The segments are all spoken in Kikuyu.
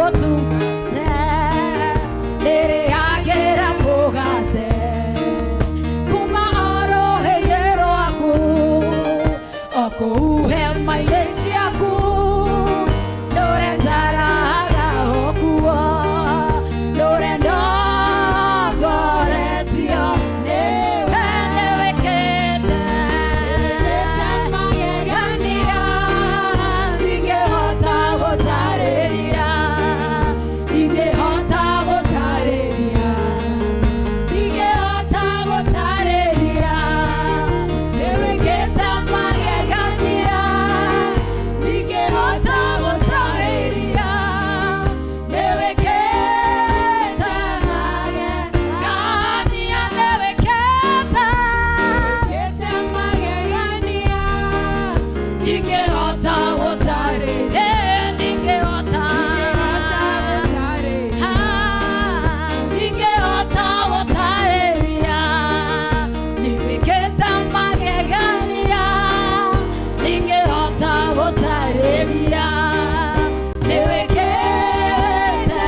Ngũtungate ndĩrĩagĩra mũgate kuma o rũhĩ-inĩ rwaku o kũu hema-inĩ ciaku ndũre njaraga o kuo ndũre ndongoretio nĩwe nĩwĩkĩte magegania ndingĩhota gũtarĩria, ndingĩhota gũtarĩria, ndingĩhota gũtarĩria. Nĩwĩkĩte magegania ndingĩhota gũtarĩria, nĩwĩkĩte magegania, nĩwĩkĩte magegania ndingĩhota gũtarĩria, ndingĩhota, ndingĩhota gũtarĩria. Nĩwĩkĩte magegania ndingĩhota gũtarĩria, nĩwĩkĩte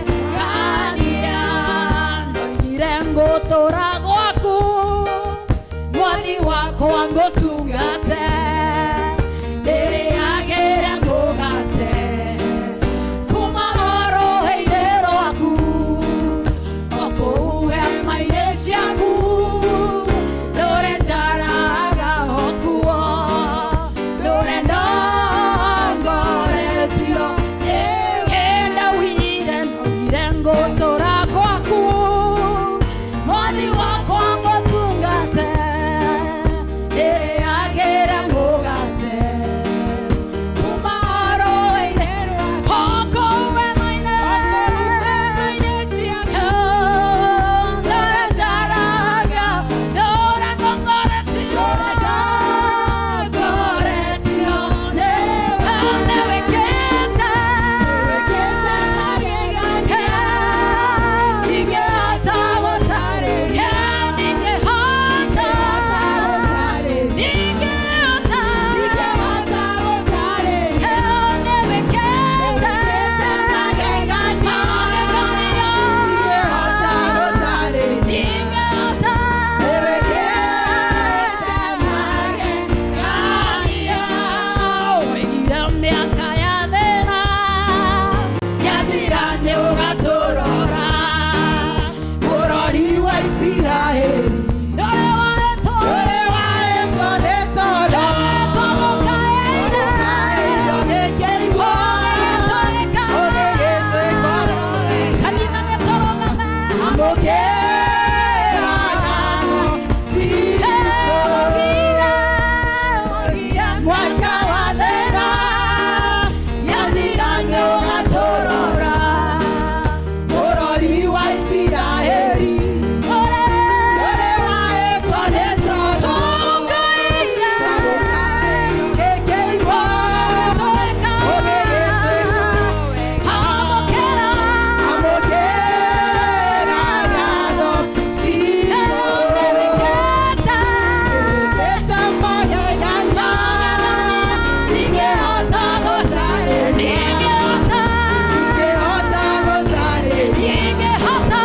magegania. Ndoigire ngũtũra gwaku mwathi wakwa ngũtungate ndĩrĩagĩre mũgate kuma rũhĩ-inĩ rwaku o kũu hema-inĩ ciaku ndũre njaraga o kuo ndũre ndongoretio nĩwe. Ndaugire, ndaugire ngũtũra gwaku mwathi wakwa ngũtungate ndĩrĩagĩre mũgate kuma rũhĩ-inĩ o kũu hema-inĩ ciaku ndũre njaraga ndũre ndongoretio ndongoretio nĩwe. Nĩwĩkĩte magegania ndingĩhota gũtarĩria, ndingĩhota, ndingĩhota gũtarĩria. Nĩwĩkĩte magegania ndingĩhota gũtarĩria, ndingĩhota. Nĩwĩkĩte magegania. Oigire mĩaka ya thĩna yathira nĩ ũgatũrora Bũrũri wa Isiraeli. Ndũrĩ wahetwo ũrĩ wahetwo nĩ tondũ tũmũkaĩre nĩ kĩigua ũgĩgĩtuĩka kanitha nĩ tũrũgame amũkĩra ngatho citũ. Mwaka wa thĩna yathira nĩ ũgatũrora bũrũri wa Isiraeli ũrĩ wahetwo nĩ tondũ kĩigua ũgĩgĩtuĩka amũkĩra ngatho citũ. Wĩkĩte magegania ndingĩhota gũtarĩria, ndingĩhota gũtarĩria, ndingĩhota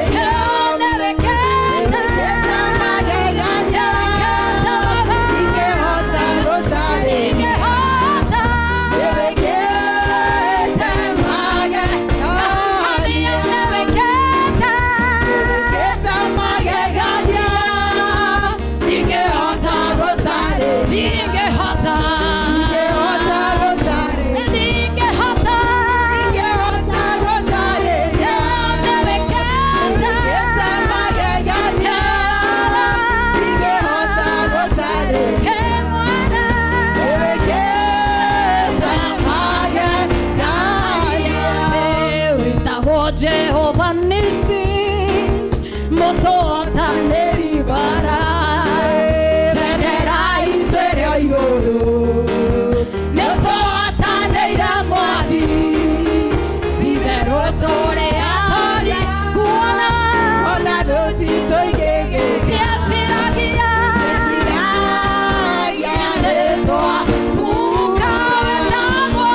gũtarĩria. Wĩkĩte magegania ndingĩhota gũtarĩria, wĩkĩte magegania, wĩkĩte magegania ndingĩhota gũtarĩria, ndingĩhota gũtarĩria, ndingĩhota gũtarĩria. Wĩkĩte magegania ndingĩhota gũtarĩria, wĩkĩte magegania. Wĩtagwo Jehova Nisi mũtũhotanĩri bara. Bendera itũ ĩrĩ igũrũ nĩũtũhotanĩire mwathi. Titherũ tũrĩ atori kuona ona thũ citũ igĩgĩ ciaciragia ciragia rĩtwa. Kuka wetagwo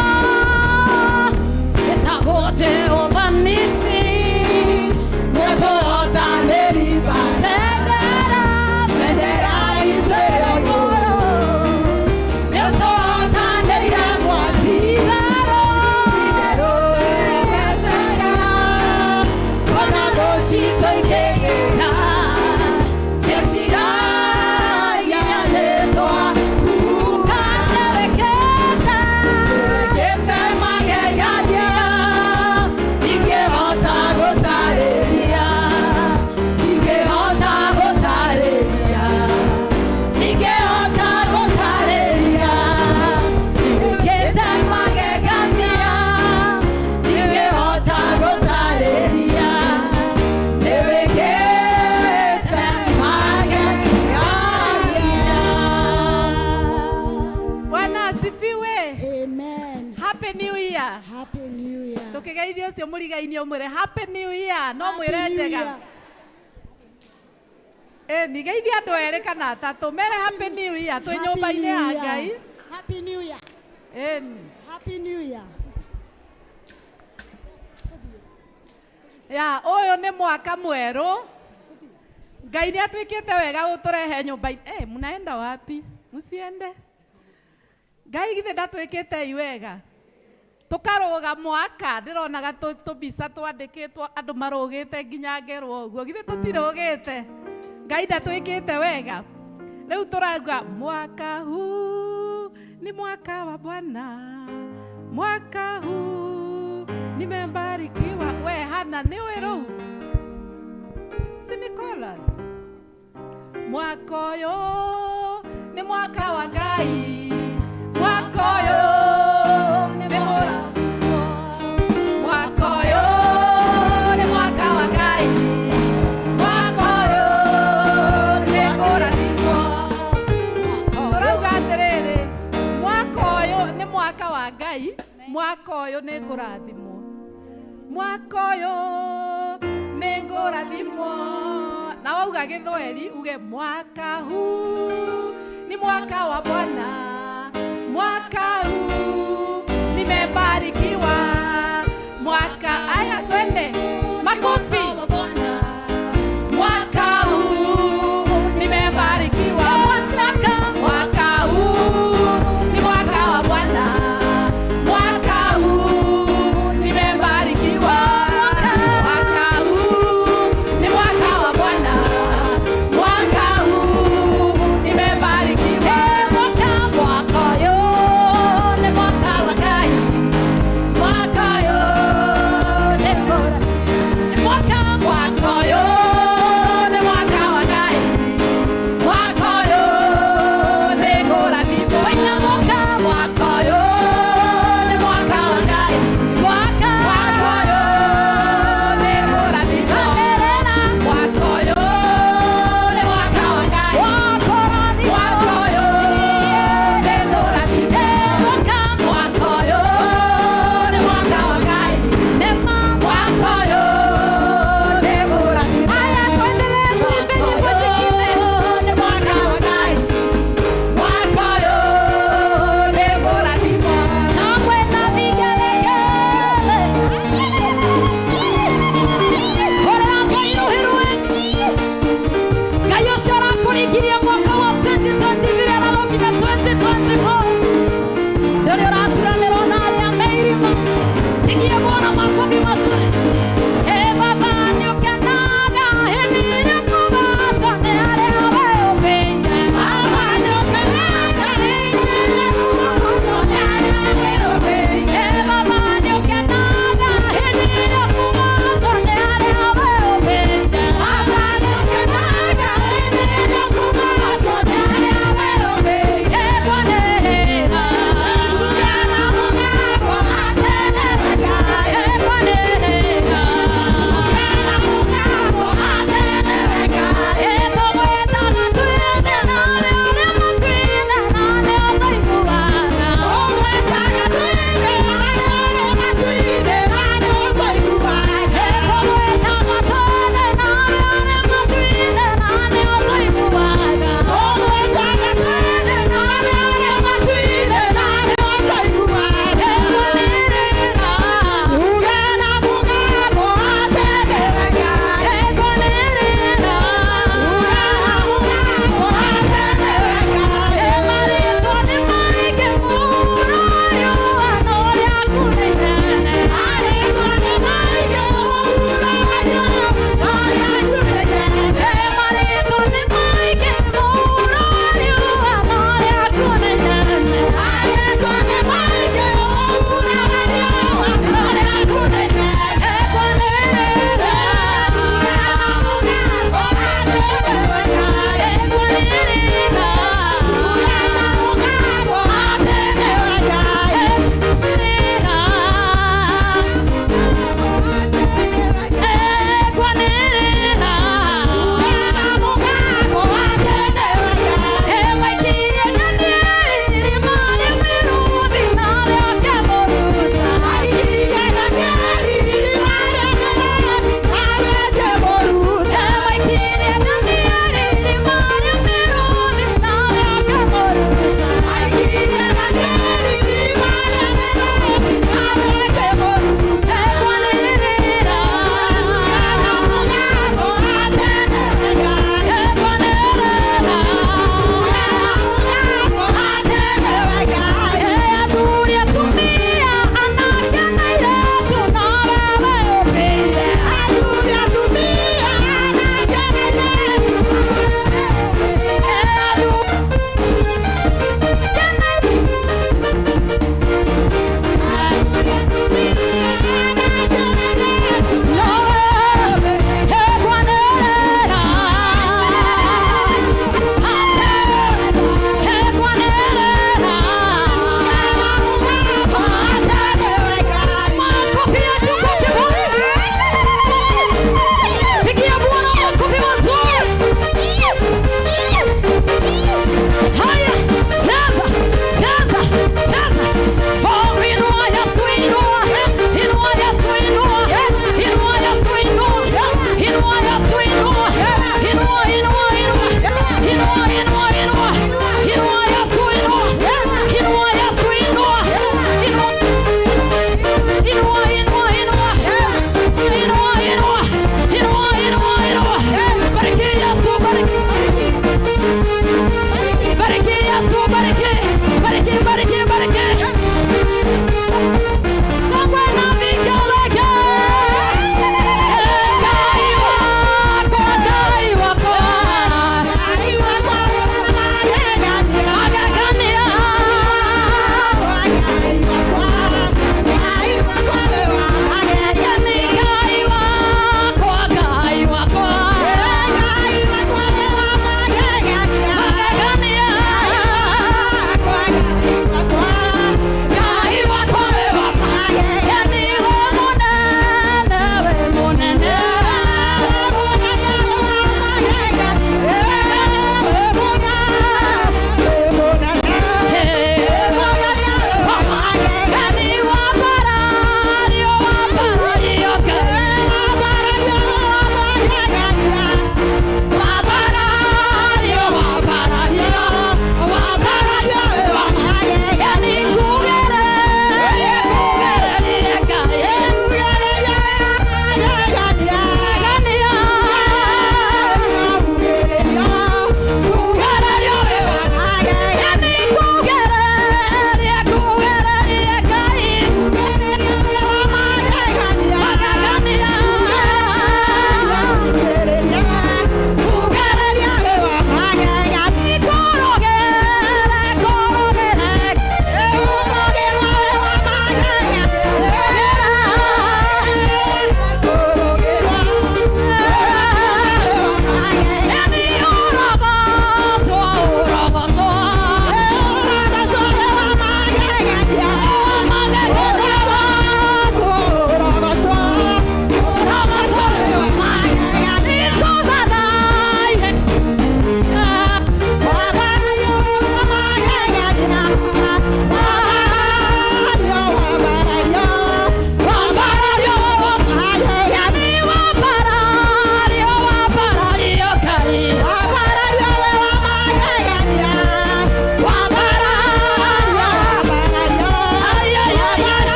Happy New Year. Happy New Year. Tũkĩgeithia ũcio mũrigainie ũmwĩre Happy New Year, no Happy mwĩre New njega. Year. Ĩ nigeithia andũ erĩ kana atatũ mere Happy New Year twĩ Happy nyũmba-inĩ New ya Year. Ngai. Happy New Year. Ĩni. Happy New Year. Ya ũyũ nĩ mwaka mwerũ. Ngai nĩ atwĩkĩte wega gũtũrehe nyũmba-inĩ. Eh, mnaenda wapi? Msiende. Ngai githĩ ndatwĩkĩte i wega? Tũkarũga mwaka ndĩronaga tũmbica twandĩkĩtwo andũ marũgĩte nginya ngerwo ũguo, githĩ tũtirũgĩte? Ngai ndatwĩkĩte wega. Rĩu tũrauga mwaka huu ni mwaka wa Bwana, mwaka huu nimebarikiwa. We Hana nĩ ũĩ rũu? Si ni chorus? Mwaka ũyũ nĩ mwaka wa Ngai, mwaka ũyũ nĩ mwaka ũyũ nĩ mwaka wa Ngai, mwaka ũyũ nĩ ngũrathimwo. Tũrauga atĩrĩrĩ, mwaka ũyũ nĩ mwaka wa Ngai, mwaka ũyũ nĩ ngũrathimwo, mwaka ũyũ nĩ ngũrathimwo. Na wauga gĩthweri uge mwaka huu ni mwaka wa Bwana, mwaka huu nimebarikiwa, mwaka aya, twende makofi. Mwaka huu nimebarikiwa, mwaka huu ni mwaka wa Bwana, mwaka huu nimebarikiwa, mwaka huu ni mwaka wa Bwana, mwaka huu nimebarikiwa. Mwaka ũyũ nĩ mwaka wa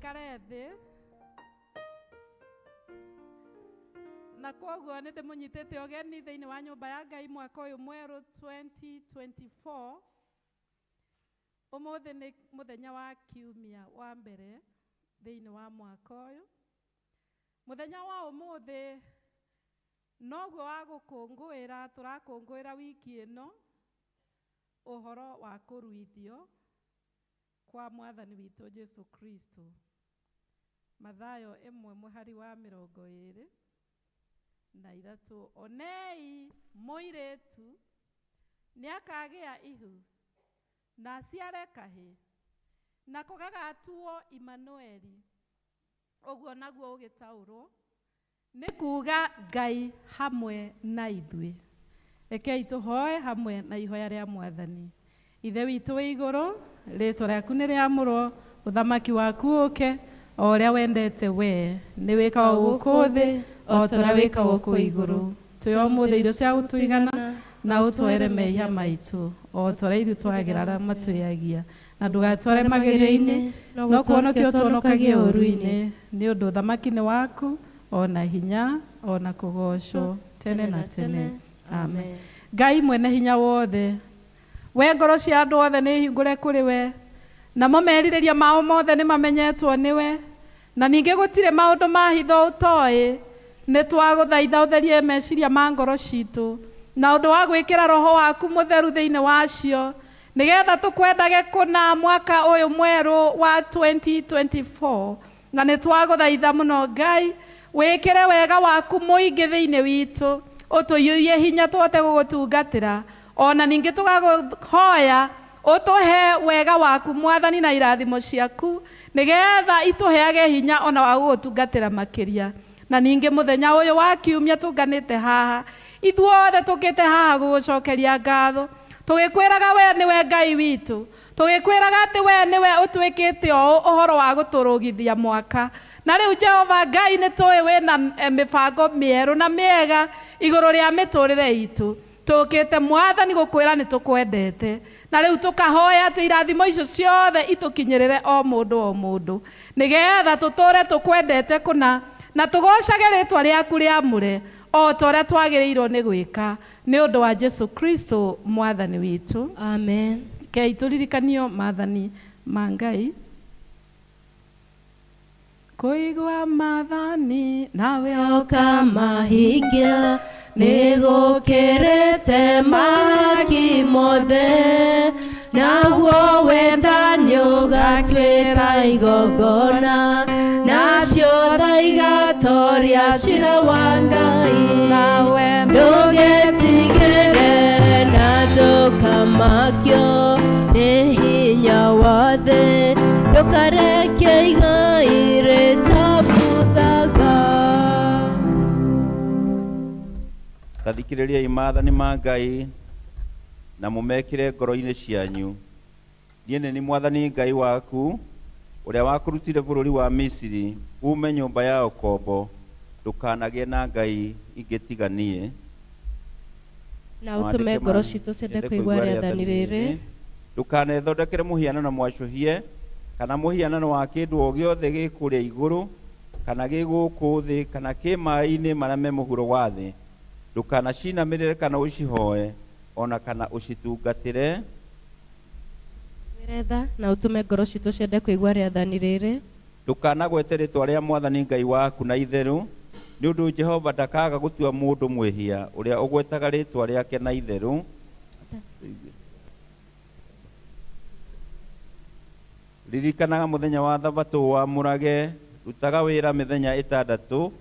Tũikare thĩ. Na kwoguo nĩ ndĩmũnyitĩte ũgeni thĩinĩ wa nyũmba ya Ngai mwaka ũyũ mwerũ 2024. Ũmũthĩ nĩ mũthenya wa kiumia wa mbere thĩinĩ wa mwaka ũyũ. Mũthenya wa ũmũthĩ noguo wa gũkũngũĩra tũrakũngũĩra wiki ĩno ũhoro wa kũruithio kwa mwathani witũ Jesu Kristo. Mathayo ĩmwe mũhari wa 23, onei mũirĩtu nĩakagĩa ihu na aciare kahĩ, nako gagatuo Imanueli. Ũguo naguo ũgĩtaũrwo nĩ kuga Ngai hamwe na ithuĩ. Rekei tũhoe hamwe na ihoya rĩa mwathani. Ithe witũ wĩ igũrũ, rĩtwa rĩaku nĩ rĩamũrwo, ũthamaki waku ũke, o ũrĩa wendete we nĩ wĩkagwo gũkũ thĩ o ta ũrĩa wĩkagwo kũu igũrũ. Tũhe ũmũthĩ irio cia gũtũigana, na ũtwoere mehia maitũ o ta ũrĩa ithuĩ twagĩra arĩa matwĩhagia, na ndũgatware magerio-inĩ, no kũhonokia ũtũhonokagie ũũru-inĩ, nĩ ũndũ ũthamaki nĩ waku, o na hinya, o na kũgoocwo tene na tene. Amen. Ngai mwene hinya wothe, we ngoro cia andũ othe nĩ hingũre kũrĩ we, namo merirĩria mao mothe nĩ mamenyetwo nĩwe, na ningĩ gũtirĩ maũndũ ma hitho ũtoĩ. Nĩ twagũthaitha ũtherie meciria ma ngoro citũ na ũndũ wa gwĩkĩra roho waku mũtheru thĩinĩ wacio, nĩgetha tũkwendage kũna mwaka ũyũ mwerũ wa 2024. Na nĩ twagũthaitha mũno Ngai, wĩkĩre wega waku mũingĩ thĩinĩ witũ, ũtũiyũrie hinya tũhote gũgũtungatĩra, ona ningĩ tũgakũhoya ũtũhe wega waku mwathani na irathimo ciaku, nĩgetha itũheage hinya ona wa gũgũtungatĩra makĩria. Na ningĩ mũthenya ũyũ wa kiumia tũnganĩte haha, ithuothe tũkĩte haha gũgũcokeria ngatho, tũgĩkwĩraga we nĩwe Ngai witũ, tũgĩkwĩraga atĩ we nĩwe ũtwĩkĩte ũũ ũhoro wa gũtũrũgithia mwaka. Na rĩu Jehova Ngai nĩ tũĩ wĩna mĩbango mĩerũ na mĩega igũrũ rĩa mĩtũrĩre itũ. Tũkĩte mwathani gũkwĩra nĩ tũkwendete, na rĩu tũkahoya atĩ irathimo icio ciothe itũkinyĩrĩre o mũndũ o mũndũ, nĩgetha tũtũre tũkwendete kũna na tũgocage rĩtwa rĩaku rĩamũre o ta ũrĩa twagĩrĩirwo nĩ gwĩka, nĩ ũndũ wa Jesu Kristo mwathani witũ. Amen. Rekei tũririkanio maathani ma Ngai. Kũigua maathani nawe ũkamahingia, nĩgũkĩrĩte mahaki mothe, naguo wendani ũgatuĩka igongona, nacio tha igatoria ciira wa Ngai. Nawe Ndũgetigĩre na ndũkamakio nĩ hinya wa thĩ, ndũkareke igai rĩtabuthaga. Ta thikĩrĩriai maathani ma Ngai na mũmekĩre ngoro-inĩ cianyu. Niĩ nĩ niĩ mwathani Ngai waku, ũrĩa wakũrutire bũrũri wa Misiri uume nyũmba ya ũkombo. Ndũkanagĩe na ngai ingĩ tiga niĩ. Na ũtũme ngoro citũ ciende kũigua rĩathani rĩrĩ. Ndũkanethondekere mũhianano mwacũhie, kana mũhianano wa kĩndũ o gĩothe gĩ kũrĩa igũrũ, kana gĩ gũkũ thĩ, kana kĩ maĩ-inĩ marĩa me mũhuro wa thĩ. Ndũkanacinamĩrĩre kana ũcihoe, ona kana ũcitungatĩre. Tũiguĩre tha na ũtũme ngoro citũ ciende kũigua rĩathani rĩrĩ. Ndũkanagwete rĩtwa rĩa mwathani Ngai waku na itherũ, nĩ ũndũ Jehova ndakaaga gũtua mũndũ mwĩhia ũrĩa ũgwetaga rĩtwa rĩake na itherũ. Ririkanaga mũthenya wa thabatũ wamũrage, rutaga wĩra mĩthenya ĩtandatũ,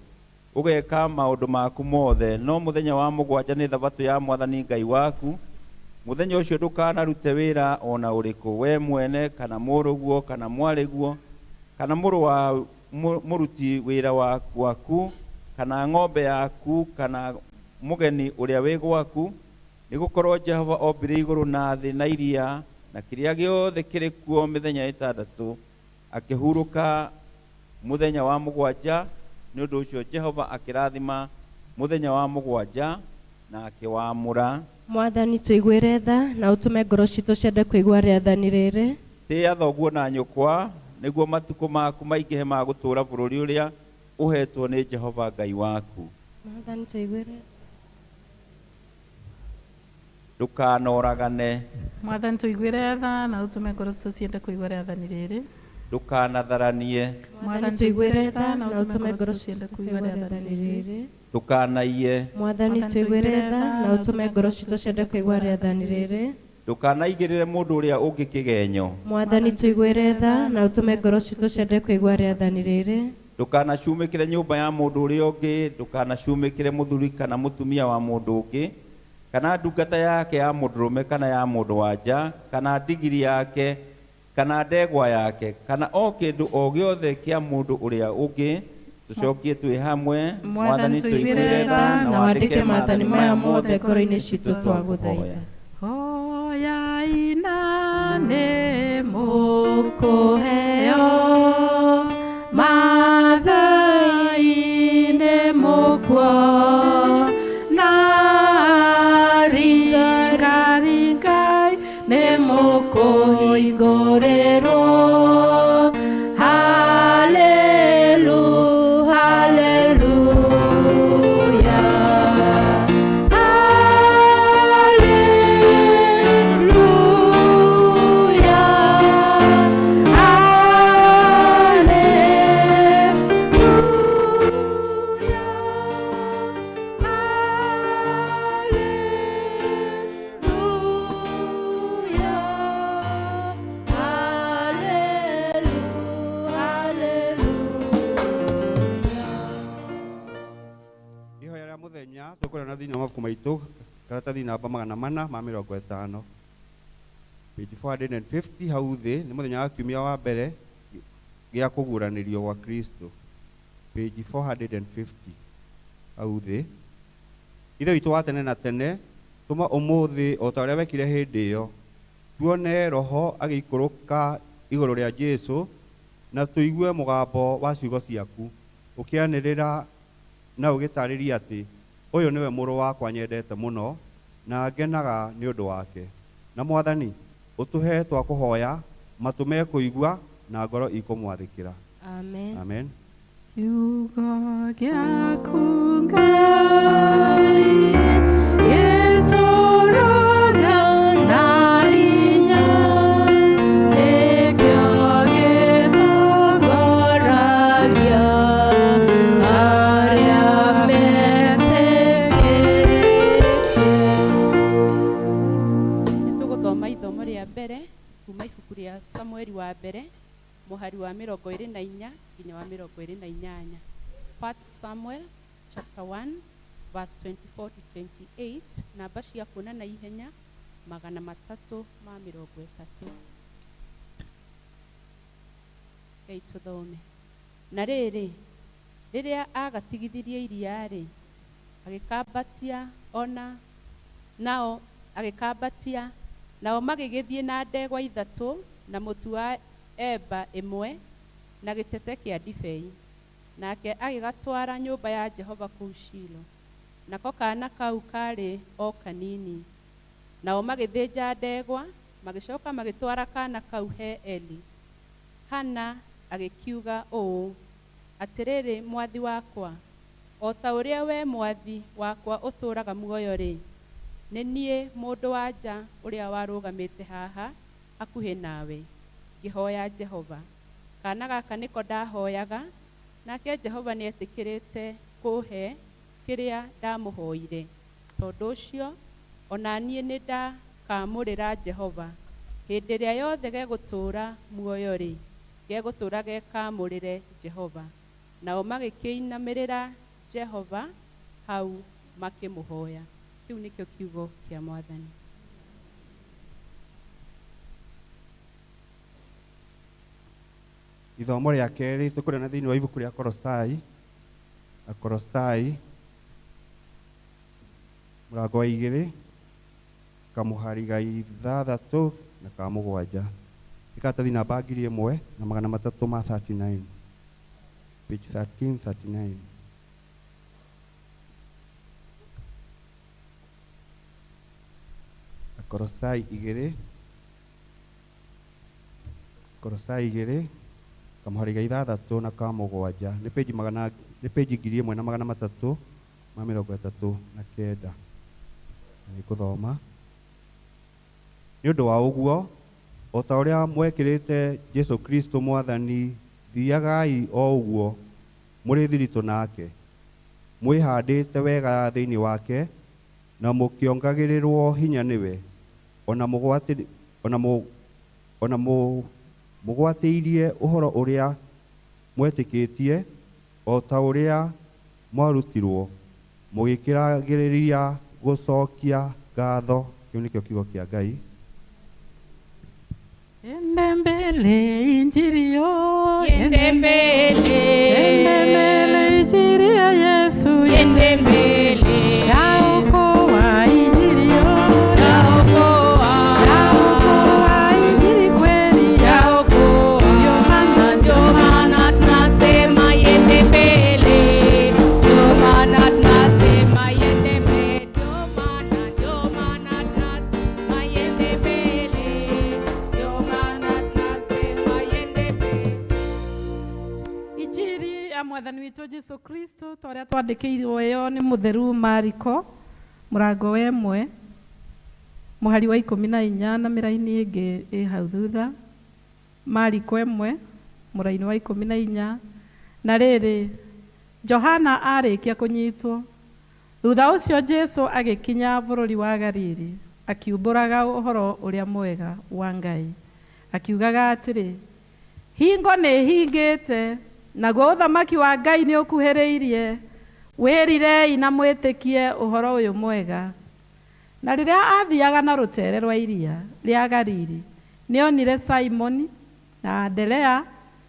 ũgeka maũndũ maku mothe, no mũthenya wa mũgwanja nĩ thabatũ ya mwathani Ngai waku. Mũthenya ũcio ndũkanarute wĩra ona ũrĩkũ, we mwene kana mũrũguo kana mwarĩguo kana mũrũ wa mũruti wĩra waku kana ng'ombe yaku kana mũgeni ũrĩa wĩ gwaku, nĩgũkorwo Jehova ombire igũrũ na thĩ na iria na kĩrĩa gĩothe kĩrĩ kuo mĩthenya ĩtandatũ, akĩhurũka mũthenya wa mũgwanja. Nĩ ũndũ ũcio Jehova akĩrathima mũthenya wa mũgwanja na akĩwamũra. Mwathani tũiguĩre tha na ũtũme ngoro citũ ciende kũigua rĩathani rĩrĩ. Tĩa thoguo na nyũkwa, Nĩguo matukũ maku maingĩhe ma gũtũũra bũrũri ũrĩa ũheetwo nĩ Jehova Ngai waku. Mwathani tũiguĩre. Ndũkanoragane. Mwathani tũiguĩre tha na ũtũme ngoro citũ ciende kũigua rĩathani rĩrĩ. Ndũkanatharanie. Mwathani tũiguĩre tha na ũtũme ngoro citũ ciende kũigua rĩathani rĩrĩ. Ndũkanaiye. Mwathani tũiguĩre tha na ũtũme ngoro citũ ciende kũigua rĩathani rĩrĩ. Ndũkanaigĩrĩre mũndũ ũrĩa ũngĩ kĩgenyo. Mwathani tũiguĩre tha na ũtũme ngoro citũ ciende kũigua rĩathani rĩrĩ. Ndũkanacumĩkĩre nyũmba ya mũndũ ũrĩa ũngĩ. Ndũkanacumĩkĩre mũthuri kana mũtumia wa mũndũ ũngĩ, kana ndungata yake ya mũndũrũme kana ya mũndũ wa nja, kana ndigiri yake, kana ndegwa yake, kana o kĩndũ o gĩothe kĩa mũndũ ũrĩa ũngĩ. Tũcokie twĩ hamwe. Mwathani tũiguĩre tha na wandĩke maathani maya mothe ngoro-inĩ citũ twagũthaitha. Hoyai na nĩ mũkũheo, mathai nĩ mũkuona, ringaringai nĩ mũkũhingũrĩrwo. Hallelu, hallelujah. Hallelujah, hallelujah. Ihoya rĩa mũthenya tũkũrĩa thĩinĩ wa mabuku maitũ karatathi namba 450 page 450 hau thĩ nĩ mũthenya wa kiumia wa mbere gĩa kũguũranĩrio gwa Kristo, page 450 hau thĩ. Ithe witũ wa tene na tene, tũma ũmũthĩ o ta ũrĩa wekire hĩndĩ ĩyo, tuone Roho agĩikũrũka igũrũ rĩa Jesũ na tũigue mũgambo wa ciugo ciaku ũkĩanĩrĩra na ũgĩtarĩria atĩ ũyũ nĩwe mũrũ wakwa nyendete mũno na ngenaga nĩ ũndũ wake. Na Mwathani, ũtũhe twa kũhoya matũ mekũigua na ngoro ikũmwathĩkĩra. Amen. Amen. Kiugo gĩaku Ngai gĩtũũraga na hinya, nĩkĩo gĩtongoragia arĩa metĩkĩtie. Nĩtũgũthoma ithomo rĩa mbere kuma ibuku rĩa Samueli wa mbere mũhari wa 24 nginya wa 28. 1 Samuel chapter 1 verse 24 to 28, namba cia kuona na ihenya 330. Rekei tũthome. Na rĩrĩ, rĩrĩa agatigithirie iria-rĩ, agĩkambatia ona nao agĩkambatia nao magĩgĩthiĩ na ndegwa ithatũ na mũtu wa eba ĩmwe na gĩtete kĩa ndibei. Nake agĩgatwara nyũmba ya Jehova kũu Shilo. Nako kaana kau kaarĩ o kanini. Nao magĩthĩnja ndegwa, magĩcoka magĩtwara kaana kau he Eli. Hana agĩkiuga ũũ, atĩrĩrĩ mwathi wakwa, o ta ũrĩa we mwathi wakwa ũtũũraga muoyo-rĩ, nĩ niĩ mũndũ-wa-nja ũrĩa warũgamĩte haha hakuhĩ nawe, ngĩhooya Jehova. Kaana gaka nĩko ndaahooyaga, nake Jehova nĩetĩkĩrĩte kũũhe kĩrĩa ndamũhooire. Tondũ ũcio, o na niĩ nĩndakaamũrĩra Jehova. Hĩndĩ ĩrĩa yothe gegũtũũra muoyo-rĩ, gegũtũũra gekaamũrĩre Jehova. Nao magĩkĩinamĩrĩra Jehova hau makĩmũhooya. Kĩu nĩkĩo kiugo kĩa Mwathani. Ithomo rĩa kerĩ tũkũrĩa thĩinĩ wa ibuku rĩa Kolosai, Akolosai mũrango wa 2 kamũhari ga 6 na ka 7, ĩkaratathi namba 1339, page 1339. Akolosai 2, Kolosai 2 Kamũhari ga ithathatũ na ka mũgwanja nĩ page magana nĩ page 1339. Nĩ ngũthoma. Nĩ ũndũ wa ũguo, o ta ũrĩa mwekĩrĩte Jesũ Kristo Mwathani, thiagai o ũguo mũrĩ thiritũ nake, mwĩhandĩte wega thĩinĩ wake, na mũkĩongagĩrĩrwo hinya nĩwe, ona mũgwatĩirie ũhoro ũrĩa mwetĩkĩtie, o ta ũrĩa mwarutirwo, mũgĩkĩragĩrĩria gũcokia ngatho. Kĩu nĩkĩo kiugo kĩa Ngai. Ende mbele injili yo, Yende mbele. Ende mbele injili ya Yesu, Yende mbele. Yaokoa injili yo, Yaokoa. Yaokoa injili kweli, Yaokoa. Ndio maana, Ndio maana tunasema yende mbele. Ndio maana tunasema yende mbele. Ndio maana, ndio maana tunasema yende mbele. Ndio maana tunasema yende mbele. Injili ya Mwathani witũ Jesu Kristo ta ũrĩa twandĩkĩirwo ĩyo nĩ mũtheru Mariko mũrango wa 1 mũhari wa 14 na mĩraini ĩngĩ ĩ hau thutha. Mariko 1 mũraini wa 14. Na rĩrĩ, Johana arĩkia kũnyitwo, thutha ũcio Jesu agĩkinya bũrũri wa Galili, akiumbũraga ũhoro ũrĩa mwega wa Ngai, akiugaga atĩrĩ, hingo nĩ hingĩte, naguo ũthamaki wa Ngai nĩ ũkuhĩrĩirie, wĩrirei na mwĩtĩkie ũhoro ũyũ mwega. Na rĩrĩa athiaga na rũtere rwa iria rĩa Galili, nĩonire Simoni na Anderea,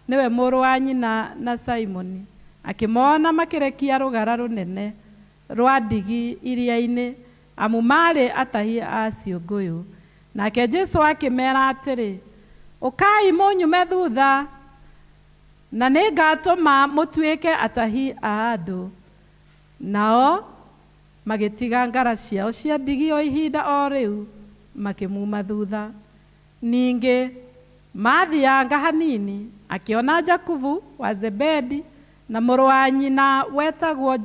nĩwe mũrũ wa nyina na Simoni, akĩmona makĩrekia rũgara rũnene rwa ndigi iria-inĩ, amu maarĩ atahi a ciũngũyũ. Nake Jesu akĩmera atĩrĩ, ũkai mũnyume thutha, na nĩngatũma mũtuĩke atahi a andũ. Nao magĩtiga ngara ciao cia ndigi o ihinda o rĩu, makĩmuma thutha. Ningĩ mathianga hanini, akĩona Jakubu wa Zebedi na mũrũ wa nyina wetagwo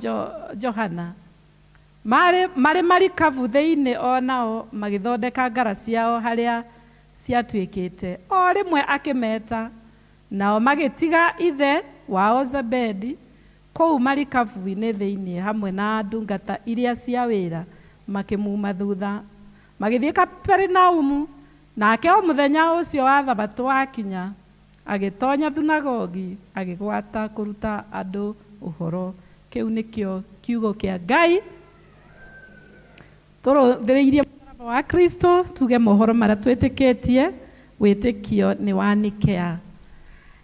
Johana, marĩ marikabu thĩinĩ, o nao magĩthondeka ngara ciao harĩa ciatuĩkĩte. O rĩmwe akĩmeta, nao magĩtiga ithe wao Zebedi kũu marikabu-inĩ thĩinĩ hamwe na ndungata iria cia wĩra, makĩmuma thutha. Magĩthiĩ Kaperinaumu, nake o mũthenya ũcio wa Thabatũ wakinya, agĩtonya thunagogi, agĩgwata kũruta andũ ũhoro. Kĩu nĩkĩo kiugo kĩa Ngai. Tũrũthĩrĩirie mũtharaba wa Kristo, tuge mohoro marĩa twĩtĩkĩtie. Wĩtĩkio nĩ wa Nikea.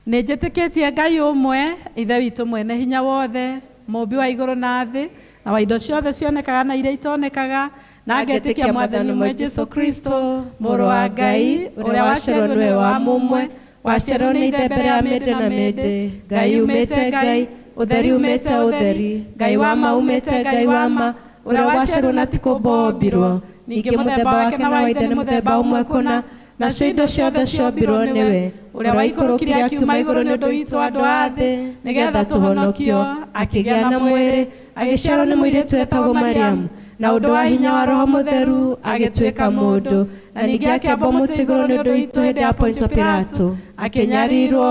Nĩ njĩtĩkĩtie Ngai ũmwe, Ithe witũ mwene hinya wothe, mũũmbi wa igũrũ na thĩ, na wa indo ciothe cionekaga na iria itonekaga, na ngetĩkia Mwathani ũmwe Jesu Kristo, mũrũ wa Ngai, ũrĩa waciarirwo nĩwe wa mũmwe, waciarirwo nĩ Ithe mbere ya mĩndĩ na mĩndĩ, Ngai umĩte Ngai, ũtheri umĩte ũtheri, Ngai wa ma umĩte Ngai wa ma, ũrĩa waciarirwo na ti kũũmbwo ombirwo, ningĩ mũthemba wake na wa Ithe nĩ mũthemba ũmwe kũna, nacio indo ciothe ciombirwo nĩwe, ũrĩa waikũrũkire akiuma igũrũ nĩ ũndũ witũ andũ a thĩ, nĩgetha tũhonokio, akĩgĩa na mwĩrĩ, agĩciarwo nĩ mũirĩtu wetagwo Mariamu, na ũndũ wa hinya wa Roho Mũtheru agĩtuĩka mũndũ, na ningĩ akĩambwo mũtĩ igũrũ nĩ ũndũ witũ hĩndĩ ya Pontio Pilato, akĩnyarirwo,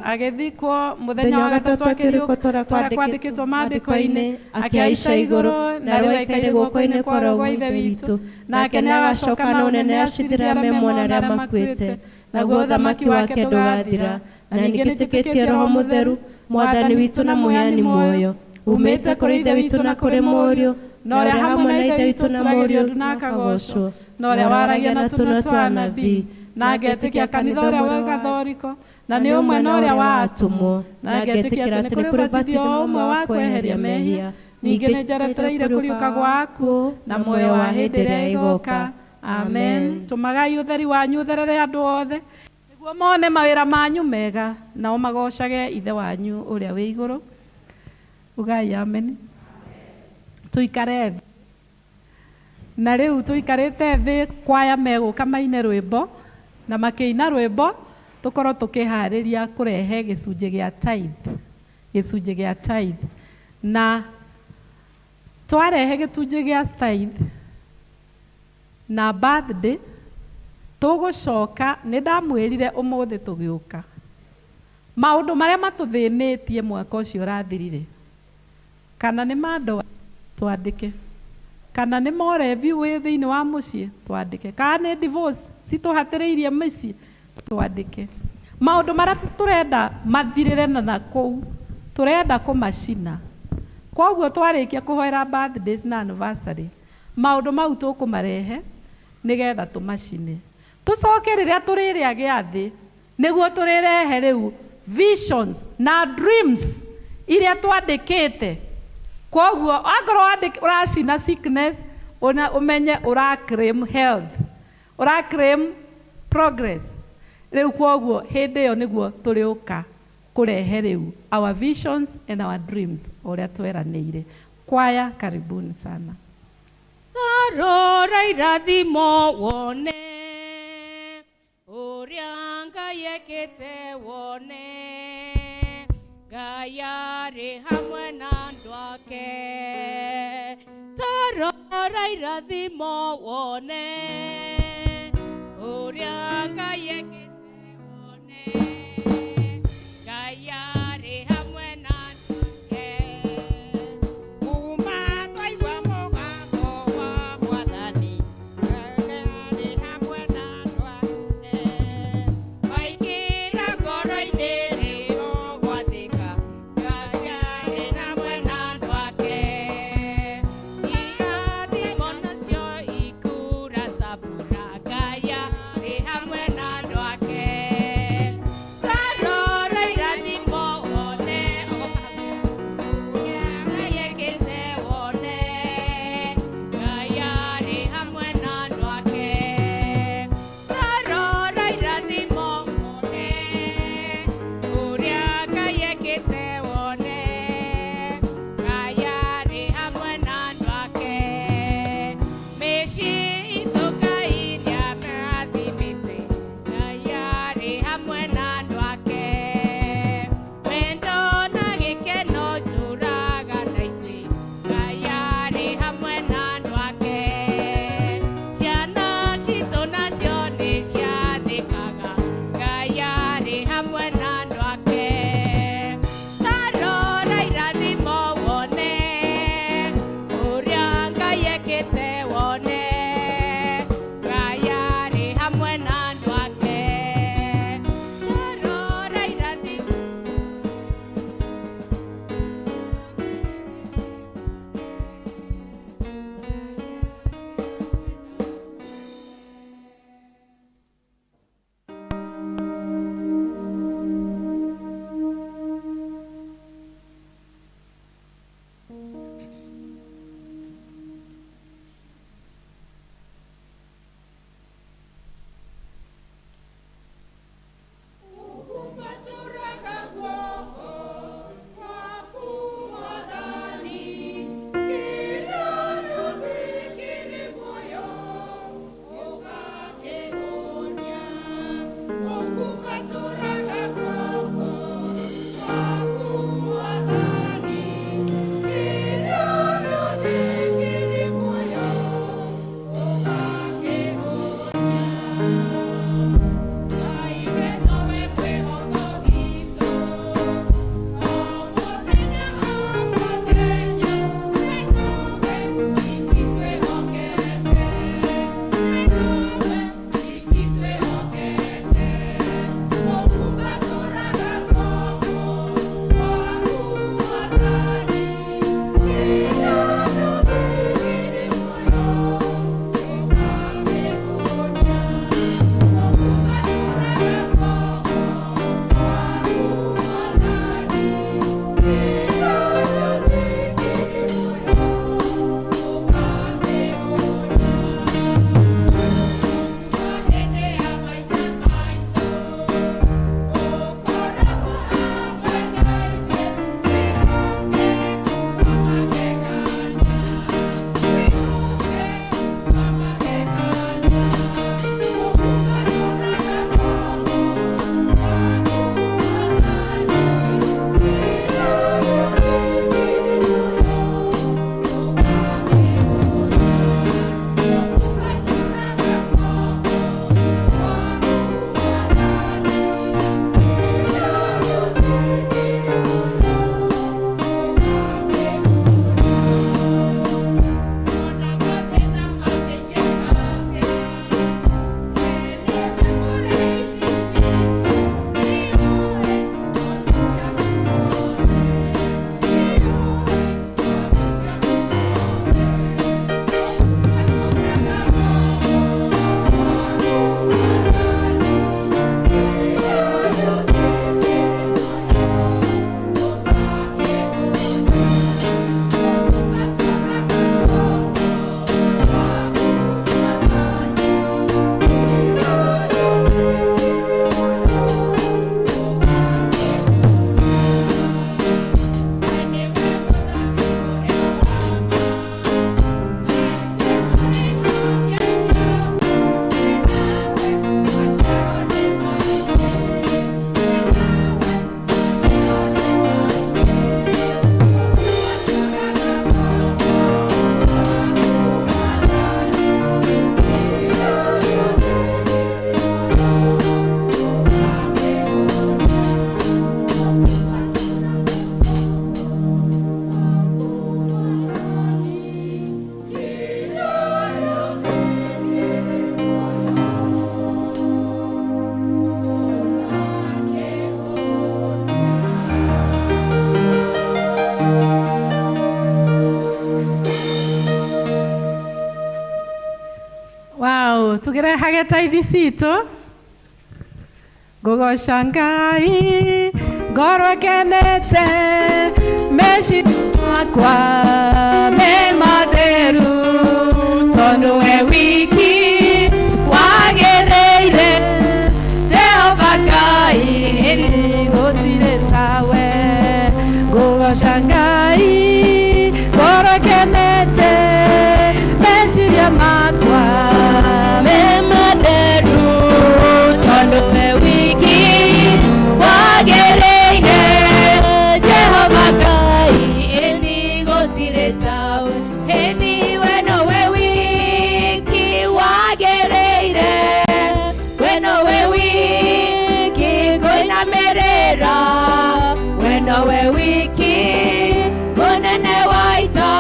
agĩthikwo, mũthenya wa gatatũ akĩriũka, ta ũrĩa kwandĩkĩtwo maandĩko-inĩ, akĩhaica igũrũ, na rĩu aikaire guoko-inĩ kwa ũrĩo gwa Ithe witũ, nake nĩagacoka na ũnene acirĩre arĩa me muoyo na arĩa makuĩte, naguo ũthamaki wake ndũgathira. Na ningĩ nĩnjĩtĩkĩtie Roho Mũtheru, Mwathani witũ na mũheani muoyo, umĩte kũrĩ Ithe witũ na kũrĩ Mũriũ, na ũrĩa hamwe na Ithe witũ na Mũriũ na akagocwo, na ũrĩa waragia na tũnua twa anabii, na ngetĩkia kanitha ũrĩa wa Gathoriko, na nĩ ũmwe na ũrĩa wa atũmwo, na ngetĩkia atĩ nĩ kũrĩ ũbatithio o ũmwe wa kweheria mehia, ningĩ nĩnjeretereire kũriũka gwa akuũ na muoyo wa hĩndĩ ĩrĩa ĩgooka. Amen. Tũmagai ũtheri wanyu ũtherere andũ othe, nĩguo mone mawĩra manyu mega, nao magocage Ithe wanyu ũrĩa wĩ igũrũ. Ugai amen. Tũikare thĩ. Na rĩu tũikarĩte thĩ, kwaya megũka maine rwĩmbo, na makĩina rwĩmbo Tũkorwo tũkĩharĩria kũrehe gĩcunjĩ gĩa tithe, gĩcunjĩ gĩa tithe. Na twarehe gĩcunjĩ gĩa tithe na birthday, tũgũcoka nĩ ndamwĩrire ũmũthĩ tũgĩũka maũndũ marĩa matũthĩnĩtie mwaka ũcio ũrathirire, kana nĩ ma ndoa twandĩke, kana nĩ morevi wĩ thĩinĩ wa mũciĩ twandĩke, kana nĩ divorce citũhatĩrĩirie mĩciĩ twandĩke. Maũndũ marĩa tũrenda mathirĩre na nakũu tũrenda kũmacina. Koguo twarĩkia kũhoera birthdays na anniversary, maũndũ mau tũkũmarehe nĩgetha tũmacine. Tũcoke rĩrĩa tũrĩrĩa gĩathĩ nĩguo tũrĩrehe rĩu visions na dreams iria twandĩkĩte. Koguo angorwo ũracina sickness, ũmenye ũra claim health, ũra claim progress. Rĩu koguo hĩndĩ ĩyo nĩguo tũrĩũka kũrehe rĩu our visions and our dreams ũrĩa tweranĩire. Kwaya, karibuni sana. Tarora irathimo wone ũrĩa Ngai ekĩte wone, Ngai arĩ hamwe na andũ ake. Tarora irathimo wone ũrĩa Ngai ekĩte wone, Ngai arĩ hamwe na andũ ake. Kuma twaigua mũgambo wa Mwathani, Ngai arĩ hamwe na andũ ake. Waingĩra ngoro-inĩ rĩu Gwathĩka, Ngai arĩ hamwe na andũ ake. Irathimo nacio ikura ta mbura, Ngai arĩ hamwe na andũ ake. Tũgĩrehage taithi citũ. Ngũgoca Ngai ngoro ĩkenete, meciria makwa me matheru, tondũ we wiki wagĩrĩire. Jehova Ngai, gũtirĩ tawe. Ngũgoca Ngai ngoro ĩkenete, meciria makwa me matheru, tondũ we wiki wagĩrĩire. Jehova Ngai, ĩni gũtirĩ tawe. Ĩni we nowe wiki wagĩrĩire, we nowe wiki ngũinamĩrĩra, we nowe wiki mũnene wa ita,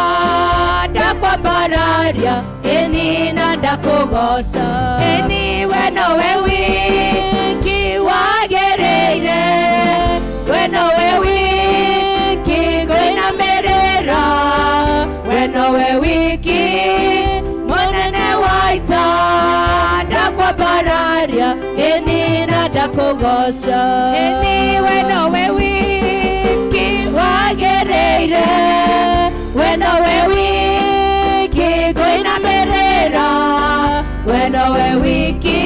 ndakwambararia ĩni na ndakũgoca. Ĩni we nowe wiki wagĩrĩire, we nowe wiki ngũinamĩrĩra, we nowe wiki mũnene wa ita, ndakwambararia ĩni na ndakũgoca. Ĩni we nowe wiki wagĩrĩire, we nowe wiki ngũinamĩrĩra, we nowe wiki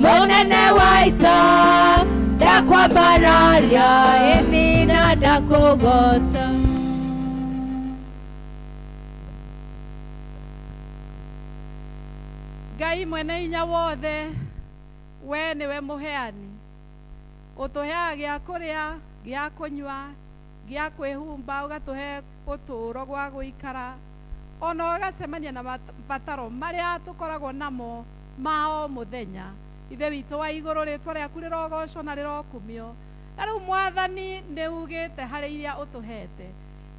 mũnene wa ita, ndakwambararia ĩni na ndakũgoca. Ngai mwene hinya wothe, we nĩwe mũheani, ũtũheaga gĩa kũrĩa, gĩa kũnyua, gĩa kwĩhumba, ũgatũhe ũtũũro gwa gũikara, ona ũgacemania na mabataro marĩa tũkoragwo namo ma o mũthenya. Ithe witũ wa igũrũ, rĩtwa rĩaku rĩrogocwo na rĩrokumio. Na rĩu Mwathani, nĩ ugĩte harĩ iria ũtũhete,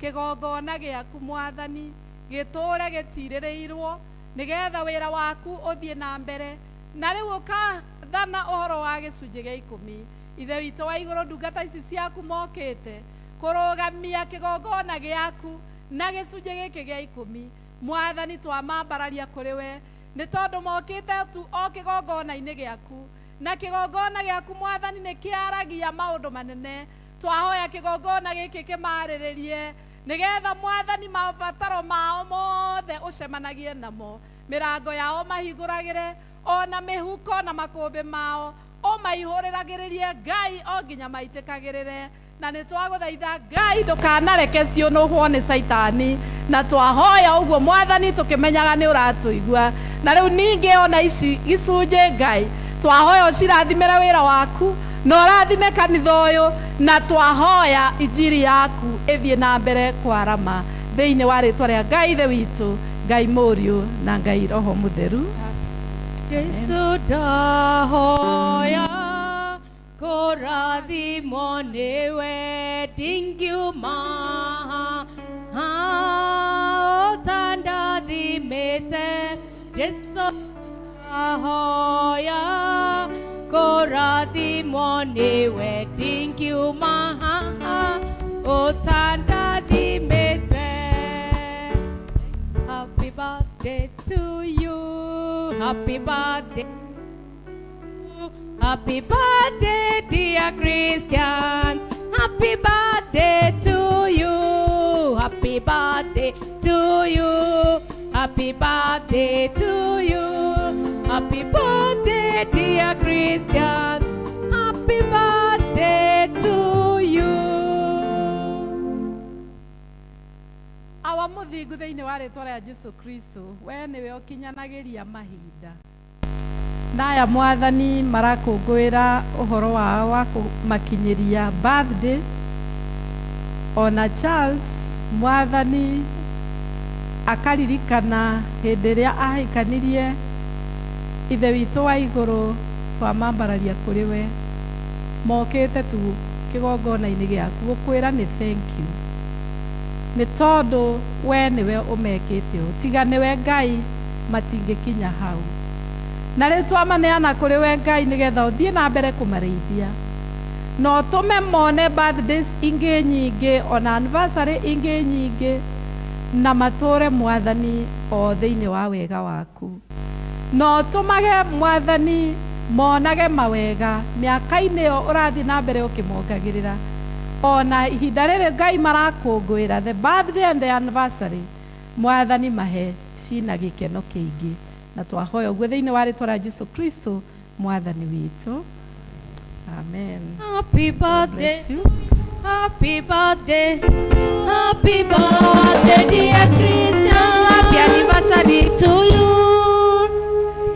kĩgongona gĩaku Mwathani gĩtũũre gĩtirĩrĩirwo, nĩgetha wĩra waku ũthiĩ na mbere. Na rĩu ũkathana ũhoro wa gĩcunjĩ gĩa ikũmi. Ithe witũ wa igũrũ, ndungata ici ciaku mokĩte kũrũgamia kĩgongona gĩaku na gĩcunjĩ gĩkĩ gĩa ikũmi, Mwathani twamambararia kũrĩ we, nĩ tondũ mokĩte tu o kĩgongona-inĩ gĩaku, na kĩgongona gĩaku Mwathani nĩ kĩaragia maũndũ manene. Twahoya kĩgongona gĩkĩ kĩmarĩrĩrie, nĩgetha Mwathani mabataro mao mothe ũcemanagie namo, mĩrango yao mahingũragĩre, ona mĩhuko na makũmbĩ mao ũmaihũrĩragĩrĩrie Ngai o nginya maitĩkagĩrĩre. Na nĩ twagũthaitha Ngai, ndũkanareke ciũnũhwo nĩ Caitani, na twahoya ũguo Mwathani tũkĩmenyaga nĩ ũratũigua. Na rĩu ningĩ ona ici icunjĩ Ngai, twahoya ũcirathimĩre wĩra waku na ũrathime kanitha ũyũ, na twahoya injiri yaku ĩthiĩ na mbere kwarama, thĩinĩ wa rĩtwa rĩa Ngai Ithe witũ, Ngai Mũriũ na Ngai Roho Mũtheru. Jesu ndahoya kũrathimwo nĩwe, ndingiuma ũtandathimĩte. Jesu ndahoya kũrathimwo nĩwe, ndingiuma ũtandathimĩte. Happy birthday to you. Happy birthday. Happy birthday, dear Christians. Happy birthday to you. Happy birthday to you. Happy birthday to you. Happy birthday, dear Christians. Happy birthday to you. Awa mũthingu, thĩinĩ wa rĩtwa rĩa Jesu Kristo, we nĩwe ũkinyanagĩria mahinda, na aya Mwathani marakũngũĩra ũhoro wao wa kũmakinyĩria birthday, ona Charles Mwathani akaririkana hĩndĩ ĩrĩa ahikanirie. Ithe witũ wa igũrũ, twamambararia kũrĩ we, mokĩte tu kĩgongona-inĩ gĩaku gũkwĩra nĩ thank you, nĩ tondũ we nĩwe ũmekĩte ũũ. Tiga nĩwe Ngai, matingĩkinya hau. Na rĩu twamaneana kũrĩ we Ngai, nĩgetha ũthiĩ na mbere kũmarĩithia na ũtũme mone birthdays ingĩ nyingĩ, ona anniversary ingĩ nyingĩ, na matũre Mwathani o thĩinĩ wa wega waku. Na ũtũmage Mwathani monage mawega mĩaka-inĩ ĩyo ũrathiĩ na mbere ũkĩmongagĩrĩra. Ona ihinda rĩrĩ Ngai marakũngũĩra the birthday and the anniversary, Mwathani mahe cina gĩkeno kĩingĩ. Na twahoya ũguo thĩinĩ wa rĩtwa rĩa Jesu Kristo Mwathani witũ. Amen. Happy God birthday. bless you. Happy birthday. Happy birthday, dear Christians. Happy anniversary to you.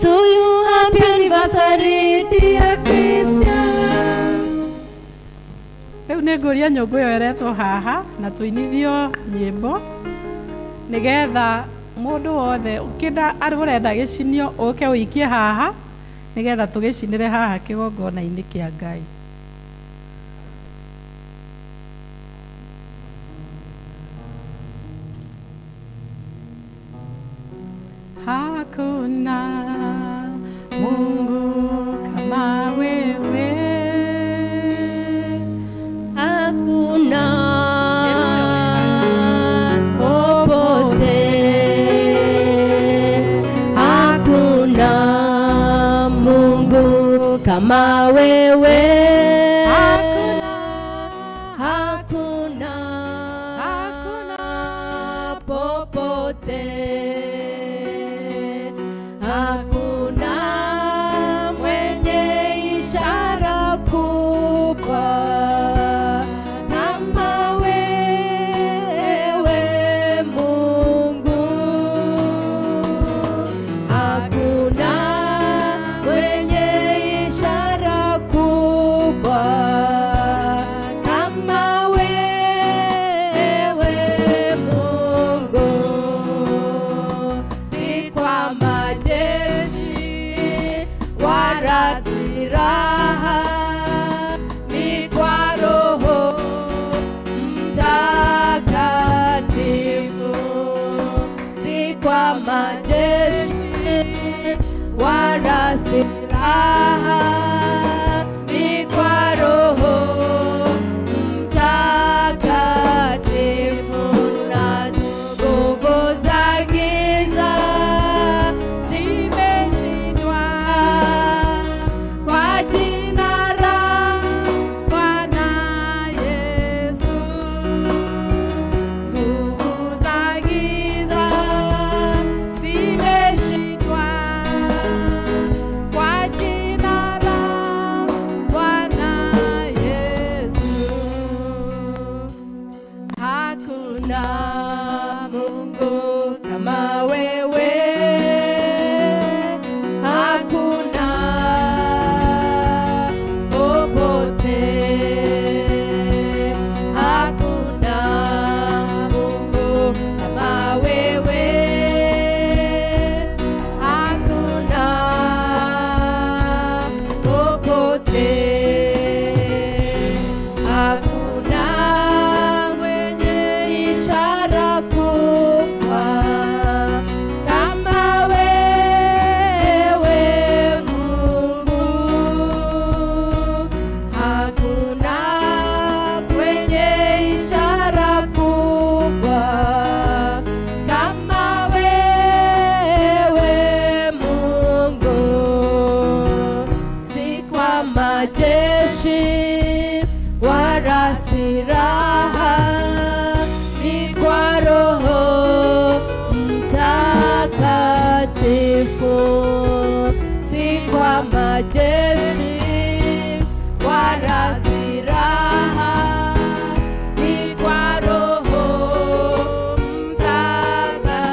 To you, happy anniversary, dear Christian. Rĩu nĩ ngũria nyũngũ ĩyo ĩretwo haha na tũinithio nyĩmbo nĩgetha mũndũ wothe ũkĩenda arĩ ũrenda gĩcinio ũke ũikie haha nĩgetha tũgĩcinĩre haha kĩgongona-inĩ kĩa Ngai. Hakuna Mungu kama wewe. Hakuna popote, hakuna Mungu kama wewe. Hakuna, hakuna popote, hakuna mwenye ishara kubwa kama wewe Mungu. Hakuna mwenye ishara kubwa kama wewe Mungu. Si kwa majeshi wala silaha, ni kwa Roho Mtakatifu. Si kwa majeshi wala silaha, ni kwa Roho Mtakatifu. Na nguvu za giza zimeshindwa kwa jina la Bwana Yesu. Nguvu za giza zimeshindwa kwa jina la Bwana Yesu. Hakuna Mungu kama wewe, hakuna popote, hakuna Mungu kama wewe, hakuna popote, hakuna mwenye ishara kubwa kama wewe Mungu. Hakuna mwenye ishara kubwa kama wewe Mungu. Si kwa majeshi wala silaha, ni kwa Roho Mtakatifu. Si kwa majeshi wala silaha, ni kwa Roho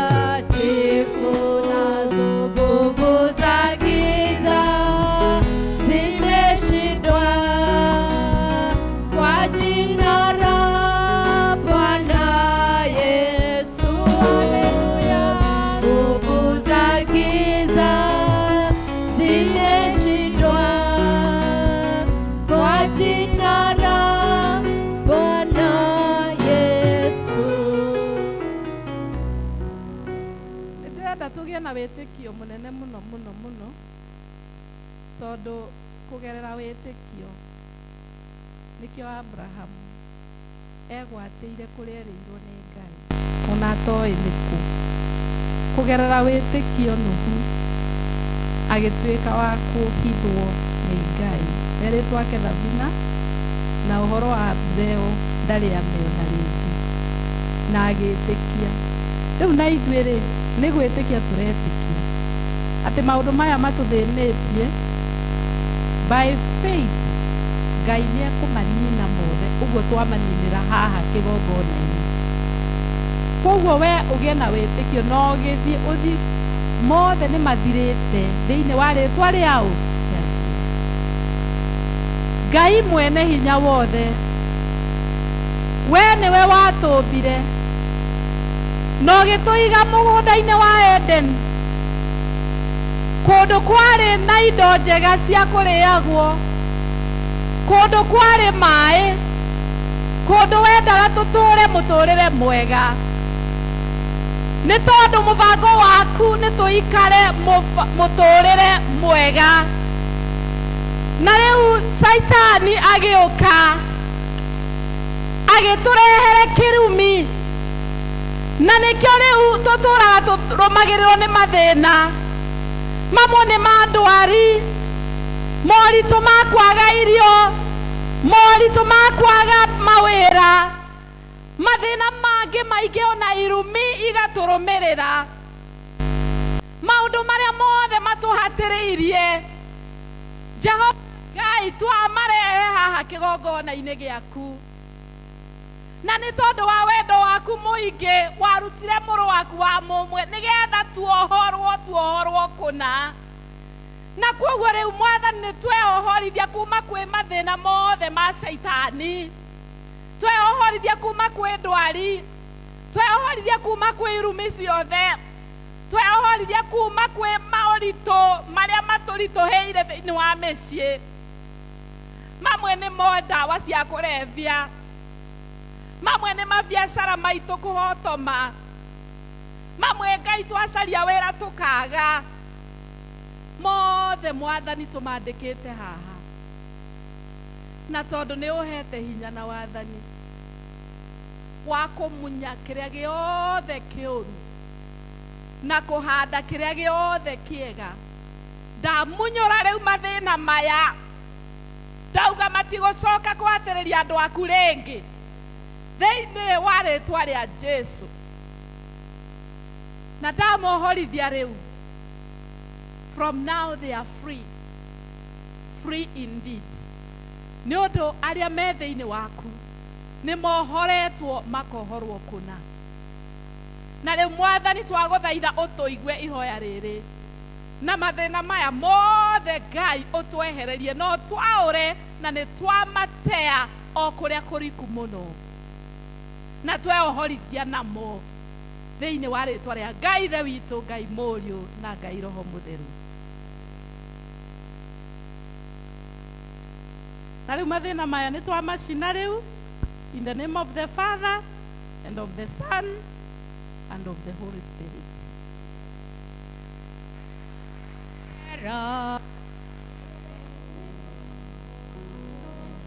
Mtakatifu. Nazo nguvu za giza zimeshindwa kwa jina la Bwana Yesu. Haleluya. Nguvu za giza zimeshindwa kwa jina la Bwana Yesu. Ndĩrenda tũgĩe na wĩtĩkio mũnene mũno mũno mũno tondũ kũgerera wĩtĩkio nĩkĩo Abrahamu egwatĩire kũrĩa erĩirwo nĩ Ngai ona atoĩ nĩkũ. Kũgerera wĩtĩkio Nuhu Agĩtuĩka wa kũhithwo nĩ Ngai. Erĩtwo ake thabina na ũhoro wa mbura ĩyo ndarĩ amĩona rĩngĩ. Na agĩtĩkia. Rĩu na ithuĩ rĩ, nĩ gwĩtĩkia tũretĩkia atĩ maũndũ maya matũthĩnĩtie, by faith Ngai nĩ ekũmanina mothe ũguo twamaninĩra haha kĩgongona-inĩ. Koguo we ũgĩe na wĩtĩkio na ũgĩthiĩ ũthiĩ mothe nĩ mathirĩte thĩinĩ wa rĩtwa rĩaũ rĩa Jesu. Ngai mwene hinya wothe, we nĩwe watũmbire na ũgĩtũiga mũgũnda-inĩ wa Eden, kũndũ kwarĩ na indo njega cia kũrĩagwo, kũndũ kwarĩ maĩ, kũndũ wendaga tũtũre mũtũrĩre mwega. Nĩ tondũ mũbango waku nĩ tũikare mũtũrĩre mwega. Na rĩu Caitani agĩũka agĩtũrehere kĩrumi, na nĩkĩo rĩu tũtũraga tũrũmagĩrĩrwo nĩ mathĩna. Mamwe nĩ ma ndwari, moritũ ma kwaga irio, moritũ ma kwaga mawĩra, mathĩna mangĩ maingĩ ona irumi igatũrũmĩrĩra. Maũndũ marĩa mothe matũhatĩrĩirie, Jehova Ngai twamarehe haha kĩgongona-inĩ gĩaku. Na nĩ tondũ wa wendo waku mũingĩ warutire mũrũ waku wa mũmwe nĩgetha tuohorwo, tuohorwo kũna. Na koguo rĩu Mwathani nĩ tweohorithia kuma kwĩ mathĩna mothe ma caitani, tweohorithia kuma kwĩ ndwari, tweohorithia kuma kwĩ irumi ciothe, tweohorithia kuma kwĩ maũritũ marĩa matũritũhĩire thĩinĩ wa mĩciĩ. Mamwe nĩ mo ndawa cia kũrebia, mamwe nĩ mabiacara maitũ kũhotoma, mamwe Ngai twacaria wĩra tũkaga. Mothe Mwathani tũmandĩkĩte haha, na tondũ nĩ ũhete hinya na wathani wa kũmunya kĩrĩa gĩothe kĩũru na kũhanda kĩrĩa gĩothe kĩega, ndamunyũra rĩu mathĩna maya, ndauga matigũcoka kũhatĩrĩria andũ aku rĩngĩ thĩinĩ wa rĩtwa rĩa Jesu. Na ndamohorithia rĩu, from now they are free, free indeed. Nĩ ũndũ arĩa me thĩinĩ waku nĩ mohoretwo makohorwo kũna. Na rĩu Mwathani twagũthaitha ũtũigue ihoya rĩrĩ, na mathĩna maya mothe Ngai ũtwehererie, no twaũre na nĩ twamatea o kũrĩa kũriku mũno, na tweohorithia namo thĩinĩ wa rĩtwa rĩa Ngai Ithe witũ, Ngai Mũriũ na Ngai Roho Mũtheru. Na rĩu mathĩna maya nĩ twamacina rĩu, in the name of the Father and of the Son and of the Holy Spirit.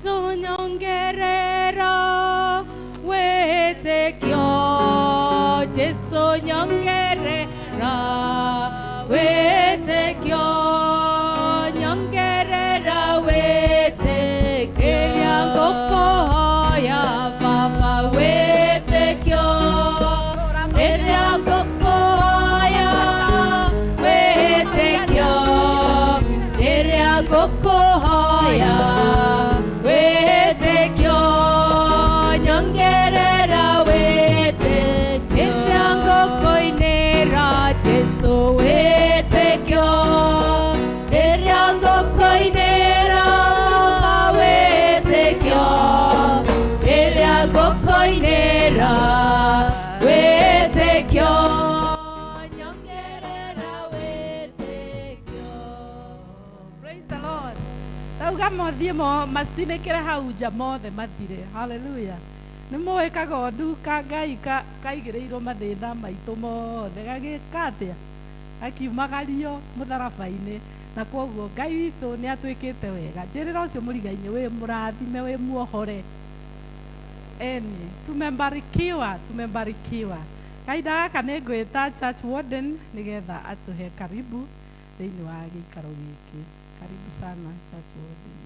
Jesu nyongerera wĩtĩkio, Jesu nyongerera wĩtĩkio, nyongerera wĩtĩkio, ngũkũhoya Baba wĩtĩkio, rĩrĩa ngũkũhoya wĩtĩkio, rĩrĩa ngũkũhoya wĩtĩkio, nyongerera wĩtĩkio, ngũkũinĩra Jesu wĩtĩkio, rĩrĩa ngũkũinĩra Baba wĩtĩkio, rĩrĩa ngũkũinĩra wĩtĩkio, nyongerera wĩtĩkio. Praise the Lord. Ndauga mothiĩ mo macinĩkĩre hau nja mothe mathire. Hallelujah. Nĩ mũĩ kagondu ka Ngai kaigĩrĩirwo mathĩna maitũ mothe, gagĩka atĩa? Gakiumagario mũtharaba-inĩ. Na koguo Ngai witũ nĩ atwĩkĩte wega. Njĩrĩra ũcio mũrigainĩ wĩ mũrathime, wĩ muohore. Eni, tumebarikiwa, tumebarikiwa. Kahinda gaka nĩ ngwĩta church warden nĩgetha atũhe karibu Thĩinĩ wa gĩikaro gĩkĩ. Karibu sana church warden.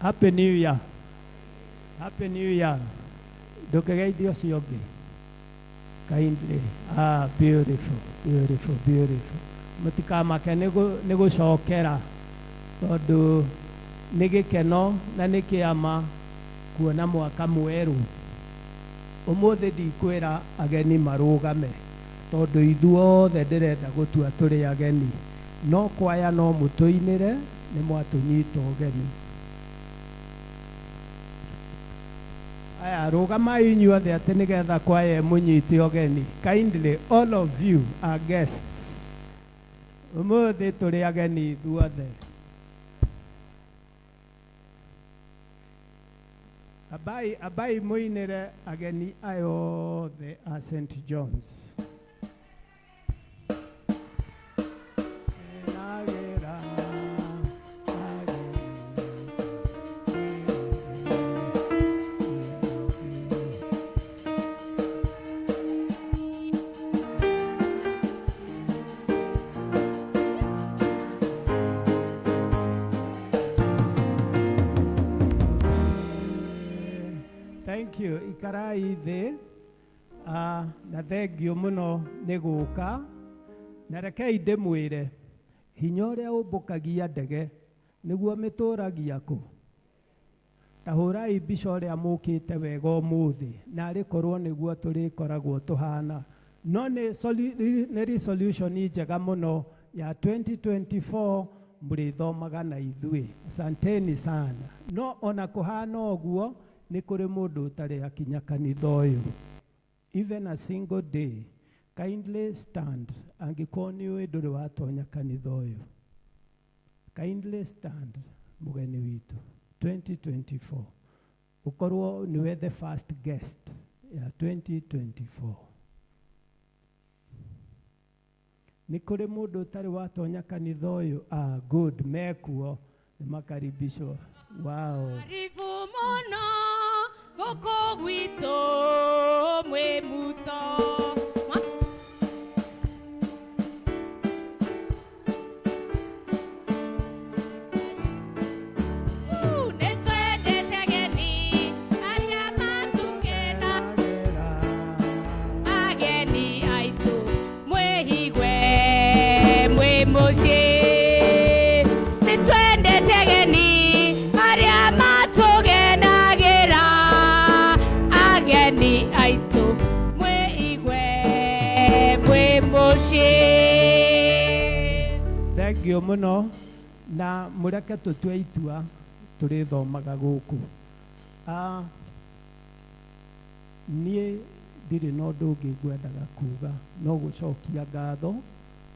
Happy New Year. Happy New Year. Ndũkĩgeithie ũcio ũngĩ. Kindly. Ah, beautiful, beautiful, beautiful. Mũtikamake nĩ gũcokera tondũ nĩ gĩkeno na nĩ kĩama kuona mwaka mwerũ. Ũmũthĩ ndikwĩra ageni marũgame tondũ ithuothe ndĩrenda gũtua tũrĩ ageni, no kwaya no mũtũinĩre nĩ mwatũnyita ũgeni. Aya, rũgamai inyuothe atĩ nĩgetha kwaya ĩmũnyite ũgeni. Kindly, all of you are guests. Ũmũthĩ tũrĩ ageni ithuothe. Abai, abai mũinĩre ageni aya othe a St. John's. Nagera, Thank you. Ikarai thĩ. Ah, na thengio mũno nĩ gũka. Na rekei ndĩmwĩre, hinya ũrĩa ũmbũkagia ndege nĩguo mĩtũragia kũ. Ta hũrai mbica ũrĩa mũkĩte wega ũmũthĩ, na arĩ korwo nĩguo tũrĩkoragwo tũhana. No nĩ resolution njega mũno ya 2024 mũrĩthomaga na ithuĩ. Asanteni sana. No ona kũhana ũguo, nĩ kũrĩ mũndũ ũtarĩ akinya kanitha ũyũ. Even a single day, kindly stand. Angĩkorwo nĩ ũĩ ndũrĩ watonya kanitha ũyũ. Kindly stand, mũgeni witũ. 2024. Ũkorwo nĩwe the first guest ya 2024. Nĩ kũrĩ mũndũ ũtarĩ watonya kanitha ũyũ? Ah, good, mekuo. Nĩ makaribishwo. Wow. Karibu mũno gũkũ gwitũ mwĩ muto. Nĩ twendete ageni arĩa matũgena ageni aitũ mwĩhigwe mwĩ mũciĩ. Nĩ twendete ageni arĩa matũgenagĩra ageni aitũ mwĩigwe mwĩ mũciĩ. Thengio mũno na mũreke tũtue itua tũrĩthomaga gũkũ. Ah, niĩ ndirĩ na ũndũ ũngĩ ngwendaga kuga no gũcokia ngatho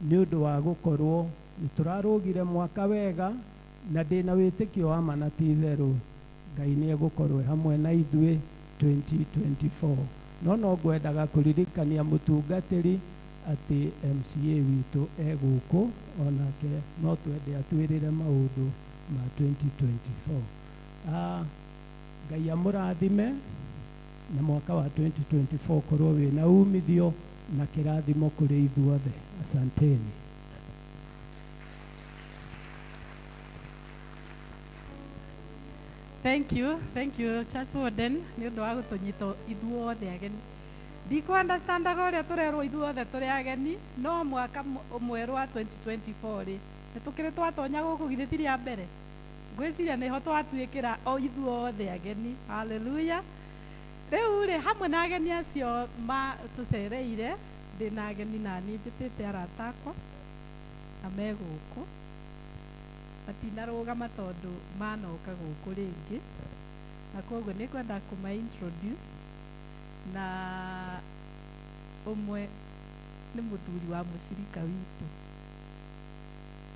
nĩ ũndũ wa gũkorwo nĩ tũrarũgire mwaka wega na ndĩna wĩtĩkio wa ma na ti itherũ Ngai nĩ egũkorwo e hamwe na ithuĩ 2024. No no ngwendaga kũririkania mũtungatĩri atĩ MCA witũ e gũkũ onake no twende atwĩrĩre maũndũ ma 2024. Ah, Ngai amũrathime na mwaka wa 2024 ũkorwo wĩna umithio na kĩrathimo kũrĩ ithuothe. Asanteni. Thank you, thank you Church Warden nĩ ũndũ wa gũtũnyita ithuothe ageni. Ndikũ understandaga ũrĩa tũrerwo ithuothe tũrĩ ageni, no mwaka mwerũ wa 2024 rĩ, nĩ tũkĩrĩ twatonya gũkũ githĩ ti rĩa mbere. Ngwĩciria nĩho twatuĩkĩra o ithuothe ageni. Hallelujah. Rĩu rĩ, hamwe na ageni acio matũcereire, ndĩna ageni naniĩ njĩtĩte arata akwa na me gũkũ. Matinarũgama tondũ manoka gũkũ rĩngĩ, na koguo nĩ ngwenda kũma introduce. Na ũmwe nĩ mũthuri wa mũcirika witũ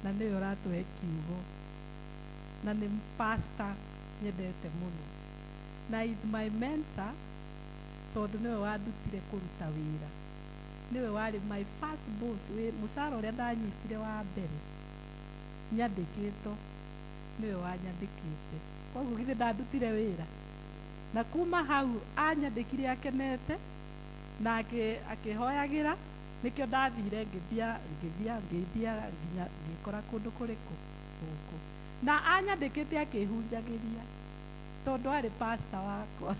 na nĩwe ũratũhe kiugo, na nĩ pastor nyendete mũno, na is my mentor tondũ nĩwe wandutire kũruta wĩra, nĩwe warĩ my first boss. Mũcara ũrĩa ndanyitire wa mbere nyandĩkĩtwo nĩwe wanyandĩkĩte, koguo githĩ ndandutire wĩra. Na kuma hau anyandĩkire akenete na akĩhoyagĩra Nĩkĩo ndathire ngĩthia ngĩthia ngĩthia nginya ngĩkora kũndũ kũrĩkũ gũkũ. Na anyandĩkĩte akĩhunjagĩria tondũ arĩ pastor wakwa.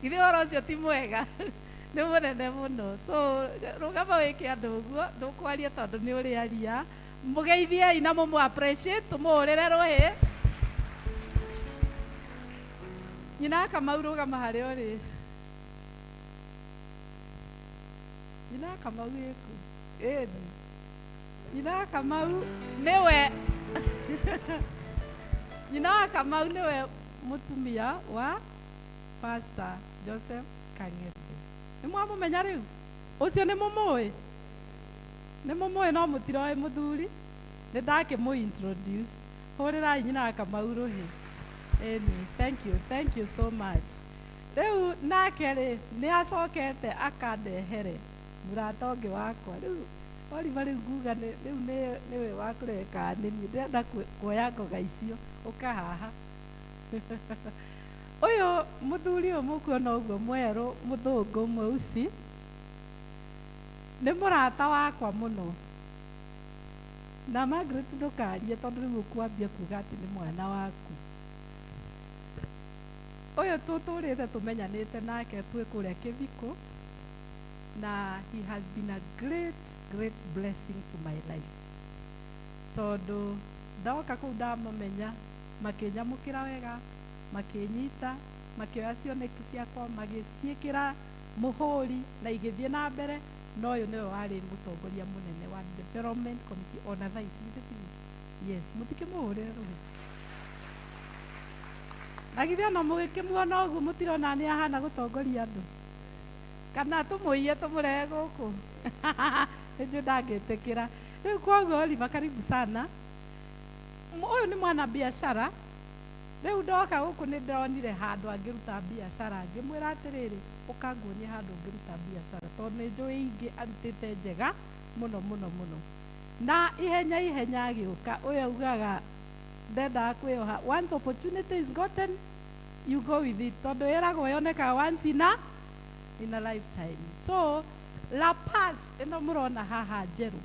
Githĩ ũhoro ũcio ti mwega? Nĩ mũnene mũno. So rũgama wĩke andũ ũguo, ndũkwaria tondũ nĩ ũrĩaria. Mũgeithiei na mũmũ appreciate, tũmũhũrĩre rũhĩ. Nyina Kamau rũgama harĩa ũrĩ. Nyina Kamau ĩku. Ĩni. Nyina Kamau nĩwe Nyina wa Kamau nĩwe mũtumia wa Pastor Joseph Kang'ethe. Nĩ mwamũmenya rĩu? Ũcio nĩ mũmũĩ? Nĩ mũmũĩ no mũtiroĩ mũthuri? Nĩ ndakĩmũ introduce. Hũrĩrai nyina wa Kamau rũhĩ. Ĩni, thank you, thank you so much. Rĩu nake rĩ, nĩ acokete akandehere mũrata ũngĩ wakwa. Rĩu Oliver rĩu nguga rĩu nĩwe wa kũrehe kana nĩ niĩ. Ndĩrenda kuoya ngoga icio ũka haha. Ũyũ mũthuri ũyũ mũkuona ũguo mwerũ mũthũngũ mweusi nĩ mũrata wakwa mũno. Na Margaret ndũkarie tondũ rĩu ũkwambia kuga atĩ nĩ mwana waku. Ũyũ tũtũrĩte tũmenyanĩte nake twĩ kũrĩa Kĩbiko, na he has been a great, great blessing to my life. Tondũ ndoka kũu ndamamenya, makĩnyamũkĩra wega, makĩnyita, makĩoya cioneki ciakwa, magĩciĩkĩra mũhũri na igĩthiĩ na mbere. Na ũyũ nĩwe warĩ mũtongoria mũnene wa development committee ona thaa ici githĩ tiguo? Yes, mũtikĩmũhũrĩre rũhĩ. Na githĩ ona mũgĩkĩmuona ũguo mũtirona nĩ ahana gũtongoria andũ? Kana tũmũiye tũmũrehe gũkũ? Nĩnjũĩ ndangĩtĩkĩra. Rĩu koguo Oliver, karibu sana. Ũyũ nĩ mwana biacara. Rĩu ndoka gũkũ nĩ ndonire handũ angĩruta biacara, ngĩmwĩra atĩrĩrĩ, ũka nguonie handũ ũngĩruta biacara, tondũ nĩ njũĩ ingĩ arutĩte njega mũno mũno mũno. Na ihenya ihenya agĩũka, ũyũ augaga ndendaga kwĩyoha. Once opportunity is gotten, you go with it, tondũ ĩragwo yonekaga once in a lifetime. So La Paz ĩno mũrona haha njerũ,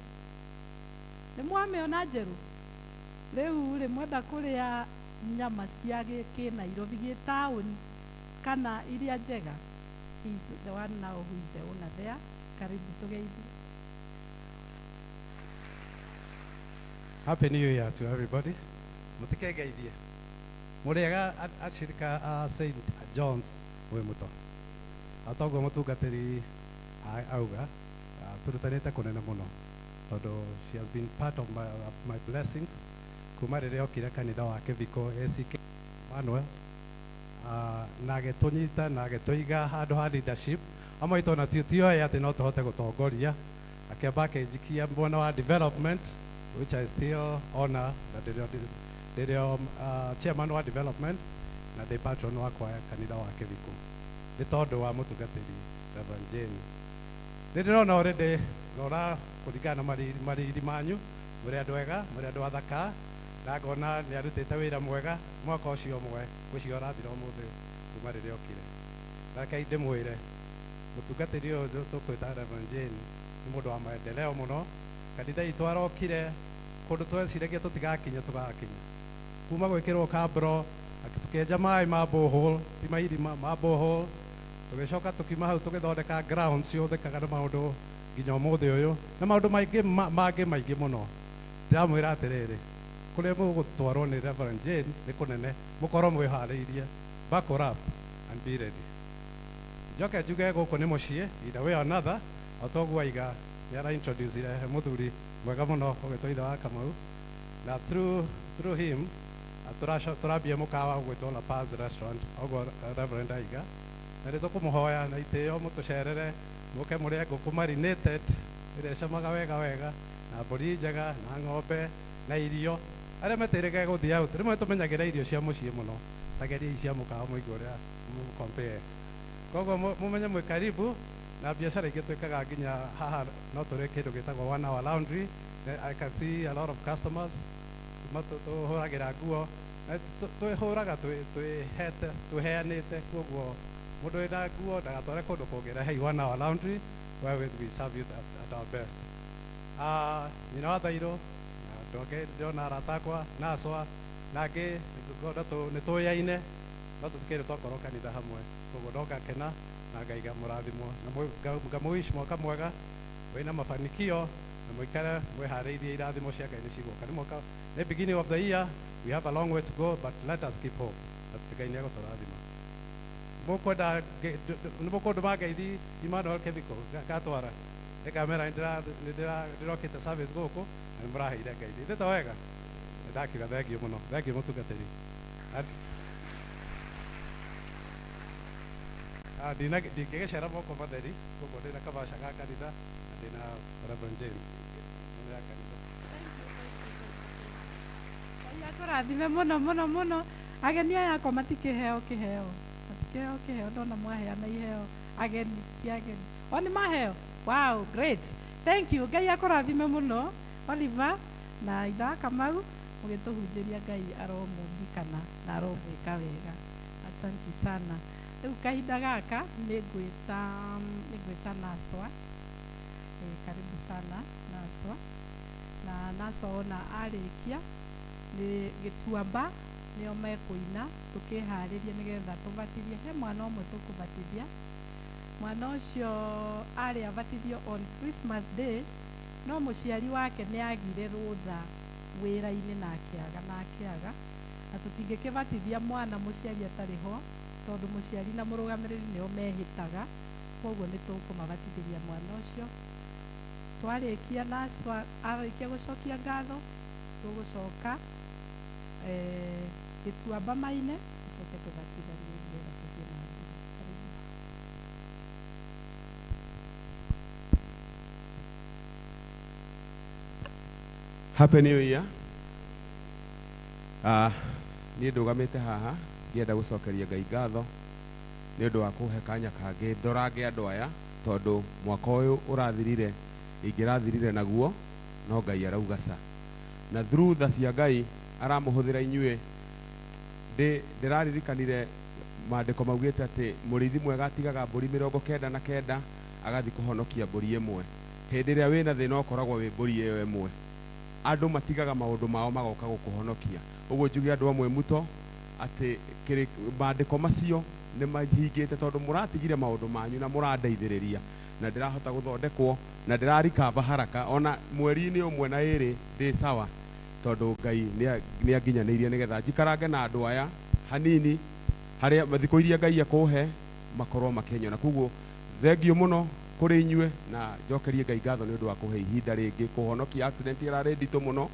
nĩ mwamĩona njerũ? Rĩu rĩ, mwenda kũrĩa nyama cia kĩ Nairobi gĩ town kana iria njega, he is the one now who is the owner there. Karibu tũgeithie. Happy New Year to everybody. Mũtikegeithie. Mũrĩega acirika a St. John's wĩ mũto. Atoguo mũtungatĩri auga, tũrutanĩte kũnene mũno tondũ she has been part of my blessings kuma rĩrĩa okire kanitha wa Kĩbiko ACK Emmanuel, na agĩtũnyita na agĩtũiga handũ ha leadership. Amwe aitũ ona tioĩ atĩ no tũhote gũtongoria, akĩamba akĩnjikia mwena wa development, which I still honor, na ndĩrĩo chairman wa development na ndĩ patron wakwa ya kanitha wa Kĩbiko nĩ tondũ wa mũtungatĩri Reverend Jane. Nĩ ndĩrona already ngona kũringana na mariri manyu mũrĩ andũ ega, mũrĩ andũ athaka, na ngona nĩ arutĩte wĩra mwega mwaka ũcio ũmwe ngwĩciria ũrathira ũmũthĩ kuma rĩrĩa okire. Na rekei ndĩmwĩre mũtungatĩri ũyũ tũkwĩta Reverend Jane nĩ mũndũ wa maendeleo mũno. Kanitha itũ arokire kũndũ tweciragia tũtigakinya, tũgakinya kuma gwĩkĩrwo kabro, tũkĩenja maĩ ma borehole, ti mairima ma borehole, tũgĩcoka tũkiuma hau tũgĩthondeka grounds ciũthĩkaga na maũndũ nginya ũmũthĩ ũyũ na maũndũ maingĩ mangĩ maingĩ mũno. Ndĩramwĩra atĩrĩrĩ, kũrĩa mũgũtwarwo nĩ Reverend Jane nĩ kũnene, mũkorwo mwĩharĩirie. Buckle up and be ready. Njoke njuge gũkũ nĩ mũciĩ either way or another. O toguo aiga nĩ ara introduce he mũthuri mwega mũno ũgĩtwo ithe wa Kamau, na through him tũrambia mũkawa ũgwĩtwo La Paz Restaurant, ũguo Reverend aiga, na nĩ tũkũmũhoya na itĩo mũtũcerere, mũke mũrĩe ngũkũ marinated ĩrĩa ĩcamaga wega wega, na mbũri njega na ng'ombe na irio. Arĩa metĩrĩge gũthiĩ out rĩmwe tũmenyagĩra irio cia mũciĩ mũno, tageriai cia mũkawa mũigue ũrĩa mũcompare. Koguo mũmenye mwĩ karibu. Na biacara ingĩ twĩkaga nginya haha no tũrĩ kĩndũ gĩtagwo One Hour Laundry. I can see a lot of customers. Tũhũragĩra nguo na twĩhũraga twĩhete twĩheanĩte, koguo mũndũ wĩna nguo ndagatware kũndũ kũngĩ, rehei One Hour Laundry where we serve you that. our best. Nyina wa Thairũ na andũ angĩ ndĩrona arata akwa na acwa na angĩ nĩ tũyaine no tũtikĩrĩ twakorwo kanitha hamwe, koguo no ngakena na Ngai ngamũrathimwo na ngamũwish mwaka mwega wĩna mafanikio na mũikare mwĩharĩirie irathimo cia Ngai nĩ cigũka. Nĩ mwaka, nĩ beginning of the year, we have a long way to go, but let us keep hope that Ngai nĩ egũtũrathima. Mũkwenda nĩ mũkũndũma ngeithi Emmanuel Kebiko gatwara nĩ ngamera nĩ ndĩrokĩte service gũkũ na nĩ mũraheire ngeithi ithe to wega. Nĩ ndakiuga thengiũ mũno, thengiũ mũtungatĩri. Ndingĩgĩcera moko matheri, koguo ndĩna kabaca ga kanitha na ndĩna Reverend Jane nĩ ya kanitha. Ngai atũrathime mũno mũno mũno. Ageni aya akwa matikĩheo kĩheo, matikĩheo kĩheo. Ndona mwaheana iheo ageni cia ageni o nĩ maheo. Wow, great, thank you. Ngai akũrathime mũno Oliver na itha wa Kamau mũgĩtũhunjĩria. Ngai aromũririkana na aromwĩka wega. Asanti sana. Rĩu kahinda gaka nĩ ngwĩta Naswa. Karibu sana Naswa. Na Naswa ona arĩkia nĩ gĩtuamba nĩo mekũina tũkĩharĩrie nĩgetha tũbatithie. He mwana ũmwe tũkũbatithia. Mwana ũcio arĩ abatithio on Christmas Day, no mũciari wake nĩ agire rũtha wĩra-inĩ na akĩaga na akĩaga, na tũtingĩkĩbatithia mwana mũciari atarĩ ho, tondũ mũciari na mũrũgamĩrĩri nĩo mehĩtaga. Koguo nĩ tũkũmabatithĩria mwana ũcio. Twarĩkia, Naswa arĩkia gũcokia ngatho, tũgũcoka gĩtuamba maine, tũcoke tũbatithanie nĩgetha tũthiĩ na mbere. Karibu. Happy New Year. Niĩ ndũgamĩte haha ngĩenda gũcokeria Ngai ngatho nĩ ũndũ wa kũhe kanya kangĩ ndorange andũ aya, tondũ mwaka ũyũ ũrathirire ingĩrathirire naguo, no Ngai arauga ca na through tha cia Ngai aramũhũthĩra inyuĩ. Ndĩraririkanire maandĩko maugĩte atĩ mũrĩithi mwega atigaga mbũri 99 agathiĩ kũhonokia mbũri ĩmwe. Hĩndĩ ĩrĩa wĩna thĩna ũkoragwo wĩ mbũri ĩyo ĩmwe. Andũ matigaga maũndũ mao magoka gũkũhonokia. Ũguo njuge andũ amwe muto atĩ maandĩko macio nĩ mahingĩte, tondũ mũratigire maũndũ manyu na mũrandeithĩrĩria na ndĩrahota gũthondekwo na ndĩrarikaba haraka ona mweri-inĩ ũmwe na ĩrĩ ndĩ sawa, tondũ Ngai nĩ anginyanĩirie nĩgetha njikarange na andũ aya hanini harĩa thikũ iria Ngai ekũhe makorwo makĩnyona. Koguo thengiũ mũno kũrĩ inyuĩ na njokerie Ngai ngatho nĩ ũndũ wa kũhe ihinda rĩngĩ kũhonokia accident ĩrarĩ nditũ mũno.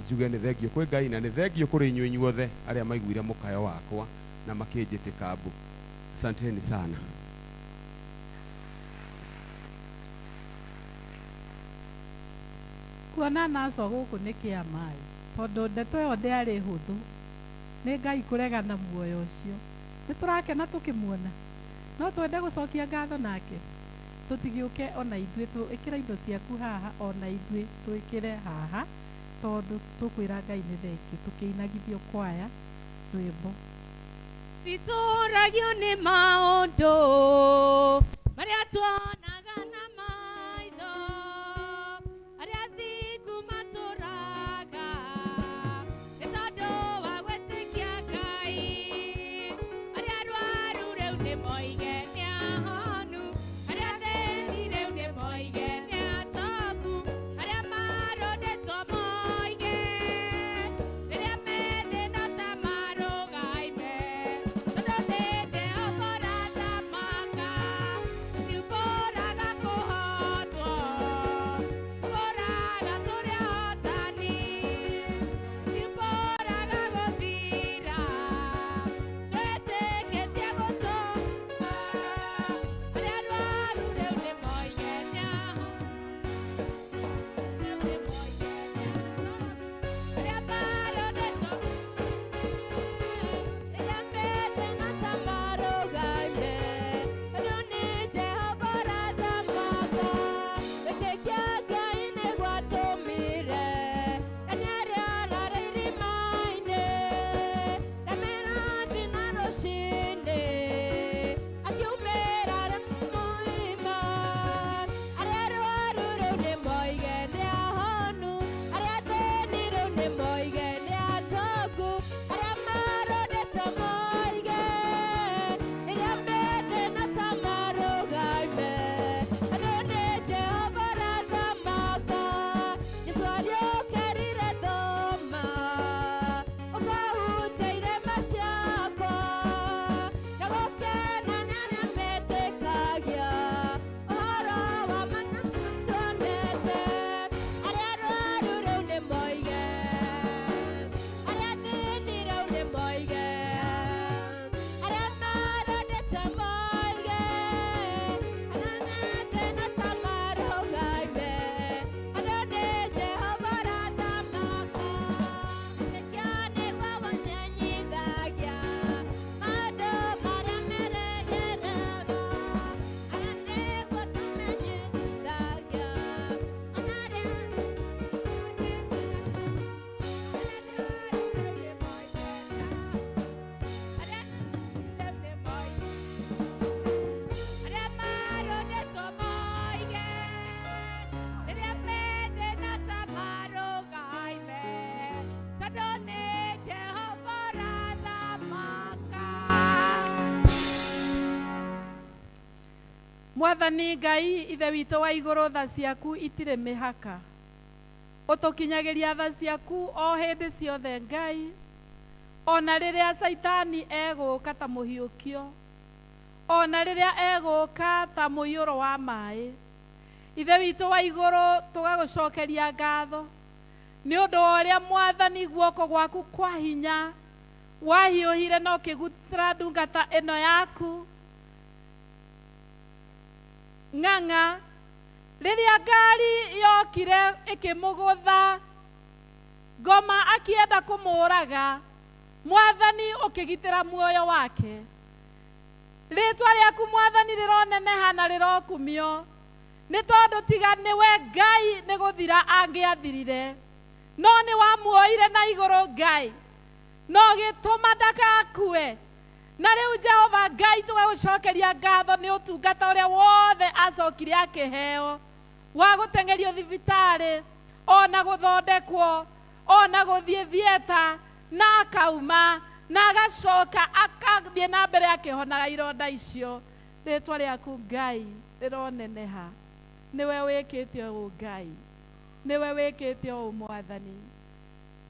Njuge nĩ thengiũ kwĩ Ngai na nĩ thengiũ kũrĩ inyuĩ inyuothe arĩa maiguire mũkayo wakwa na makĩnjĩtĩka mbu. Asanteni sana. Kuona Naswa gũkũ nĩ kĩama tondũ ndeto ĩyo ndĩarĩ hũthũ, nĩ Ngai kũregana muoyo ũcio. Nĩ tũrakena tũkĩmuona, no twende gũcokia ngatho nake. Tũtigĩũke ona ithuĩ ĩkĩra indo ciaku haha, ona ithuĩ twĩkĩre haha, tondũ tũkwĩra Ngai nĩ thengiũ tũkĩinagithio kwaya rwĩmbo. Titũragio nĩ maũndũ marĩa tuonaga na maitho, arĩa thingu matũraga nĩ tondũ wa gwĩtĩkia Ngai, arĩa arwaru rĩu nĩ moige nĩ ahonu, arĩa athĩni rĩu nĩ moige nĩ atongu, arĩa marũndĩtwo moige rĩrĩa me thĩna ta marũgaime, tondũ nĩ Jehova ũrathamaka, tũtiumbũraga kũhotwo, tũmbũraga tũrĩ ahotani, tũtiumbũraga gũthira, twĩtĩkĩtie gũtũma arĩa Mwathani Ngai ithe witũ wa igũrũ, tha ciaku itirĩ mĩhaka, ũtũkinyagĩria tha ciaku o hĩndĩ ciothe Ngai, ona rĩrĩa Caitani egũka ta mũhiũkio, ona rĩrĩa egũka ta mũiyũro wa maĩ. Ithe witũ wa igũrũ, tũgagũcokeria ngatho nĩ ũndũ wa ũrĩa Mwathani guoko gwaku kwa hinya wahiũhire na ũkĩgutĩra ndungata ĩno yaku Ng'ang'a rĩrĩa ngari yokire ĩkĩmũgũtha, ngoma akĩenda kũmũraga, Mwathani ũkĩgitĩra muoyo wake. Rĩtwa rĩaku Mwathani rĩroneneha na rĩrokumio, nĩ tondũ tiga nĩwe Ngai nĩ gũthira angĩathirire, no nĩ wamuoire na igũrũ Ngai, no gĩtũma ndagakue. Na rĩu Jehova Ngai tũgagũcokeria ngatho nĩ ũtungata ũrĩa wothe acokire akĩheo wa gũteng'erio thibitarĩ, ona gũthondekwo, ona gũthiĩ thieta, na akauma na agacoka akathiĩ na mbere akĩhonaga ironda icio. Rĩtwa rĩaku Ngai rĩroneneha, nĩwe wĩkĩte ũũ Ngai, nĩwe wĩkĩte ũũ Mwathani.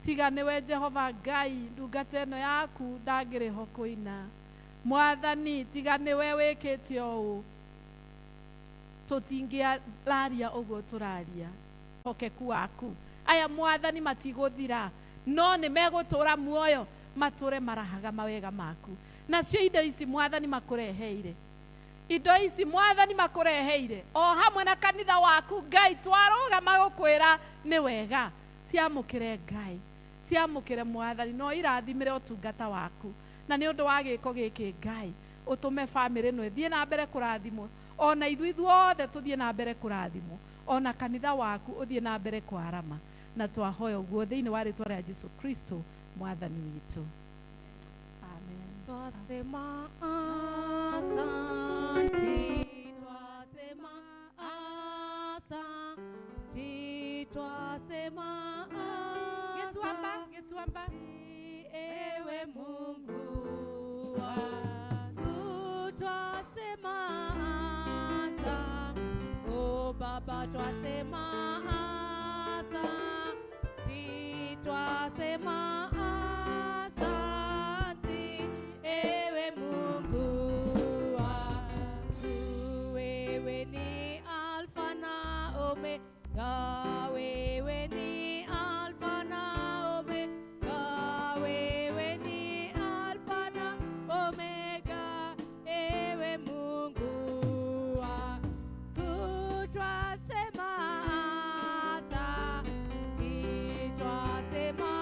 Tiga nĩwe Jehova Ngai, ndungata ĩno yaku ndangĩrĩ ho kũina. Mwathani, tiga nĩwe wĩkĩte ũũ, tũtingĩraria ũguo tũraria. Hokeku waku aya Mwathani matigũthira, no nĩ megũtũra muoyo, matũre marahaga mawega maku. Nacio indo ici Mwathani makũreheire, indo ici Mwathani makũreheire o hamwe na kanitha waku Ngai, twarũgama gũkwĩra nĩ wega. Ciamũkĩre Ngai, ciamũkĩre Mwathani, no irathimĩre ũtungata waku. Na nĩ ũndũ wa gĩko gĩkĩ Ngai, ũtũme bamĩrĩ ĩno ĩthiĩ na mbere kũrathimwo, ona ithuĩ ithuothe tũthiĩ na mbere kũrathimwo, ona kanitha waku ũthiĩ na mbere kwarama. Na twahoya ũguo thĩinĩ wa rĩtwa rĩa Jesu Kristo Mwathani witũ, amen. Twasema asante, twasema asante, twasema Gĩtuamba, gĩtuamba. Ewe Mungu wangu, twasema asante. O Baba, twasema asante, twasema asante, ewe Mungu wangu. Wewe ni Alfa na Omega, wewe ni Alfa na Omega, wewe ni Alfa na Omega, ewe Mungu wangu. Twasema asante, twasema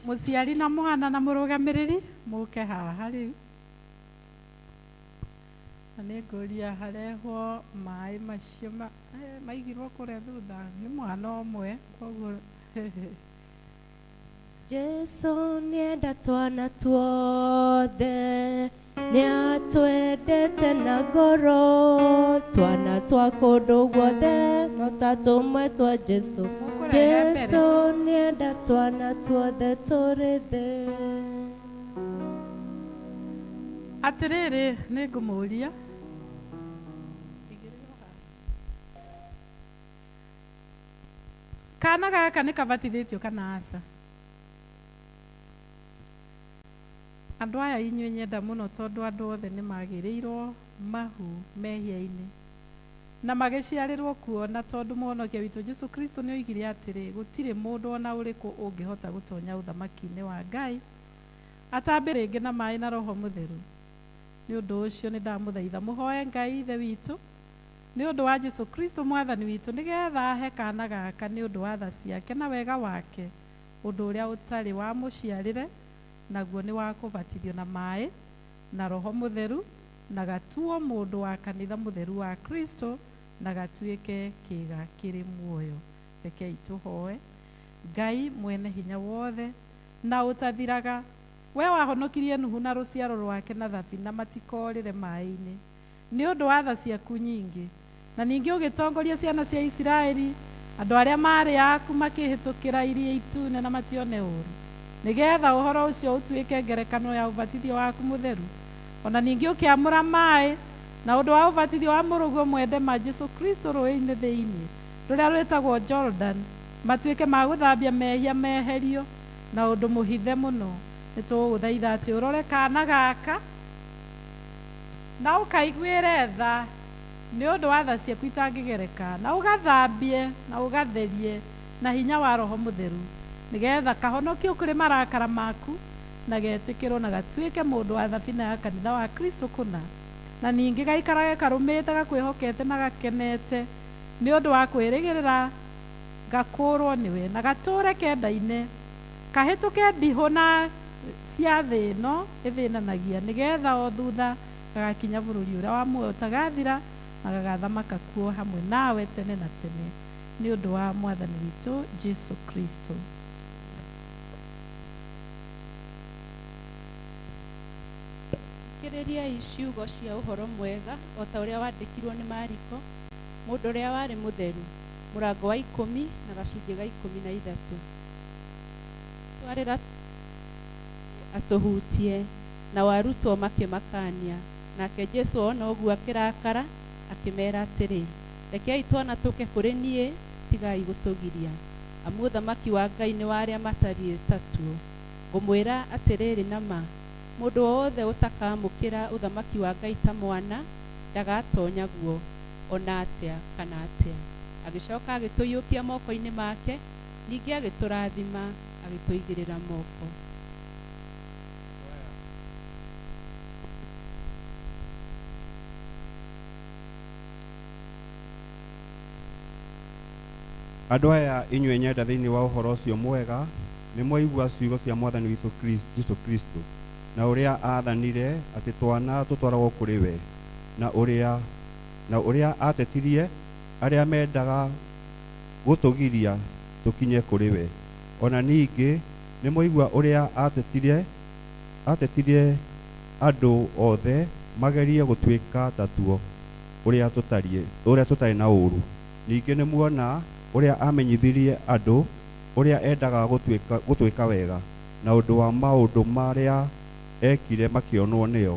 Mũciari na mwana na mũrũgamĩrĩri mũke haha rĩu. Na nĩ ngũria harehwo maĩ macio maigirwo kũrĩa thutha nĩ mwana ũmwe koguo. Jesu nĩenda twana tuothe, nĩatwendete na ngoro, twana twa kũndũ guothe no ta tũmwe twa Jesu. Jesu nĩenda twana tuothe tũrĩ thĩ. Atĩrĩrĩ, nĩ ngũmũria kana gaka nĩ kabatithĩtio kana aca? Andũ aya inyuĩ nyenda mũno tondũ andũ othe nĩ magĩrĩirwo mahu mehia-inĩ na magĩciarĩrwo kuo, na tondũ mũhonokia witũ Jesu Kristo nĩ oigire atĩrĩ, gũtirĩ mũndũ ona ũrĩkũ ũngĩhota gũtonya ũthamaki-inĩ wa Ngai atambe rĩngĩ na maĩ na Roho Mũtheru. Nĩ ũndũ ũcio nĩ ndamũthaitha mũhoe Ngai Ithe witũ nĩ ũndũ wa Jesu Kristo mwathani witũ, nĩgetha ahe kana gaka nĩ ũndũ wa tha ciake na wega wake ũndũ ũrĩa ũtarĩ wa mũciarĩre, naguo nĩ wa kũbatithio na maĩ na Roho Mũtheru, na gatuo mũndũ wa kanitha mũtheru wa Kristo, na gatuĩke kĩĩga kĩrĩ muoyo. Rekei tũhoe. Ngai mwene hinya wothe na ũtathiraga, we wahonokirie Nuhu na rũciaro rwake na thabina matikorĩre maĩ-inĩ nĩ ũndũ wa tha ciaku nyingĩ, na ningĩ ũgĩtongoria ciana cia Isiraeli andũ arĩa maarĩ aku makĩhĩtũkĩra iria itune na matione ũũru, nĩgetha ũhoro ũcio ũtuĩke ngerekano ya ũbatithio waku mũtheru. Ona ningĩ ũkĩamũra maĩ na ũndũ wa ũbatithio wa mũrũguo mwende ma Jesu Kristo rũĩ-inĩ thĩinĩ rũrĩa rwĩtagwo Jordan, matuĩke ma gũthambia mehia meherio na ũndũ mũhithe mũno. Nĩ tũgũgũthaitha atĩ ũrore kana gaka na ũkaiguĩre tha nĩ ũndũ wa tha ciaku itangĩgereka, na ũgathambie na ũgatherie na hinya wa Roho Mũtheru, nĩgetha kahonokio kũrĩ marakara maku na getĩkĩrwo na gatuĩke mũndũ wa thabina ya kanitha wa Kristo kũna, na ningĩ gaikarage karũmĩte gakwĩhokete na gakenete nĩ ũndũ wa kwĩrĩgĩrĩra gakũrwo nĩwe, na gatũre kendaine kahĩtũke ndihũ na cia thĩ ĩno ĩthĩnanagia, nĩgetha o thutha gagakinya bũrũri ũrĩa wa muoyo ũtagathira, na gagathamaka kuo hamwe nawe tene na tene, nĩ ũndũ wa mwathani witũ Jesu Kristo. Thikĩrĩriai ciugo cia ũhoro mwega o ta ũrĩa wandĩkirwo nĩ Mariko, mũndũ ũrĩa warĩ mũtheru, mũrango wa 10 na gacunjĩ ga 13. Twarĩra atũhutie, nao arutwo makĩmakania. Nake Jesu ona ũguo akĩrakara, akĩmera atĩrĩ, rekei twana tũke kũrĩ niĩ, tigai gũtũgiria, amu ũthamaki wa Ngai nĩ wa arĩa matariĩ ta tuo. Ngũmwĩra atĩrĩrĩ na ma, mũndũ wothe ũtakamũkĩra ũthamaki wa Ngai ta mwana ndagatonya guo ona atĩa kana atĩa. Agĩcoka agĩtũiyũkia moko-inĩ make, ningĩ agĩtũrathima, agĩtũigĩrĩra moko. Andũ aya inyuĩ nyenda thĩinĩ wa ũhoro ũcio mwega, nĩ mwaigua ciugo cia mwathani witũ Jesu Kristo, na ũrĩa aathanire atĩ twana tũtwaragwo kũrĩ we, na ũrĩa aatetirie arĩa mendaga gũtũgiria tũkinye kũrĩ we. Ona ningĩ nĩ mwaigua ũrĩa aatetirie andũ othe magerie gũtuĩka ta tuo, ũrĩa tũtarĩ na ũũru. Ningĩ nĩ muona ũrĩa amenyithirie andũ ũrĩa endaga gũtuĩka wega, na ũndũ wa maũndũ marĩa ekire makĩonwo nĩo,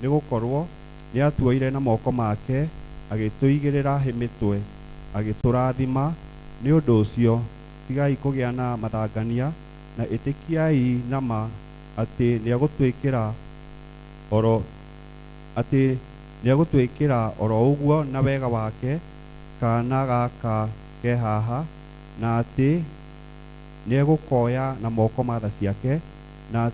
nĩ gũkorwo nĩatuoire na moko make, agĩtũigĩrĩra mĩtwe, agĩtũrathima. Nĩ ũndũ ũcio tigai kũgĩa na mathangania, na ĩtĩkiai na ma atĩ nĩegũtwĩkĩra oro ũguo na wega wake kana gaka ke haha, na atĩ nĩegũkoya na moko ma tha ciake, na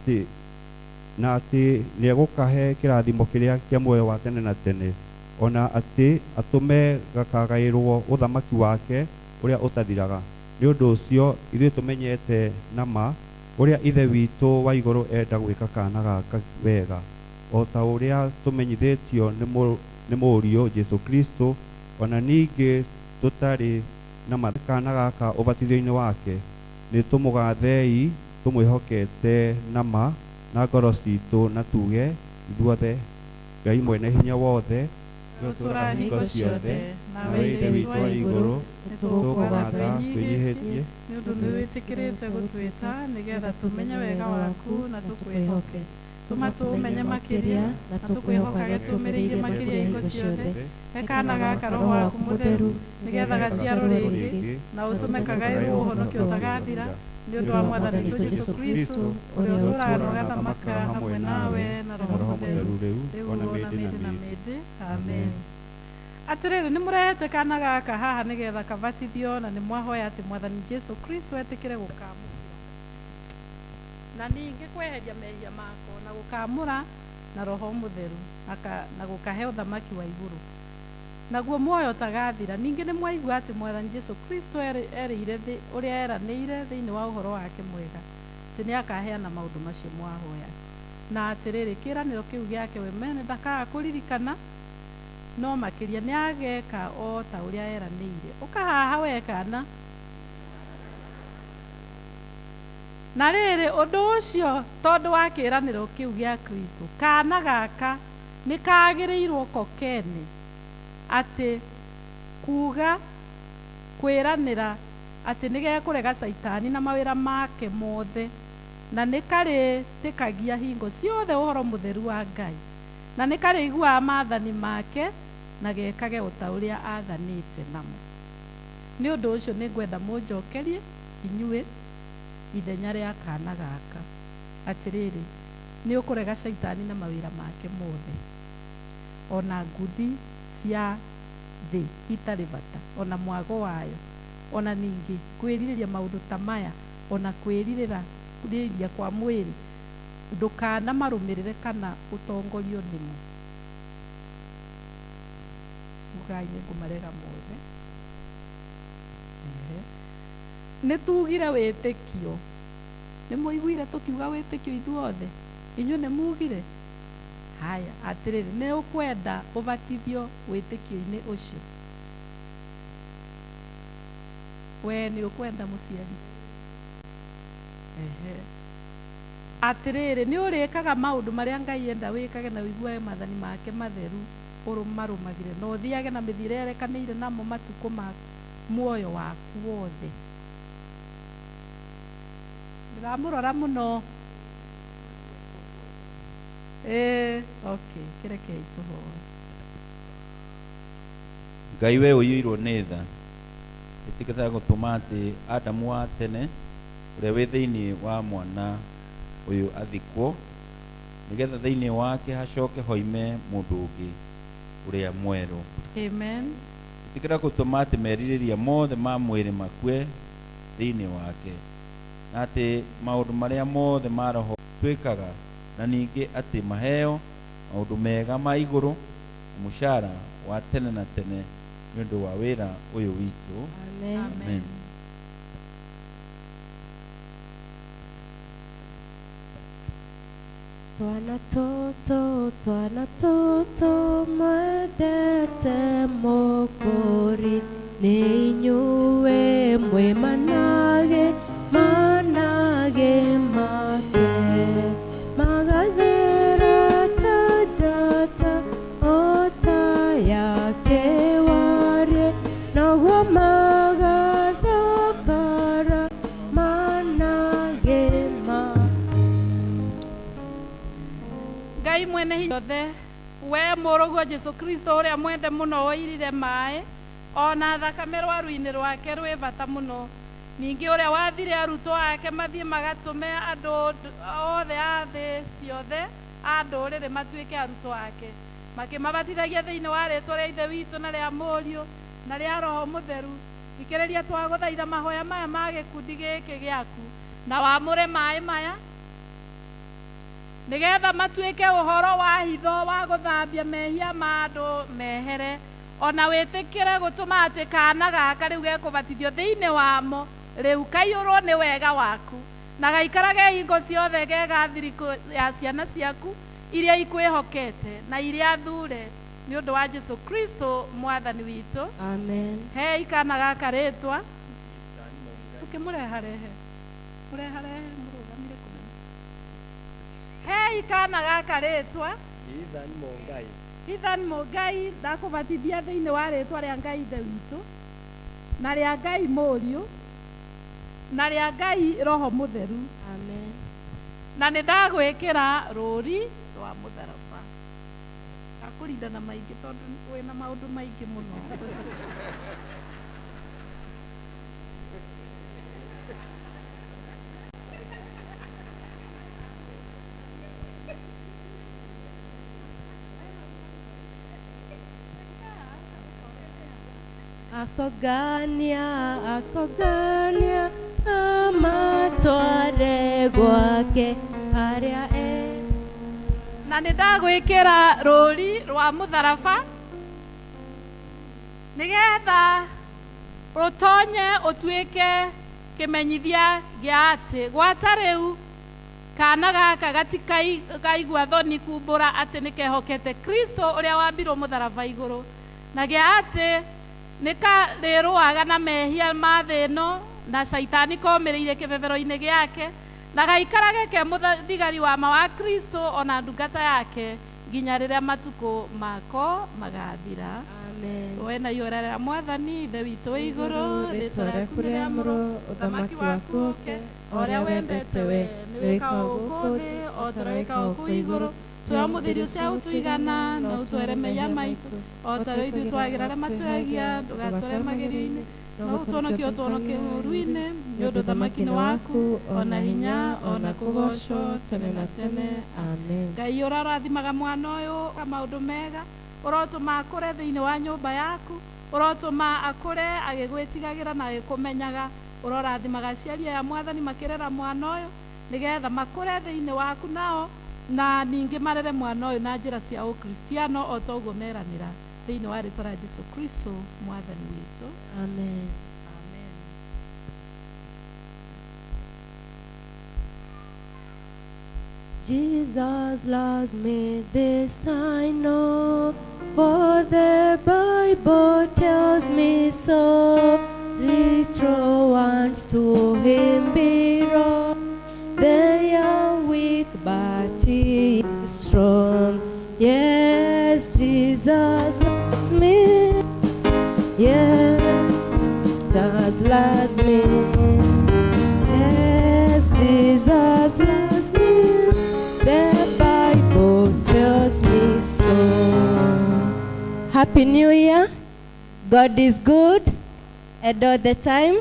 atĩ nĩegũkahe kĩrathimo kĩrĩa kĩa muoyo wa tene na tene, ona atĩ atũme gakagaĩrwo ũthamaki wake ũrĩa ũtathiraga. Nĩ ũndũ ũcio ithuĩ tũmenyete na ma Ũrĩa Ithe witũ wa igũrũ enda gwĩka kaana gaka wega, o ta ũrĩa tũmenyithĩtio nĩ Mũriũ Jesũ Kristo, o na ningĩ tũtarĩ na ma kaana gaka ũbatithio-inĩ wake, nĩ tũmũgathei tũmwĩhokete na ma na ngoro citũ na tuge ithuothe Ngai mwene hinya wothe, Ũrĩa ũtũũraga hingo ciothe, nawe Ithe witũ wa igũrũ, nĩtũgũkũgatha twĩnyihĩtie nĩ ũndũ nĩwĩtĩkĩrĩte gũtwĩta nĩgetha tũmenye wega waku na tũkwĩhoke. Tũma tũũmenye makĩria na tũkwĩhokage tũũmĩrĩirie makĩria hingo ciothe. He kaana gaka Roho waku Mũtheru nĩgetha gaciarwo rĩngĩ na ũtũme kagaĩrwo ũhonokio ũtagathira nĩ ũndũ wa Mwathani witũ Jesũ Kristo, ũrĩa ũtũũraga na ũgathamaka hamwe nawe na Roho Mũtheru, rĩu o na mĩndĩ na mĩndĩ. Amen. Atĩrĩrĩ, nĩ mũrehete kaana gaka haha nĩgetha kabatithio na nĩ mwahoya atĩ Mwathani Jesũ Kristo etĩkĩre gũkamũkĩra na ningĩ kweheria mehia mako na gũkamũra na Roho Mũtheru na gũkahe ũthamaki wa igũrũ naguo muoyo ũtagathira. Ningĩ nĩ mwaigua atĩ Mwathani Jesũ Kristo erĩire ũrĩa eranĩire thĩinĩ wa ũhoro wake mwega atĩ nĩ akaheana maũndũ macio mwahoya. Na atĩrĩrĩ, kĩĩranĩro kĩu gĩake we mwene ndakaga kũririkana, no makĩria nĩ ageka o ta ũrĩa eranĩire. Ũka haha we kana. Na rĩrĩ, ũndũ ũcio tondũ wa kĩĩranĩro kĩu gĩa Kristo, kaana gaka nĩ kagĩrĩirwo ko kene atĩ kuga kwĩranĩra atĩ nĩ gekũrega Caitani na mawĩra make mothe, na nĩ karĩtĩkagia hingo ciothe ũhoro mũtheru wa Ngai, na nĩ karĩiguaga maathani make na gekage o ta ũrĩa aathanĩte namo. Nĩ ũndũ ũcio nĩ ngwenda mũnjokerie inyuĩ ithenya rĩa kaana gaka. Atĩrĩrĩ, nĩ ũkũrega Caitani na mawĩra make mothe, o na nguthi cia thĩ itarĩ bata, o na mwago wayo, o na ningĩ kwĩrirĩria maũndũ ta maya, o na kwĩrirĩria kwa mwĩrĩ, ndũkanamarũmĩrĩre kana ũtongorio nĩmo. Ugai nĩ ngũmarega mothe. Nĩ tugire wĩtĩkio. Nĩ mũiguire tũkiuga wĩtĩkio ithuothe? Inyuĩ nĩ mugire? Haya, atĩrĩrĩ, nĩ ũkwenda ũbatithio wĩtĩkio-inĩ ũcio? We nĩ ũkwenda mũciari? Ehe. Atĩrĩrĩ, nĩ ũrĩkaga maũndũ marĩa Ngai enda wĩkage na ũiguage maathani make matheru ũmarũmagĩre na ũthiage na mĩthiĩre yerekanĩire namo matukũ ma muoyo waku wothe. Ndĩramũrora mũno. Okay, kĩrekei tũhoe. Ngai we ũiyũirwo nĩ tha, ĩtĩkĩra gũtũma atĩ Adamu wa tene ũrĩa wĩ thĩinĩ wa mwana ũyũ athikwo, nĩgetha thĩinĩ wake hacoke hoime mũndũ ũngĩ ũrĩa mwerũ. Amen. Ĩtĩkĩra gũtũma atĩ merirĩria mothe ma mwĩrĩ makue thĩinĩ wake, na atĩ maũndũ marĩa mothe ma roho twĩkaga, na ningĩ atĩ maheo maũndũ mega ma igũrũ na mũcara wa tene na tene nĩ ũndũ wa wĩra ũyũ witũ. Amen. Amen. Twana tũtũ mwendete Mũkũri, nĩ inyuĩ mwĩ manage, manage make. Magathĩra ta njata o ta yake warie, noguo magathakara manage make. Ngai mwene hinya wothe, we mũrũguo Jesũ Kristo ũrĩa mwende mũno woirire maĩ ona thakame rwaru-inĩ rwake rwĩ bata mũno, ningĩ ũrĩa wathire arutwo ake mathiĩ magatũme andũ othe a thĩ ciothe a ndũrĩrĩ matuĩke arutwo ake, makĩmabatithagia thĩinĩ wa rĩĩtwa rĩa Ithe witũ na rĩa Mũriũ na rĩa Roho Mũtheru. Thikĩrĩria twagũthaitha mahoya maya ma gĩkundi gĩkĩ gĩaku, na wamũre maĩ maya nĩgetha matuĩke ũhoro wa hitho wa gũthambia mehia ma andũ mehere, ona wĩtĩkĩre gũtũma atĩ kaana gaka rĩu gekũbatithio thĩinĩ wamo rĩu kaiyũrwo nĩ wega waku, Na gaikarage hingo ciothe ge ga thirikũ ya ciana ciaku iria ikwĩhokete na iria thure nĩ ũndũ wa Jesu Kristo mwathani witũ. Amen. Hei kana gaka rĩtwa ũkĩmũreharehe mũreharehe mũrũgamire kũnene. Hei kana gaka rĩtwa Ethan Mungai. Ethan Mungai, ndakũbatithia thĩinĩ wa rĩtwa rĩa Ngai Ithe witũ na rĩa Ngai Mũriũ na rĩa Ngai Roho Mũtheru. Amen. Na nĩ ndagwĩkĩra rũri rwa mũtharaba. Ndakũrinda na maingĩ tondũ wĩna maũndũ maingĩ mũno. Akogania, akogania, amatware gwake harĩa e. Na nĩ ndagwĩkĩra rũri rwa mũtharaba nĩgetha rũtonye ũtuĩke kĩmenyithia gĩa atĩ gwata rĩu kana gaka gatikaigua thoni kumbũra atĩ nĩ kehokete Kristo ũrĩa wambirwo mũtharaba igũrũ, na gĩa atĩ nĩ karĩrũaga na mehia ma thĩ ĩno na caitani komĩrĩire kĩbebero-inĩ gĩake, na gaikarage ke mũthigari wa ma wa Kristo ona ndungata yake nginya rĩrĩa matukũ mako magathira. Amen. We na ihooya rĩa Mwathani Ithe witũ wĩ igũrũ, rĩtwa rĩaku rĩamũrwo, ũthamaki waku ũke, o ũrĩa wendete we nĩ wĩkagwo gũkũ thĩ o ta ũrĩa wĩkagwo kũu igũrũ. Tũhe ũmũthĩ irio cia gũtũigana, na ũtwere mehia maitũ o ta ũrĩa ithuĩ twagĩra arĩa matwĩhagia, ndũgatware magerio-inĩ, no ũtũhonokie ũtũhonokie ũũru-inĩ, nĩ ũndũ ũthamaki nĩ waku, ona hinya, ona kũgoocwo tene na tene. Amen. Ngai ũrĩa ũrathimaga mwana ũyũ maũndũ mega, ũrotũma akũre thĩinĩ wa nyũmba yaku, ũrotũma akũre agĩgwĩtigagĩra na agĩkũmenyaga, ũrorathimaga aciari aya Mwathani makĩrera mwana ũyũ nĩgetha makũre thĩinĩ waku nao, na ningĩ marere mwana ũyũ na njĩra cia ũkristiano o ta ũguo meranĩra thĩinĩ wa rĩtwa rĩa Jesu Kristo mwathani witũ. Amen. Amen. Jesus loves me, this I know, for the Bible tells me so. Little ones to him belong. They are weak, but he is strong. Yes, Jesus loves me. Yes, Jesus loves me. Yes, Jesus loves me. The Bible tells me so. Happy New Year. God is good and all the time.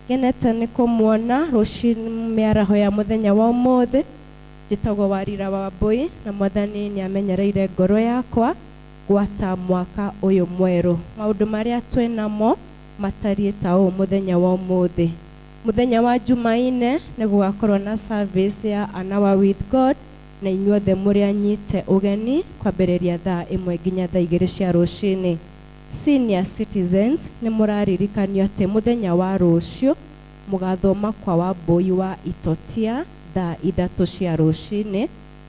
Ngenete nĩ kũmuona rũcinĩ mĩaraho ya mũthenya wa ũmũthĩ. Njĩtagwo Warira wa Mbui na Mwathani nĩ amenyereire ngoro yakwa gwata mwaka ũyũ mwerũ. Maũndũ marĩa twĩnamo matariĩ ta ũũ mũthenya wa ũmũthĩ. Mũthenya wa Jumaine nĩ gũgakorwo na service ya An Hour with God, na inyuothe mũrĩ anyite ũgeni kwambĩrĩria thaa 1 nginya thaa 2 cia rũcinĩ. Senior citizens nĩ mũraririkanio atĩ mũthenya wa rũciũ mũgathoma kwa Wambui wa Itotia thaa 3 cia rũcinĩ,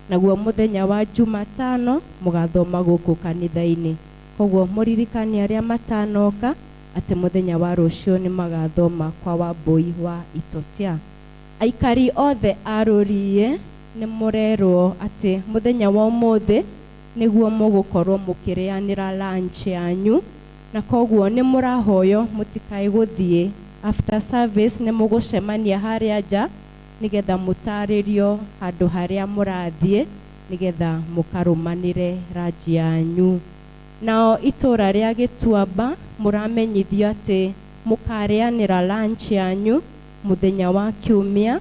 naguo mũthenya wa Jumatano mũgathoma gũkũ kanitha-inĩ. Koguo mũririkane arĩa matanoka atĩ mũthenya wa rũciũ nĩ magathoma kwa Wambui wa Itotia. Aikari othe a Rũriĩ nĩ mũrerwo atĩ mũthenya wa ũmũthĩ nĩguo mũgũkorwo mũkĩrĩanĩra lunch yanyu, na koguo nĩ mũrahoywo mũtikae gũthiĩ. After service nĩ mũgũcemania harĩa nja nĩgetha mũtarĩrio handũ harĩa mũrathiĩ nĩgetha mũkarũmanĩre lunch yanyu. Nao itũra rĩa Gĩtuamba mũramenyithio atĩ mũkarĩanĩra lunch yanyu mũthenya wa Kiumia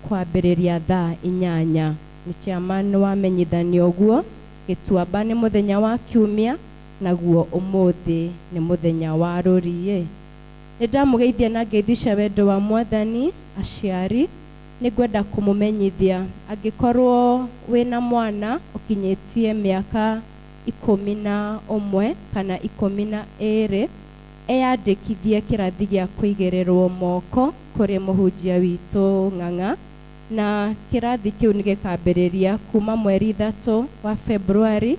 kwambĩrĩria thaa 8. Nĩ chairman wamenyithanio ũguo. Gĩtuamba nĩ mũthenya wa Kiumia, naguo ũmũthĩ nĩ mũthenya wa Rũriĩ. Nĩ ndamũgeithia na ngeithi cia wendo wa Mwathani. Aciari, nĩ ngwenda kũmũmenyithia angĩkorwo wĩna mwana ũkinyĩtie mĩaka 11 kana 12, Eyandĩkithie kĩrathi gĩa kũigĩrĩrwo moko kũrĩ mũhunjia witũ Ng'ang'a, na kĩrathi kĩu nĩ gĩkambĩrĩria kuma mweri 3 wa February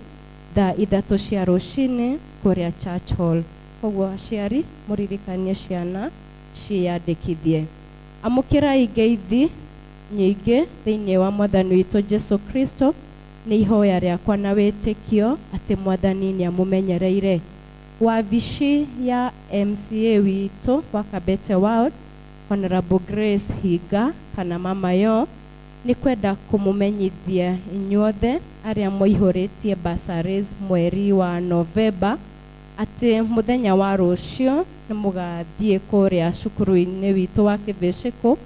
thaa 3 cia rũcinĩ kũrĩa Church Hall. Koguo aciari mũririkanie ciana ciĩyandĩkithie. Amũkĩrai ngeithi nyingĩ thĩinĩ wa Mwathani witũ Jesu Kristo. Nĩ ihoya rĩakwa na wĩtĩkio atĩ Mwathani nĩ amũmenyereire. Wabici ya MCA witũ wa Kabete Ward, Honorable Grace Hinga kana Mama Yo, nĩ kwenda kũmũmenyithia inyuothe arĩa mũihũrĩtie bursaries mweri wa Novemba atĩ mũthenya wa rũciũ nĩ mũgathiĩ kũrĩa cukuru-inĩ witũ wa Kĩbĩcĩkũ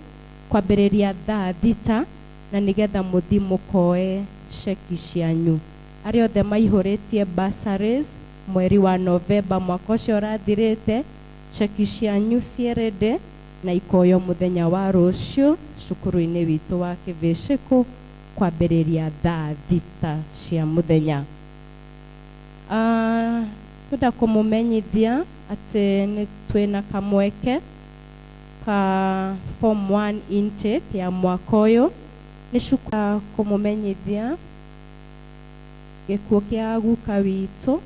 kwambĩrĩria thaa 6 na nĩgetha mũthiĩ mũkoe ceki cianyu. Arĩa othe maihũrĩtie bursaries mweri wa Novemba mwaka ũcio ũrathirĩte, ceki cianyu ciĩ ready na ikoywo mũthenya wa rũciũ cukuru-inĩ witũ wa Kĩbĩcĩkũ kwambĩrĩria thaa 6 cia mũthenya. Twenda kũmũmenyithia atĩ nĩ twĩna kamweke ka form 1 intake ya mwaka ũyũ. Nĩ cukuru kũmũmenyithia gĩkuũ kĩa guka witũ,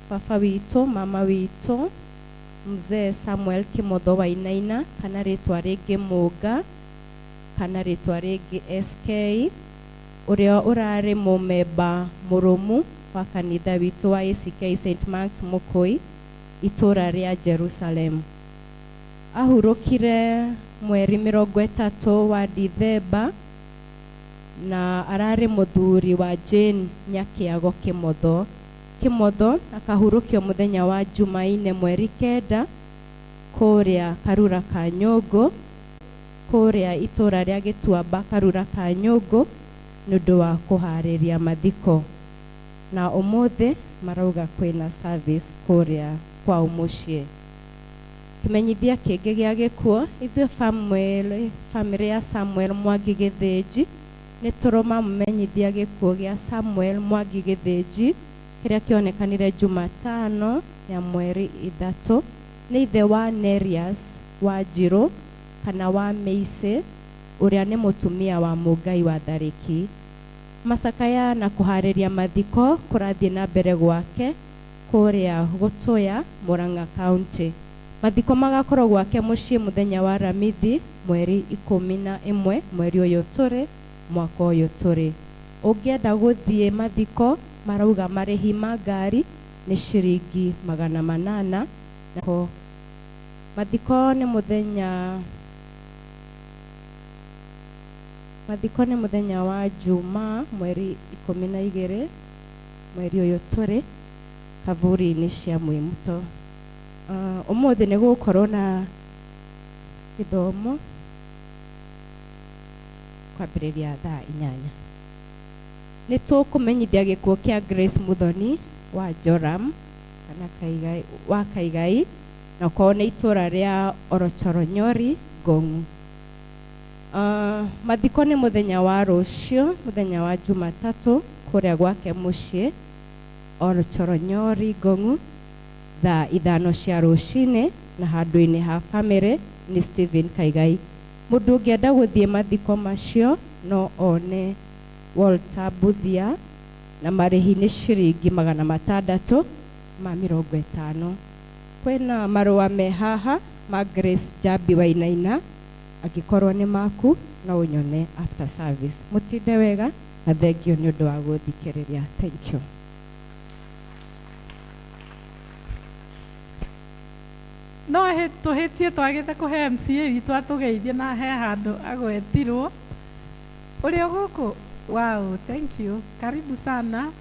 baba witũ, mama witũ, Mzee Samuel Kimotho Wainaina, kana rĩtwa rĩngĩ Mũnga, kana rĩtwa rĩngĩ SK, ũrĩa ũrarĩ mũmemba mũrũmu wa kanitha witũ wa ACK St Mark's Mũkũi, itũra rĩa Jerusalem. Ahurũkire mweri 30 wa Dithemba na ararĩ mũthuri wa Jane Nyakĩago Kimotho. Kimotho akahurũkio mũthenya wa Jumaine mweri 9 kũrĩa Karura ka Nyũngũ, kũrĩa itũra rĩa Gĩtuamba Karura ka Nyũngũ, nĩ ũndũ wa kũharĩria mathiko. Na ũmũthĩ marauga kwĩna service kũrĩa kwao mũciĩ. Kĩmenyithia kĩngĩ gĩa gĩkuũ, ithuĩ family ya Samuel Mwangi Gĩthĩnji nĩ tũrũmamenyithia gĩkuũ gĩa Samuel Mwangi Gĩthĩnji kĩrĩa kĩonekanire Jumatano ya mweri 3. Nĩ ithe wa Nerias wa Njirũ kana wa Meisi, ũrĩa nĩ mũtumia wa Mũngai wa Tharĩki. Macakaya na kũharĩria mathiko kũrathiĩ na mbere gwake kũrĩa Gũtũya, Murang'a County. Mathiko magakorwo gwake mũciĩ mũthenya wa Ramithi mweri 11 mweri ũyũ tũrĩ, mwaka ũyũ tũrĩ. Ũngĩenda gũthiĩ mathiko marauga marĩhi ma ngari nĩ ciringi 800. Mathiko nĩ mũthenya, mathiko nĩ mũthenya wa Juma mweri 12 mweri ũyũ tũrĩ, kaburi-inĩ cia Mwĩmuto. Ũmũthĩ nĩ gũgũkorwo na gĩthomo kwambĩrĩria thaa 8. Nĩ tũkũmenyithia gĩkuũ kĩa Grace Muthoni wa Joram kana Kaigai, wa Kaigai, na kwao nĩ itũra rĩa Orochoronyori, Ngong. Mathiko nĩ mũthenya wa rũciũ, mũthenya wa Jumatatũ, kũrĩa gwake mũciĩ Orochoronyori, Ngong, thaa 5 cia rũcinĩ, na handũ-inĩ ha family nĩ Stephen Kaigai. Mũndũ ũngĩenda gũthiĩ mathiko macio no one Walter Buthia, na marĩhi nĩ ciringi 650. Kwĩna marũa me haha ma Grace Jambi Wainaina, angĩkorwo nĩ maku no ũnyone after service. Mũtinde wega na thengio nĩ ũndũ wa gũthikĩrĩria. Thank you. No tũhĩtie twagĩte kũhe MCA witũ atũgeithie na he handũ agwetirwo. Ũrĩ o gũkũ? Wow, thank you. Karibu sana.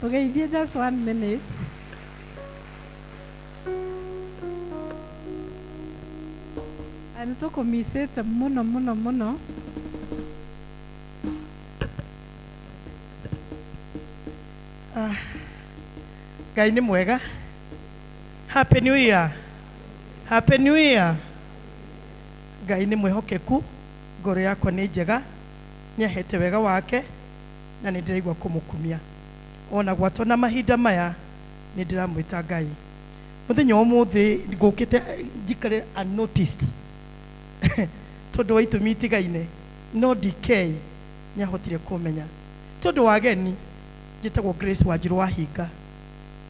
Tũgeithie just 1 minute. Nĩ tũkũmicĩte mũno mũno mũno. Ngai nĩ mwega. Happy New Year. Happy New Year. Ngai nĩ mwĩhokeku, ngoro yakwa nĩ njega, nĩ ahete wega wake na nĩ ndĩraigua kũmũkumia. Ona gwatwo na mahinda maya nĩ ndĩramwĩta Ngai. Muthenya wa umuthi ngukite njikare unnoticed tondu wa itumi itigaine, no DK nĩahotire kũmenya. Tondu wa ageni, njĩtagwo Grace Wanjiru wa Hinga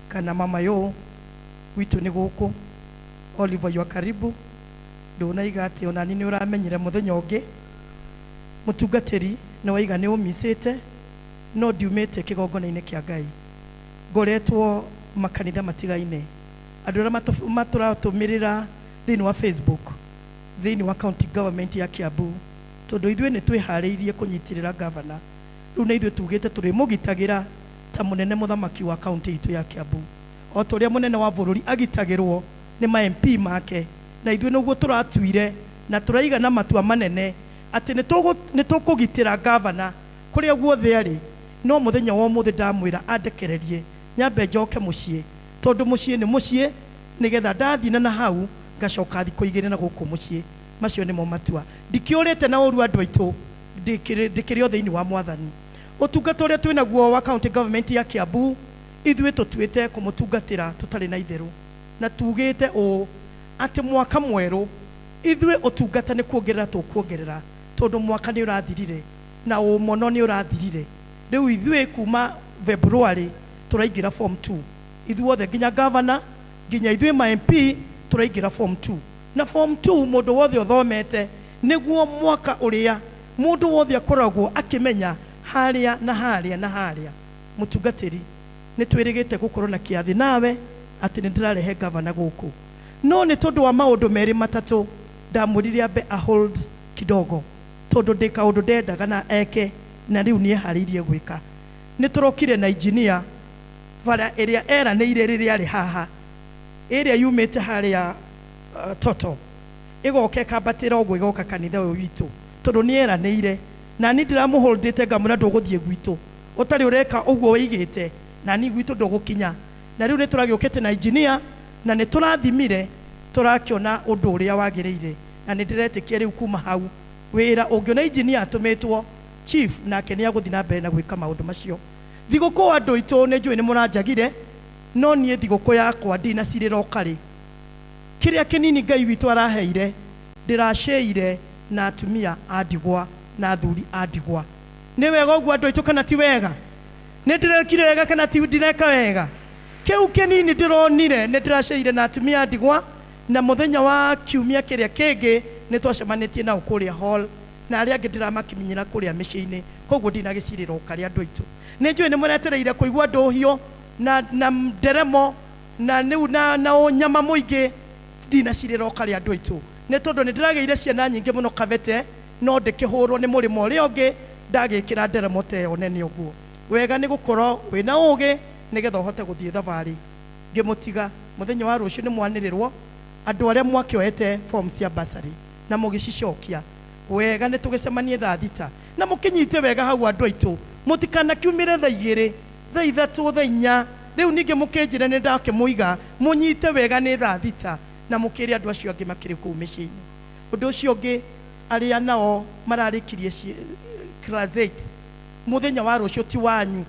kana mama yo gwitũ nĩ gũkũ. Oliver, you are karibu. Ndũnaiga atĩ onani nĩ ũramenyire mũthenya ũngĩ mũtungatĩri nĩ waiga nĩ ũmicĩte, no ndiumĩte kĩgongona-inĩ kĩa Ngai. Ngoretwo makanitha matigaine, andũ arĩa matũratũmĩrĩra thĩinĩ wa Facebook, thĩinĩ wa county government ya Kiambu, tondũ ithuĩ nĩ twĩharĩirie kũnyitĩrĩra gavana. Rĩu nĩ ithuĩ tugĩte tũrĩmũgitagĩra ta mũnene mũthamaki wa kaunti itũ ya Kiambu, o ta ũrĩa mũnene wa bũrũri agitagĩrwo nĩ ma MP make. Na ithuĩ nĩguo tũratuire na tũraiga na matua manene atĩ nĩ tũkũgitĩra gavana kũrĩa guothe arĩ. No mũthenya wa ũmũthĩ ndamwĩra andekererie nyambe njoke mũciĩ, tondũ mũciĩ nĩ mũciĩ, nĩgetha ndathiĩ na hau ngacoka thikũ igĩrĩ na gũkũ mũciĩ. Macio nĩmo matua. Ndikĩũrĩte na ũru andũ aitũ, ndĩkĩrĩ o thĩinĩ wa mwathani. Ũtungata ũrĩa twĩnaguo wa county government ya Kiambu, ithuĩ tũtuĩte kũmũtungatĩra tũtarĩ na itherũ, na tugĩte ũũ atĩ mwaka mwerũ ithuĩ ũtungata nĩ kuongerera tũkuongerera, tondũ mwaka nĩ ũrathirire na ũmono nĩ ũrathirire. Rĩu ithuĩ kuma February tũraingĩra form 2, ithuothe nginya governor nginya ithuĩ ma MP tũraingĩra form 2. Na form 2 mũndũ wothe ũthomete nĩguo mwaka ũrĩa mũndũ wothe akoragwo akĩmenya harĩa na harĩa na harĩa. Mũtungatĩri, nĩ twĩrĩgĩte gũkorwo na kĩathĩ nawe atĩ nĩ ndĩrarehe gavana gũkũ, no nĩ tondũ wa maũndũ merĩ matatũ ndamwĩrire ambe a hold kidogo, tondũ ndĩ kaũndũ ndendaga na eke, na rĩu nĩ eharĩirie gwĩka. Nĩ tũrokire na engineer bara ĩrĩa eranĩire rĩrĩa arĩ haha, ĩrĩa yumĩte harĩa Toto ĩgoka ĩkambatĩra ũguo ĩgoka kanitha ũyũ witũ, tondũ nĩ eranĩire na niĩ ndĩramũholdĩte ngamwĩra ndũgũthiĩ gwitũ ũtarĩ ũreka ũguo wĩigĩte, na niĩ gwitũ ndũgũkinya. Na rĩu nĩ tũragĩũkĩte na engineer na nĩ tũrathimire tũrakĩona ũndũ ũrĩa wagĩrĩire, na nĩ ndĩretĩkia rĩu kuma hau wĩra ũngĩona engineer atũmĩtwo chief nake nĩ agũthiĩ na mbere na gwĩka maũndũ macio. Thigũkũ andũ aitũ nĩ njũĩ nĩ mũranjagire, no niĩ thigũkũ yakwa ndinacirĩra ũkarĩ. Kĩrĩa kĩnini Ngai witũ araheire ndĩraceire na atumia a ndigwa na athuri a ndigwa. Nĩ wega ũguo andũ aitũ kana ti wega? Nĩ ndĩrekire wega kana ti ndireka wega? Kĩu kĩnini ndĩronire nĩ ndĩraceire na atumia a ndigwa, na mũthenya wa kiumia kĩrĩa kĩngĩ nĩ twacemanĩtie nao kũrĩa hall, na arĩa angĩ ndĩramakinyĩra kũrĩa mĩciĩ-inĩ, koguo ndinagĩcirĩra ũkarĩ andũ aitũ. Nĩ njũĩ nĩ mũretereire kũigua ndũhiũ na nderemo na rĩu na ũnyama mũingĩ, ndinacirĩra ũkarĩ andũ aitũ, nĩ tondũ nĩ ndĩragĩire ciana nyingĩ mũno kabete, no ndĩkĩhũrwo nĩ mũrĩmo ũrĩa ũngĩ ndagĩkĩra nderemo ta ĩyo nene ũguo. Wega nĩ gũkorwo wĩna ũgĩ nĩgetha ũhote gũthiĩ thabarĩ. Ngĩmũtiga mũthenya wa rũciũ nĩ mwanĩrĩrwo andũ arĩa mwakĩoete form cia bursary na mũgĩcicokia wega, nĩ tũgĩcemanie thaa 6 na mũkĩnyite wega hau andũ aitũ, mũtikanakiumĩre thaa 2, thaa 3, thaa 4. Rĩu ningĩ mũkĩnjĩre nĩ ndakĩmũiga, mũnyite wega nĩ thaa 6 na mũkĩre andũ acio angĩ makĩrĩ kũu mĩciĩ-inĩ. Ũndũ ũcio ũngĩ, arĩa nao mararĩkirie class 8, mũthenya wa rũciũ ti wanyu,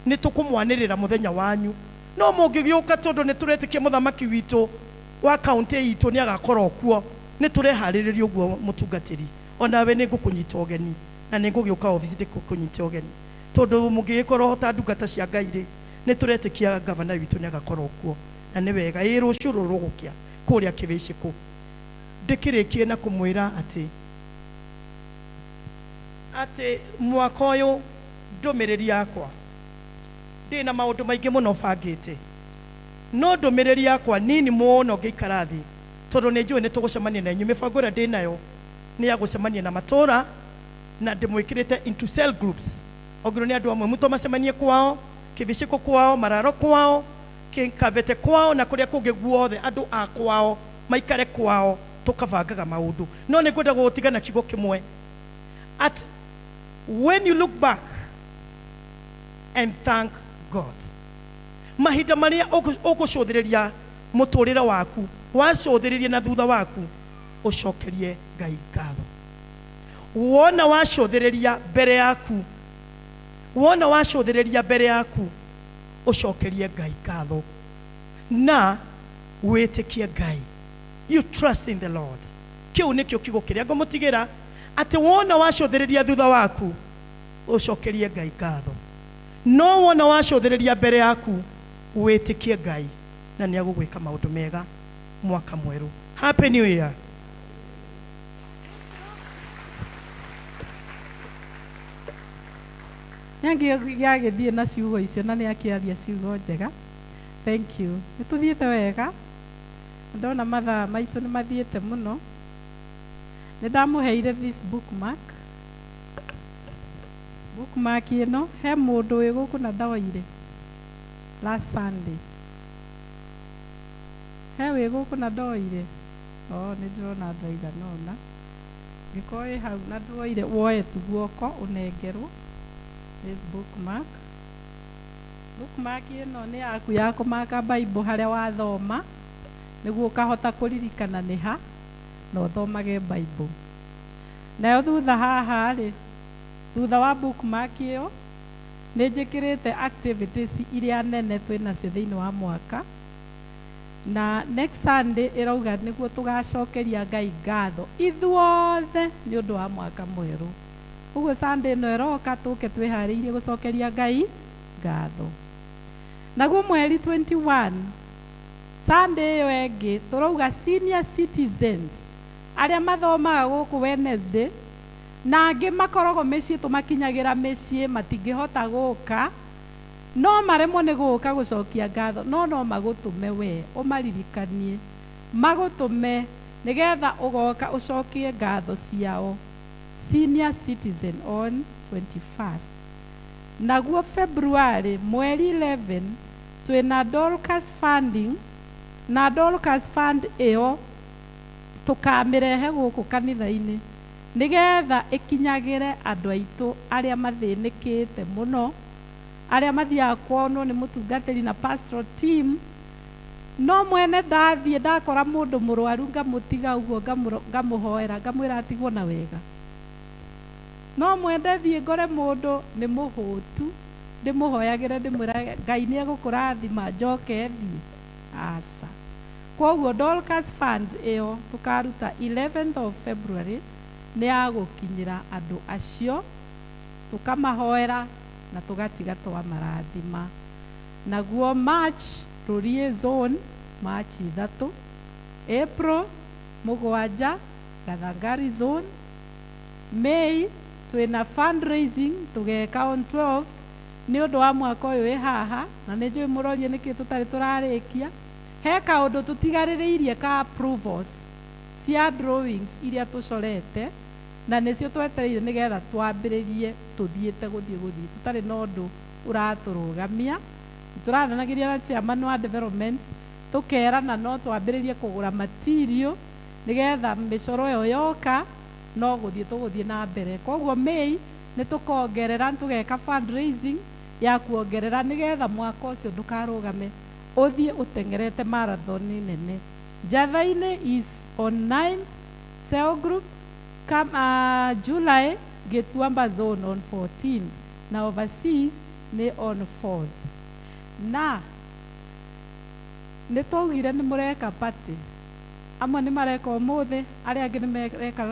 nĩ tũkũmwanĩrĩra mũthenya wanyu, no mũngĩgĩũka tondũ nĩ tũretĩkia mũthamaki witũ wa kaunti itũ nĩ agakorwo kuo, nĩ tũreharĩrĩria ũguo mũtungatĩri. Onawe nĩ ngũkũnyita ũgeni na nĩ ngũgĩũka obici ndĩkũkũnyita ũgeni, tondũ mũngĩgĩkorwo ta ndungata cia Ngai rĩ, nĩ tũretĩkia gavana witũ nĩ agakorwo kuo, na nĩ wega ĩ rũciũ rũrũ rũgũkĩa kũrĩa Kĩbĩcĩkũ. Ndĩkĩrĩkie na kũmwĩra atĩ mwaka ũyũ ndũmĩrĩri yakwa ndĩna maũndũ maingĩ mũno bangĩte, no ndũmĩrĩri yakwa nini mũno ngĩikara thĩ, tondũ nĩ njũĩ nĩ tũgũcemania na inyuĩ. Mĩbango ĩrĩa ndĩnayo nĩ ya gũcemania na matũra, na ndĩmwĩkĩrĩte into cell groups. Ongirwo nĩ andũ amwe mũto macemanie kwao, Kĩbĩcĩkũ kwao, Mararo kwao, Kĩkabete kwao, na kũrĩa kũngĩ guothe andũ a kwao maikare kwao, tũkabangaga maũndũ. No nĩ ngwenda gũgũtiga na kiugo kĩmwe, at when you look back and thank God, mahinda marĩa ũgũcũthĩrĩria mũtũrĩre waku, wacũthĩrĩria na thutha waku, ũcokerie Ngai ngatho. Wona wacũthĩrĩria mbere yaku, wona wacũthĩrĩria mbere yaku, ũcokerie Ngai ngatho. Na Wĩtĩkie Ngai. You trust in the Lord. Kĩu nĩkĩo kiugo kĩrĩa ngũmũtigĩra, atĩ wona wacũthĩrĩria thutha waku ũcokerie Ngai ngatho, no wona wacũthĩrĩria mbere yaku wĩtĩkie Ngai na nĩ agũgwĩka maũndũ mega mwaka mwerũ. Happy New Year. Nĩ angĩagĩthiĩ na ciugo icio na nĩ akĩaria ciugo njega. Thank you. Nĩ tũthiĩte wega, ndona mathaa maitũ nĩ mathiĩte mũno. Nĩ ndamũheire this bookmark. Bookmark ĩno he mũndũ wĩ gũkũ na ndoire last Sunday. He wĩ gũkũ na ndoire? Oh, nĩ ndĩrona andũ aigana ũna. Ngĩkorwo wĩ hau na nduoire, woe tu guoko ũnengerwo this bookmark. Bookmark ĩno nĩ yaku ya kũmaka Bible harĩa wathoma, nĩguo ũkahota kũririkana nĩ ha na ũthomage Bible. Nayo thutha haha rĩ, thutha wa bookmark ĩyo nĩ njĩkĩrĩte activities iria nene twĩ nacio thĩinĩ wa mwaka, na next Sunday ĩrauga nĩguo tũgacokeria Ngai ngatho ithuothe nĩ ũndũ wa mwaka mwerũ. Ũguo Sunday ĩno ĩroka tũke twĩharĩirie gũcokeria Ngai ngatho. Naguo mweri 21, Sunday ĩyo ĩngĩ, tũrauga senior citizens arĩa mathomaga gũkũ Wednesday na angĩ makoragwo mĩciĩ, tũmakinyagĩra mĩciĩ, matingĩhota gũka, no maremwo nĩ gũka gũcokia ngatho, no no magũtũme we ũmaririkanie, magũtũme nĩgetha ũgoka ũcokie ngatho ciao. Senior citizen on 21st. Naguo February mweri 11 twĩna Dorcas funding, na Dorcas fund ĩyo tũkamĩrehe gũkũ kanitha-inĩ nĩgetha ĩkinyagĩre andũ aitũ arĩa mathĩnĩkĩte mũno, arĩa mathiaga kuonwo nĩ mũtungatĩri na pastoral team, no mwene ndathiĩ ndakora mũndũ mũrwaru ngamũtiga ũguo, ngamũhoera, ngamwĩra atigwo na wega. No mwende thiĩ ngore mũndũ nĩ mũhũtu, ndĩmũhoyagĩre, ndĩmwĩra Ngai nĩ egũkũrathima, njoke thiĩ? Aca. Koguo Dorcas Fund ĩyo tũkaruta 11th of February nĩ ya gũkinyĩra andũ acio, tũkamahoera na tũgatiga twamarathima. Naguo March, Rũriĩ zone, March 3, April 7, Gathangari zone, May twĩna fundraising tũgeka on 12 nĩ ũndũ wa mwaka ũyũ wĩ haha, na nĩ njũĩ mũrorie nĩkĩ tũtarĩ tũrarĩkia. He kaũndũ tũtigarĩrĩirie ka approvals cia drawings iria tũcorete, na nĩcio twetereire nĩgetha twambĩrĩrie tũthiĩte gũthiĩ gũthiĩ tũtarĩ na ũndũ ũratũrũgamia. Tũraranagĩria na chairman wa development, tũkerana no twambĩrĩrie kũgũra material nĩgetha mĩcoro ĩyo yoka no gũthiĩ tũgũthiĩ na mbere. Koguo May nĩ tũkongerera, tũgeka fundraising ya kuongerera nĩgetha mwaka ũcio ndũkarũgame, ũthiĩ ũteng'erete marathon nene. Njatha-inĩ is on 9 cell group, come, July Gĩtuamba zone on 14, na overseas nĩ on 4th. Na nĩ twaugire nĩ mũreka party, amwe nĩ mareka ũmũthĩ, arĩa angĩ nĩ mareka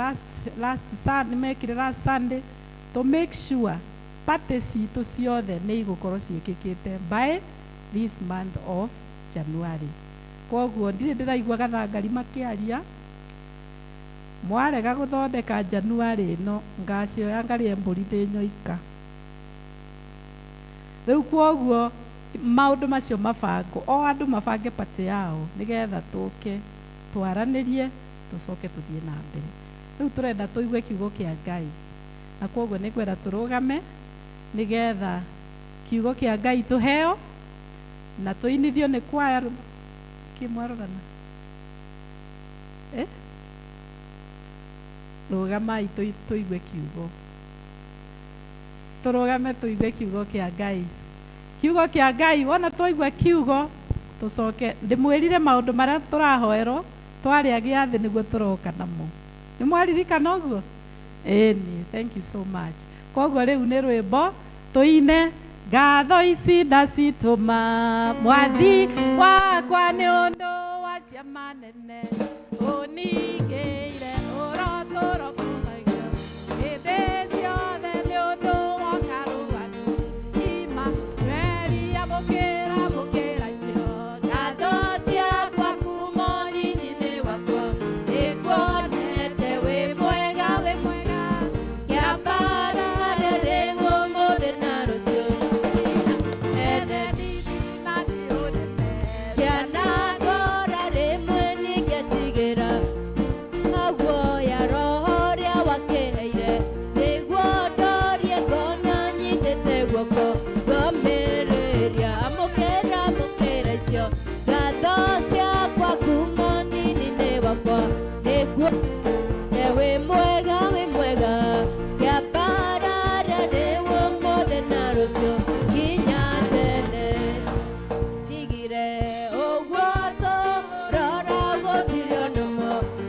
last Sunday, nĩ mekire last Sunday, to make sure party citũ ciothe nĩ igũkorwo ciĩkĩkĩte by this month of January. Koguo ndirĩ ndĩraigua gathangari makĩaria, mwarega gũthondeka January ĩno ngacioya ngarĩe mbũri ndĩ nyoika. Rĩu koguo maũndũ macio mabango, o andũ mabange party yao nĩgetha tũke twaranĩrie, tũcoke tũthiĩ na mbere. Rĩu tũrenda tũigue kiugo kĩa Ngai, na koguo nĩ ngwenda tũrũgame nĩgetha kiugo kĩa Ngai tũheo na tũinithio nĩ kwaya. Kĩ mwarorana, eh? Rũgamai tũigue kiugo, tũrũgame tũigue kiugo kĩa Ngai, kiugo kĩa Ngai. Wona twaigua kiugo, tũcoke ndĩmwĩrire maũndũ marĩa tũrahoerwo twarĩa gĩathĩ nĩguo tũroka namo. Nĩ mwaririkana ũguo? Ĩni, thank you so much. Koguo rĩu nĩ rwĩmbo tũine. Ngatho ici ndacitũma mwathi wakwa nĩ ũndũ wa manene ũningĩire ũrotũro kumagio hĩndĩ ciothe nĩ ũndũ woka rũgano Imanueli amũkĩra amũkĩra icio Ngatho ciakwa kuma ũnyinyi-inĩ wakwa nĩnguonete wĩ mwega wĩ mwega kĩambarare rĩu ũmũthĩ na rũciũ ene riri na nĩ ũnene ciana ngora rĩmwe ningĩtigĩra aguoya roho ũrĩa wakĩheire nĩguo ndorie ngona nyitĩte guoko ngomĩrĩria amũkĩra amũkĩra icio ngatho ciakwa kuma ũnini-inĩ wakwa nĩguo wĩ mwega wĩ mwega kĩambarare rĩu ũmũthĩ na rũciũ nginya tene ndigire ũguo tũrora gũtirĩ ũndũ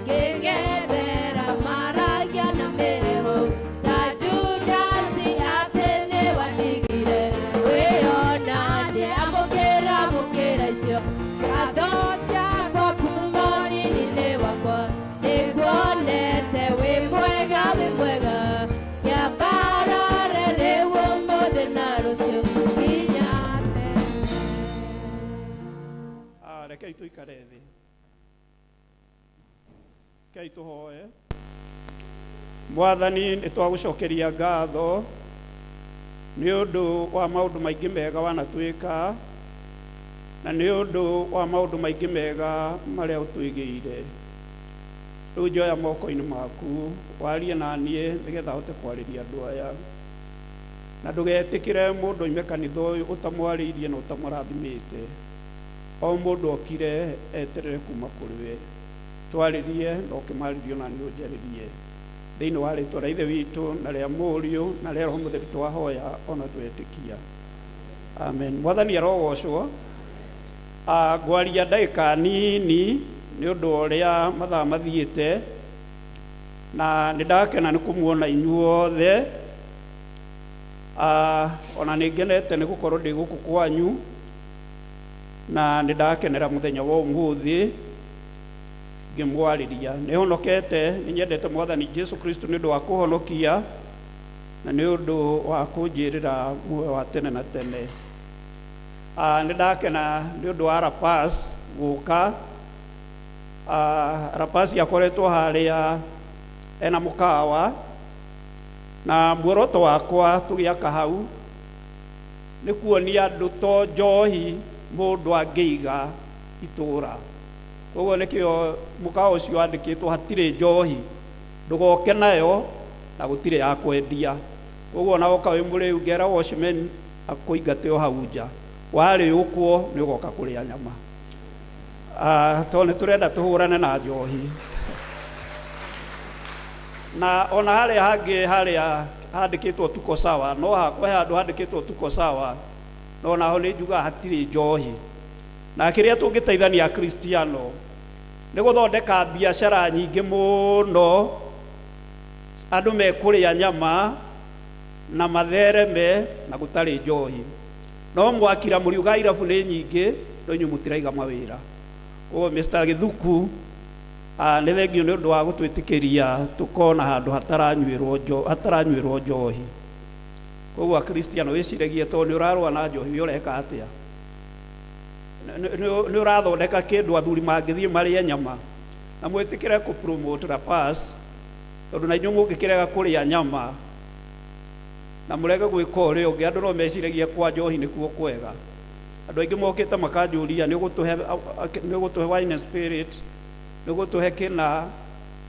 ngĩng'ethera maragia na mĩheehũ ta Judasi atĩ nĩwandigire wĩonanie amũkĩra amũkĩra icio ngatho ciakwa kuma ũnini-inĩ wakwa nĩnguonete wĩ mwega wĩ mwega kĩambarare rĩu ũmũthĩ na rũciũ nginya Ah, rekei tũikare thĩ rekei tũhoe mwathani nĩ twagũcokeria ngatho nĩ ũndũ wa maũndũ maingĩ mega wanatwĩka na nĩ ũndũ wa maũndũ maingĩ mega marĩa ũtwĩgĩire rĩu njoya moko-inĩ maku warie na niĩ nĩgetha hote kwarĩria andũ aya na ndũgetĩkĩre mũndũ oime kanitha ũyũ ũtamwarĩirie na ũtamũrathimĩte o mũndũ okire eterere kuma kũrĩ we twarĩrie na ũkĩmarĩrie ona niĩ ũnjarĩrie thĩinĩ wa rĩtwa rĩa ithe witũ na rĩa mũriũ na rĩa roho mũtheru twahoya ona twetĩkia amen mwathani arogocwo Ah, ngwaria ndagĩka nini nĩ ũndũ wa ũrĩa mathaa mathiĩte na nĩ ndakena nĩ kũmuona inyuothe Ah, ona nĩ ngenete nĩ gũkorwo ndĩ gũkũ kwanyu na nĩ ndakenera mũthenya wa ũmũthĩ ngĩmwarĩria nĩ honokete nĩ nyendete mwathani Jesu Kristo nĩ ũndũ wa kũhonokia na nĩ ũndũ wa kũnjĩrĩra muoyo wa tene na tene Ah, nĩ ndakena nĩ ũndũ wa Rapas gũka Ah, Rapas akoretwo harĩa ena mũkawa na muoroto wakwa tũgĩaka hau nĩ kuonia andũ to njohi mũndũ angĩiga itũra koguo nĩkĩo mũkawa ũcio wandĩkĩtwo hatirĩ njohi ndũgoke nayo na gũtirĩ ya kwendia koguo ona woka wĩ mũrĩu ngera watchman akũingate o hau nja warĩũkwo nĩ ũgoka kũrĩa nyama Ah, tondũ nĩ tũrenda tũhũrane na njohi na ona harĩa hangĩ harĩa handĩkĩtwo tuko sawa no hakwa he handũ handĩkĩtwo tuko sawa no naho nĩ njugaga hatirĩ njohi na kĩrĩa tũngĩteithania akristiano nĩ gũthondeka biacara nyingĩ mũno andũ mekũrĩa nyama na mathereme na gũtarĩ njohi no mwakira mũriuga irabu nĩ nyingĩ no inyuĩ mũtiraiga mawĩra koguo Mr. Gĩthuku ah, nĩ thengio nĩ ũndũ wa gũtwĩtĩkĩria tũkona handũ hataranyuĩrwo njo- hataranyuĩrwo njohi koguo akristiano wĩciragie tondũ nĩ ũrarũa na njohi we ũreka atĩa nĩ ũrathondeka kĩndũ athuri mangĩthiĩ marĩe nyama na mwĩtĩkĩre kũ promote Rapas tondũ na inyuĩ mũngĩkĩrega kũrĩa nyama na mũrege gwĩka ũrĩa ũngĩ andũ no meciragie kwa njohi nĩkuo kwega andũ aingĩ mokĩte makanjũria nĩ ũgũtũhe nĩ ũgũtũhe wine and spirit nĩ ũgũtũhe kĩna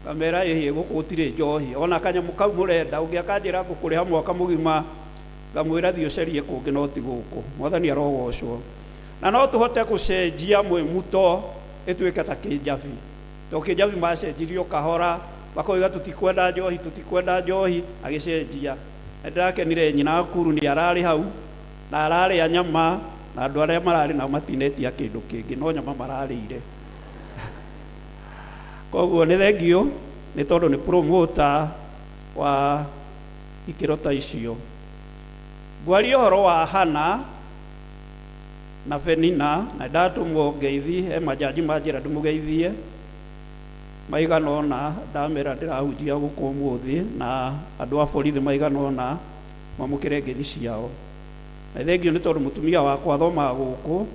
ngamera ĩhĩ gũkũ gũtirĩ njohi ona kanyamũ kau mũrenda ũngĩ akanjĩra ngũkũrĩha mwaka mũgima ngamwĩra thiĩ ũcarie kũngĩ no ti gũkũ mwathani arogocwo na no tũhote gũcenjia mwĩmuto ĩtuĩke ta kĩnjabi to kĩnjabi macenjirio kahora makoiga tũtikwenda njohi tũtikwenda njohi agĩcenjia na ndĩrakenire nyina Nakuru nĩ ararĩ hau na ararĩa nyama na andũ arĩa mararĩ nao matinetia kĩndũ kĩngĩ no nyama mararĩire koguo nĩ thengio nĩ tondũ nĩ promoter wa ikĩro ta icio ngwaria ũhoro wa Hana Na Penina na ndatũmwo ngeithi he majaji manjĩra ndĩmũgeithie maigana ũna, ndamera ndĩrahunjia gũkũ ũmũthĩ, na andũ a borithi maigana ũna mamũkĩre ngeithi ciao. Na thengio nĩ tondũ mũtumia wakwa athomaga gũkũ,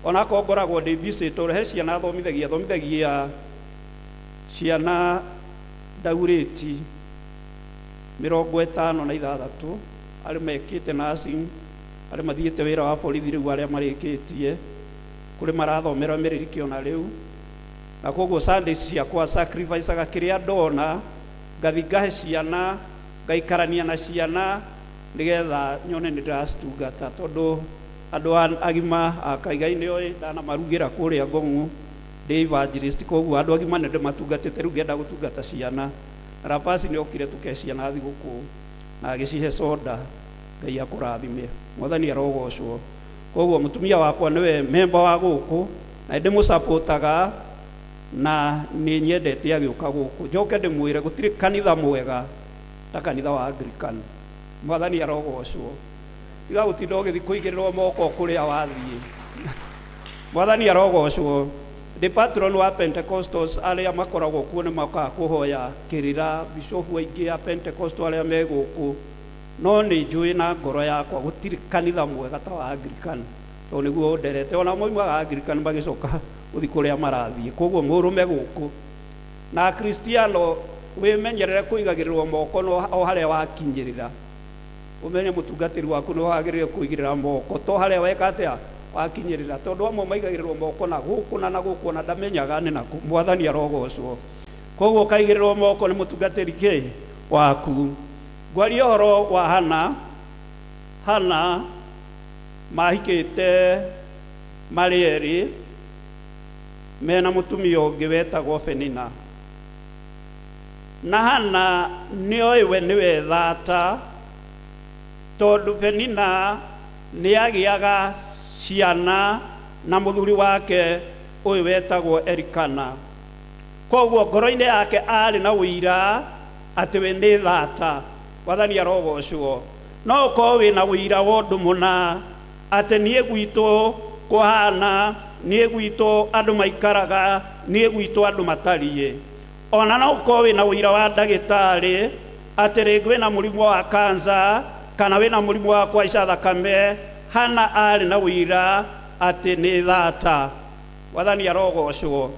onakorwo ngoragwo ndĩ busy tondũ he ciana athomithagia, athomithagia ciana Daureti 56, arĩa mekĩte nursing, arĩa mathiĩte wĩra wa borithi rĩu, arĩa marĩkĩtie, kũrĩ marathomera mĩrĩriki ona rĩu. Na koguo Sundays ciakwa sacrificeaga kĩrĩa ndona, ngathi ngahe ciana, ngaikarania na ciana nĩgetha nyone nĩ ndĩracitungata, tondũ andũ agima akaigai nĩ oĩ ndanamarugĩra kũrĩa Ngong'u ndĩ evangelist, koguo andũ agima nĩ ndĩmatungatĩte, rĩu ngenda gũtungata ciana. Na Rapasi nĩ okire tũke ciana thigũkũ na agĩcihe soda. Ngai akũrathime, Mwathani arogocwo. Koguo mũtumia wakwa nĩwe memba wa gũkũ na ndĩmũcapotaga na nĩ nyendete agĩũka gũkũ. Njoke ndĩmwĩre gũtirĩ kanitha mwega ta kanitha wa Anglican. Mwathani arogocwo. Tiga gũtinda ũgĩthiĩ kũigĩrĩrwo moko kũrĩa wathiĩ. Mwathani arogocwo. Ndĩ patron wa Pentecostals, arĩa makoragwo kuo nĩ mokaga kũhoya kĩrĩra, bishofu aingĩ a Pentecostal arĩa me gũkũ, no nĩ njũĩ na ngoro yakwa gũtirĩ kanitha mwega ta wa Anglican, tondũ nĩguo ũnderete. Ona moimaga Anglican magĩcoka gũthiĩ kũrĩa marathiĩ. Koguo mũrũme gũkũ na Akristiano wĩmenyerere kũigagĩrĩrwo moko no o harĩa wakinyĩrĩra. Ũmenye mũtungatĩri waku nĩ wagĩrĩire kũigĩrĩra moko to harĩa weka atĩa wakinyĩrĩra, tondũ amwe maigagĩrĩrwo moko na gũkũ na gũkũ, ona ndamenyaga nĩ nakũ. Mwathani arogocwo. Koguo ũkaigĩrĩrwo moko nĩ mũtungatĩri kĩ waku. Ngwaria ũhoro wa Hana. Hana mahikĩte marĩ erĩ mena mũtumia ũngĩ wetagwo Penina. Na Hana nĩoĩ we nĩwe thata, tondũ Penina nĩagĩaga ciana na mũthuri wake ũyũ wetagwo Elikana. Koguo ngoro-inĩ yake arĩ na ũira atĩ we nĩ thata. Mwathani arogocwo. No ũkorwo wĩna ũira wa ũndũ mũna atĩ niĩ gwitũ kũhana, niĩ gwitũ andũ maikaraga, niĩ gwitũ andũ matariĩ. Ona no ũkorwo wĩna ũira wa ndagĩtarĩ atĩ rĩngĩ wĩna mũrimũ wa kansa kana wĩna mũrimũ wa kũhaica thakame. Hana arĩ na ũira atĩ nĩ thata. Mwathani arogocwo.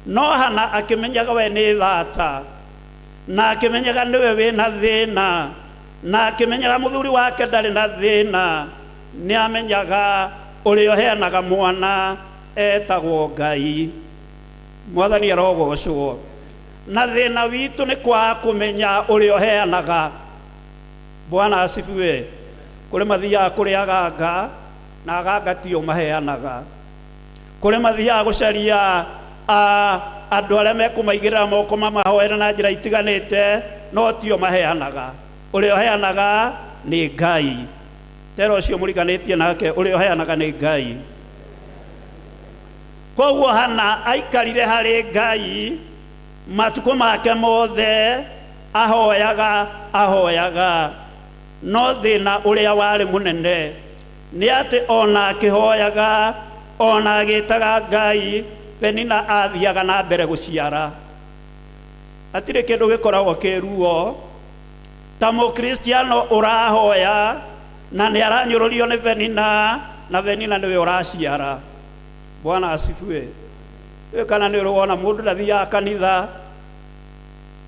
No Hana akĩmenyaga we nĩ thata, na akĩmenyaga nĩwe wĩna thĩna, na akĩmenyaga mũthuri wake ndarĩ na thĩna. Nĩ amenyaga ũrĩa ũheanaga mwana etagwo Ngai. Mwathani arogocwo. Na thĩna witũ nĩ kwaga kũmenya ũrĩa ũheanaga. Bwana asifiwe. Kũrĩ mathiaga kũrĩ aganga na aganga tio maheanaga. Kũrĩ mathiaga gũcaria andũ arĩa mekũmaigĩrĩra moko mamahoere na njĩra itiganĩte, no tio maheanaga. Ũrĩa ũheanaga nĩ Ngai. Tera ũcio mũriganĩtie nake, ũrĩa ũheanaga nĩ Ngai. Koguo Hana aikarire harĩ Ngai matukũ make mothe, ahoyaga ahoyaga. No thĩna ũrĩa warĩ mũnene nĩ atĩ ona akĩhoyaga, ona agĩtaga Ngai, Penina athiaga na mbere gũciara. Hatirĩ kĩndũ gĩkoragwo kĩ ruo ta mũkristiano ũrahoya na nĩ aranyũrũrio nĩ Penina, na Penina nĩwe ũraciara. Bwana asifiwe. Ĩ kana nĩ ũrĩ wona mũndũ ndathiaga kanitha,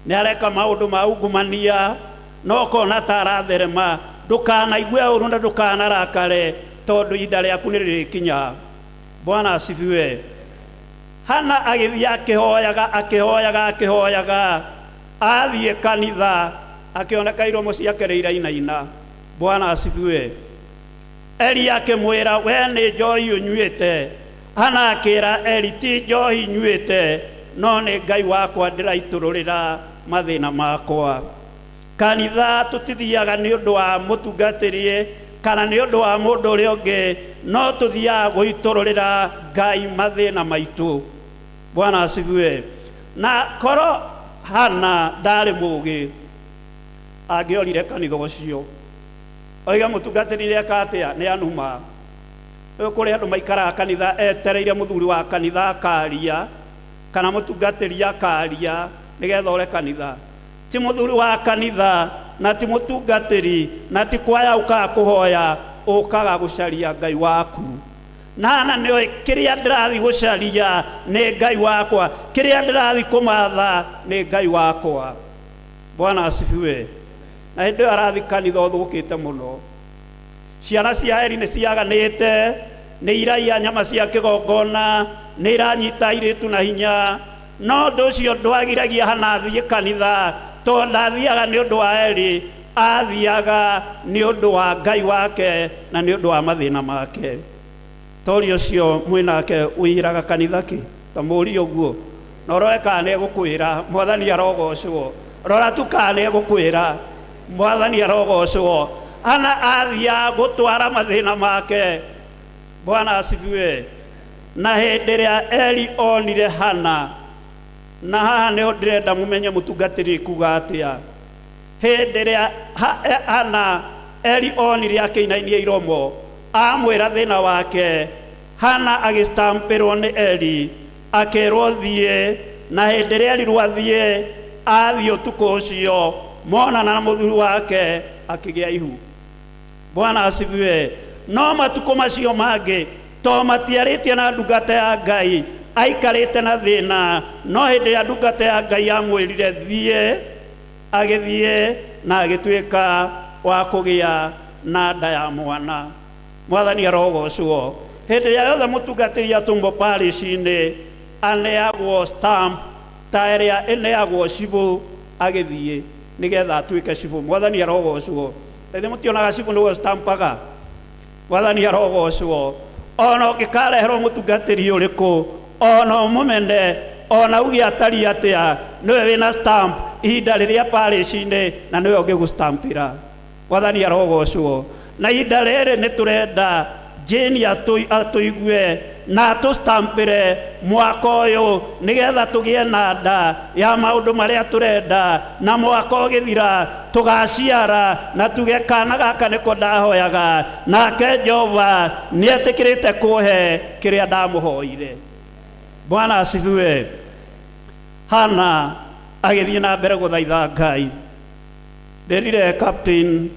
nĩ areka maũndũ ma ungumania, no ũkona ta aratherema. Ndũkanaigue ũru na ndũkanarakare, tondũ ihinda rĩaku nĩ rĩrĩkinya. Bwana asifiwe. Hana agĩthiĩ akĩhoyaga akĩhoyaga akĩhoyaga, athiĩ kanitha akĩoneka iromo ciake nĩ irainaina. Bwana asifiwe. Eli akĩmwĩra, we nĩ njohi ũnyuĩte. Hana akĩra Eli, ti njohi nyuĩte, no nĩ Ngai wakwa ndĩraitũrũrĩra mathĩna makwa. Kanitha tũtithiaga nĩ ũndũ wa mũtungatĩri kana nĩ ũndũ wa mũndũ ũrĩa ũngĩ, no tũthiaga gũitũrũrĩra Ngai mathĩna maitũ. Bwana asifiwe. Na korwo Hana ndarĩ mũũgĩ, angĩorire kanitha ũcio oige mũtungatĩri nĩeka atĩa, nĩ anuma. Rĩu kũrĩ andũ maikaraga kanitha etereire mũthuri wa kanitha akaria kana mũtungatĩri akaria nĩgetha ore kanitha. Ti mũthuri wa kanitha na ti mũtungatĩri na ti kwaya ũkaga kũhoya, ũkaga gũcaria Ngai waku. Na Hana nĩoĩ kĩrĩa ndĩrathiĩ gũcaria nĩ Ngai wakwa, kĩrĩa ndĩrathiĩ kũmatha nĩ Ngai wakwa. Bwana asifiwe. Na hĩndĩ ĩyo arathiĩ kanitha ũthũkĩte mũno. Ciana cia Eli nĩ ciaganĩte, nĩ iraiya nyama cia kĩgongona, nĩ iranyita airĩtu na hinya. No ũndũ ũcio ndwagiragia Hana athiĩ kanitha, tondũ ndathiaga nĩ ũndũ wa Eli, athiaga nĩ ũndũ wa Ngai wake na nĩ ũndũ wa mathĩna make. Tori ũcio mwĩnake ũiyĩraga kanitha kĩ? Ta mũũrie ũguo. Na ũrore kana nĩ egũkwĩra, Mwathani arogocwo. Rora tu kana nĩ egũkwĩra, Mwathani arogocwo. Hana athiaga gũtwara mathĩna make. Bwana asifiwe. Na hĩndĩ ĩrĩa Eli onire Hana, na haha nĩho ndĩrenda mũmenye mũtungatĩri kuga atĩa. Hĩndĩ ĩrĩa Hana Eli onire akĩinainia iromo, amwĩra thĩna wake, Hana agĩstampĩrwo nĩ Eli, akĩrwo thiĩ, na hĩndĩ ĩrĩa erirwo athiĩ, athiĩ ũtukũ ũcio, monana na mũthuri wake, akĩgĩa ihu. Bwana asifiwe. No matukũ macio mangĩ, to matiarĩtie na ndungata ya Ngai, aikarĩte na thĩna, no hĩndĩ ĩrĩa ndungata ya Ngai yamwĩrire thiĩ, agĩthiĩ na agĩtuĩka wa kũgĩa na nda ya mwana. Mwathani arogocwo. Hĩndĩ ĩrĩa yothe mũtungatĩri atũmwo parish-inĩ, aneagwo stamp ta ĩrĩa ĩneagwo cibũ agĩthiĩ nĩgetha atuĩke cibũ. Mwathani arogocwo. Ĩthĩ mũtionaga cibũ nĩwe stampaga? Mwathani arogocwo. Ona ũngĩkareherwo mũtungatĩri ũrĩkũ, ona ũmũmene, ona uge atariĩ atĩa, nĩwe wĩna stamp ihinda rĩrĩa parish-inĩ na nĩwe ũngĩgũstampĩra. Mwathani arogocwo. Na ihinda rĩrĩ nĩ tũrenda Jane atũigue na atũstampĩre mwaka ũyũ nĩgetha tũgĩe na nda ya maũndũ marĩa tũrenda, na mwaka ũgĩthira tũgaciara na tuge kana gaka nĩko ndahoyaga, nake Jehova nĩetĩkĩrĩte kũhe kĩrĩa ndamũhoire. Bwana asifiwe. Hana agĩthiĩ na mbere gũthaitha Ngai. Ndĩrire captain,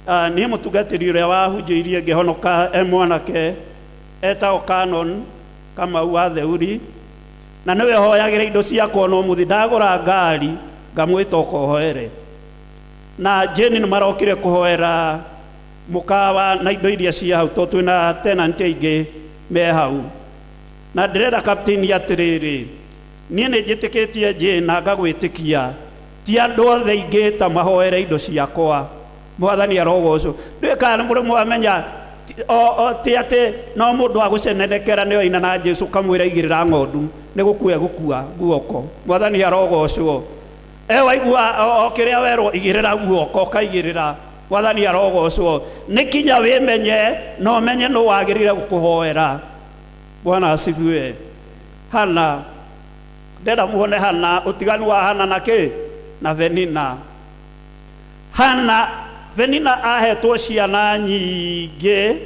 niĩ mũtungatĩri ũrĩa wahunjĩirie ngĩhonoka e mwanake etagwo Canon Kamau wa Theuri, na nĩwe hoyagĩra indo ciakwa no mũthĩ ndagũra ngari ngamwĩta ũkohoere. Na Jane nĩ marokire kũhoera mũkawa na indo iria cia hau tondũ twĩna tenant aingĩ me hau. Na ndĩrera captain atĩrĩrĩ, niĩ nĩ njĩtĩkĩtie Jane na ngagwĩtĩkia, ti andũ othe ingĩta mahoere indo ciakwa. Mwathani arogocwo. Ndiũĩ kana nĩ mũrĩ mwamenya ti atĩ no mũndũ agũcenenekera nĩ oina na Jesu kamwĩra igĩrĩra ng'ondu nĩ gũkua egũkua guoko. Mwathani arogocwo. Waigua o kĩrĩa werwo igĩrĩra guoko ũkaigĩrĩra. Mwathani arogocwo. Nĩ kinya wĩmenye na ũmenye nũ wagĩrĩire gũkũhoera. Bwana asifiwe. Hana, ndĩrenda muone Hana, ũtiganu wa Hana na kĩ? Na Penina. Hana, Penina ahetwo ciana nyingĩ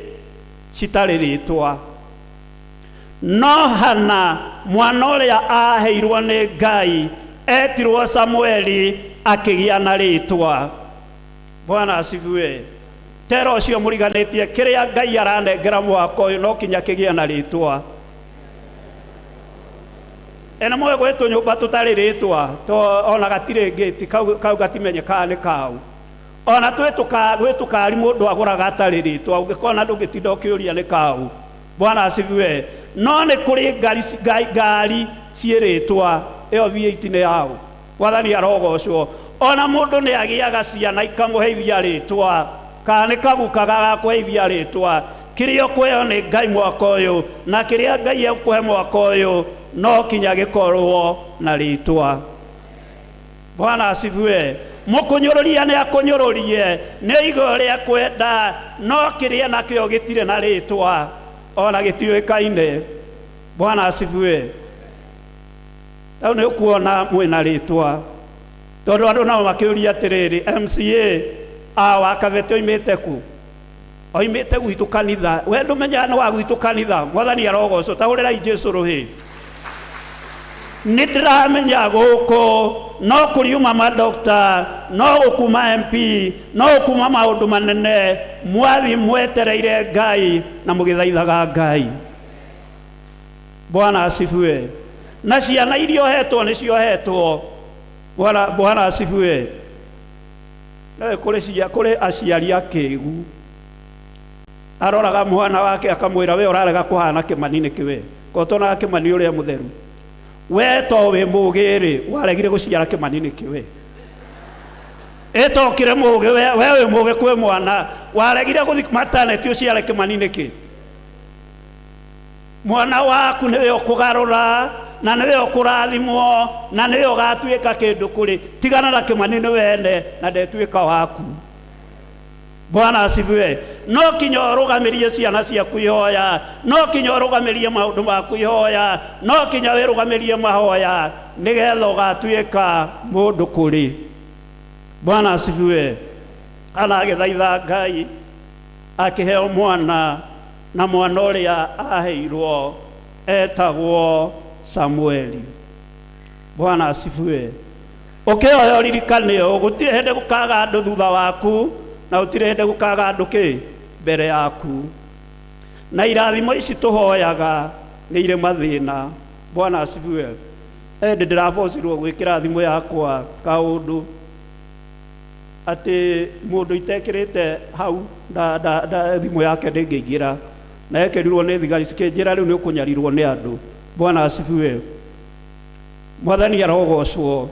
citarĩ rĩtwa. No Hana, mwana ũrĩa aheirwo nĩ Ngai, etirwo Samueli akĩgĩa na rĩtwa. Bwana asifiwe. Tera ũcio mũriganĩtie kĩrĩa Ngai aranengera mwaka ũyũ no kinya kĩgĩe na rĩtwa. Ena moe gwĩ tũnyũmba tũtarĩ rĩtwa, to ona gatirĩ ngĩti, kau gatimenyekaga nĩ kau. Ona gwĩ tũkari mũndũ agũraga atarĩ rĩtwa, ũngĩkona ndũngĩtinda ũkĩũria nĩ kau. Bwana asifiwe. No nĩ kũrĩ ngari ciĩ rĩtwa, ĩyo V8 nĩ yao. Mwathani arogocwo. Ona mũndũ nĩ agĩaga ciana ikamũheithia rĩtwa, kana nĩ kaguka gagakũheithia rĩtwa. Kĩrĩa ũkũheo nĩ Ngai mwaka ũyũ, na kĩrĩa Ngai egũkũhe mwaka ũyũ, no kinya gĩkorwo na rĩtwa. Bwana asifiwe. Mũkũnyũrũria nĩ akũnyũrũrie, nĩ oiga ũrĩa ekwenda, no kĩrĩa nakĩo gĩtirĩ na rĩtwa, ona gĩtiũĩkaine. Bwana asifiwe. Rĩu nĩ ũkuona mwĩna rĩtwa, tondũ andũ nao makĩũria atĩrĩrĩ, MCA a wa Kabete oimĩte kũ? Oimĩte gwitũ kanitha. We ndũmenyaga nĩ wa gwitũ kanitha. Mwathani arogocwo. Ta hũrĩrai Jesu rũhĩ. Nĩ ndĩramenya gũkũ no kũriuma madokta, no gũkuma MP, no gũkuma maũndũ manene. Mwathi mwetereire Ngai na mũgĩthaithaga Ngai. Bwana asifiwe. Na ciana iria ũhetwo nĩ ciohetwo. Bwana Bwana asifiwe. No kũrĩ cia kũrĩ aciari akĩgu. Aroraga mwana wake akamwĩra we ũrarega kũhana Kĩmani nĩkĩ we? Ko tonaga Kĩmani ũrĩa mũtheru. We to wĩ mũgĩ rĩ, waregire gũciara Kĩmani nĩkĩ we? Ĩtokire mũgĩ we, we wĩ mũgĩ kwĩ mwana, waregire gũthi maternity ũciare Kĩmani nĩkĩ? Mwana waku nĩwe ũkũgarũra na nĩwe ũkũrathimwo na nĩwe ũgatuĩka kĩndũ kũrĩ. Tigana na Kĩmani nĩ wene na ndetuĩka waku. Bwana asifiwe. No kinya ũrũgamĩrie ciana ciaku ihoya, no kinya ũrũgamĩrie maũndũ maku ihoya, no kinya wĩrũgamĩrie mahoya nĩgetha ũgatuĩka mũndũ kũrĩ. Bwana asifiwe. Ana agĩthaitha Ngai akĩheo mwana, na mwana ũrĩa aheirwo etagwo Samueli. Bwana asifiwe. Ũkĩhoya ũririkane ũũ, gũtirĩ hĩndĩ gũkaga andũ thutha waku na gũtirĩ hĩndĩ gũkaga andũ kĩ mbere yaku. Na irathimo ici tũhoyaga nĩ irĩ mathĩna. Bwana asifiwe. Ĩndĩ ndĩrabocirwo gwĩkĩra thimũ yakwa kaũndũ atĩ mũndũ itekĩrĩte hau nda thimũ yake ndĩngĩingĩra, na ekĩrirwo nĩ thigari cikĩnjĩra rĩu nĩ ũkũnyarirwo nĩ andũ. Bwana asifiwe. Mwathani arogocwo.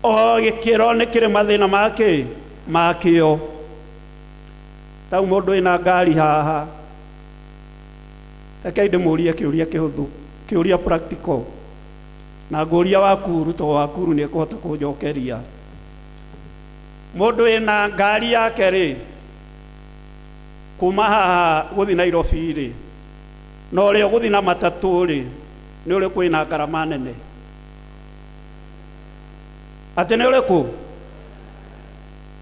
O gĩkĩro nĩ kĩrĩ mathĩna make makĩo. Tau mũndũ wĩna ngari haha, rekei ndĩmũrie kĩũria kĩhũthũ, kĩũria practical, na ngũria Wakuru to Wakuru nĩ ekũhota kũnjokeria. Mũndũ wĩna ngari yake rĩ, kuma haha gũthi Nairobi rĩ, na ũrĩa ũgũthi na matatũ rĩ, nĩ ũrĩkũ wĩna ngarama nene? Atĩ nĩ ũrĩkũ?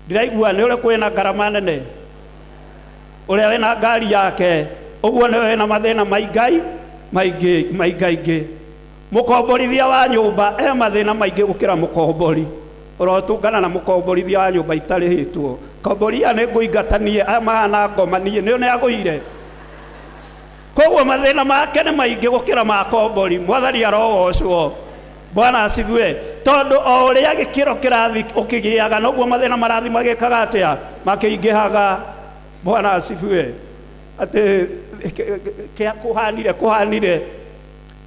Ndiraigua nĩ ũrĩkũ wĩna ngarama nene? Ũrĩa wĩna ngari yake, ũguo nĩwe wĩna mathĩna maingai maingĩ maingaingĩ. Mũkomborithia wa nyũmba e mathĩna maingĩ gũkĩra mũkombori. Ũrotungana na mũkomborithia wa nyũmba itarĩhĩtwo. Komboria nĩ ngũingatanie, aya mahana ngoma niĩ, nĩ nĩ agũire. Koguo mathĩna make nĩ maingĩ gũkĩra ma kombori. Mwathani arogocwo. Bwana asifiwe. Tondũ o ũrĩa gĩkĩro kĩrathi ũkĩgĩaga noguo mathĩna marathi magĩkaga atĩa? Makĩingĩhaga. Bwana asifiwe. Atĩ kĩa kũhanire kũhanire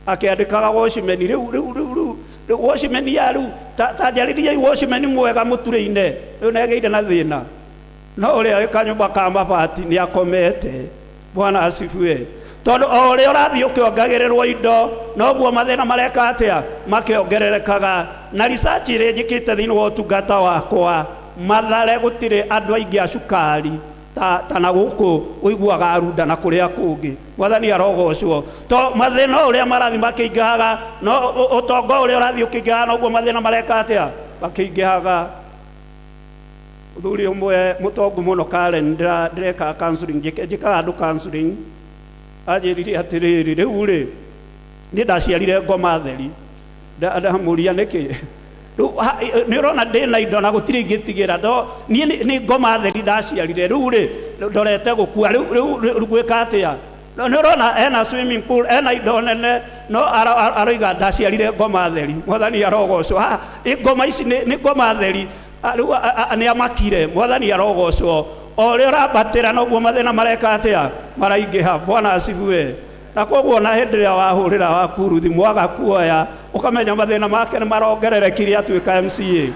akĩandĩkaga watchman rĩu rĩu rĩu rĩu rĩu watchman ya rĩu ta ta njarĩriai watchman mwega mũturĩine rĩu nĩagĩire na thĩna, no ũrĩa wĩ kanyũmba ka mabati nĩ akomete. Bwana asifiwe. Tondũ o ũrĩa ũrathiĩ ũkĩongagĩrĩrwo indo noguo mathĩna mareka atĩa? Makĩongererekaga. Na research ĩrĩa njĩkĩte thĩinĩ wa ũtungata wakwa, Mathare gũtirĩ andũ aingĩ a cukari ta, ta na gũkũ ũiguaga Arunda na kũrĩa kũngĩ. Mwathani arogocwo. To mathĩna o ũrĩa marathiĩ makĩingĩhaga, no ũtonga ũrĩa ũrathiĩ ũkĩingĩhaga noguo mathĩna mareka atĩa? Makĩingĩhaga. Mũthuri ũmwe mũtongu mũno Karen, ndĩreka counseling, njĩkaga andũ counseling, anjĩrire atĩrĩrĩ, rĩu rĩ, niĩ ndaciarire ngoma theri. Ndamũria nĩkĩ? Rĩu nĩ ũrona ndĩna indo na gũtirĩ ingĩtigĩra, no niĩ nĩ ngoma theri ndaciarire. Rĩu rĩ, ndorete gũkua, rĩu rĩu rĩu ngwĩka atĩa? No nĩ ũrona ena swimming pool, ena indo nene, no aroiga ndaciarire ngoma theri. Mwathani arogocwo. Ha, ngoma ici nĩ ngoma theri. Rĩu nĩ amakire. Mwathani arogocwo. O ũrĩa ũrambatĩra noguo mathĩna mareka atĩa? Maraingĩha. Bwana asifiwe. Na koguo ona hĩndĩ ĩrĩa wahũrĩra Wakuru thimũ agakuoya, ũkamenya mathĩna make nĩ marongererekire atuĩka MCA.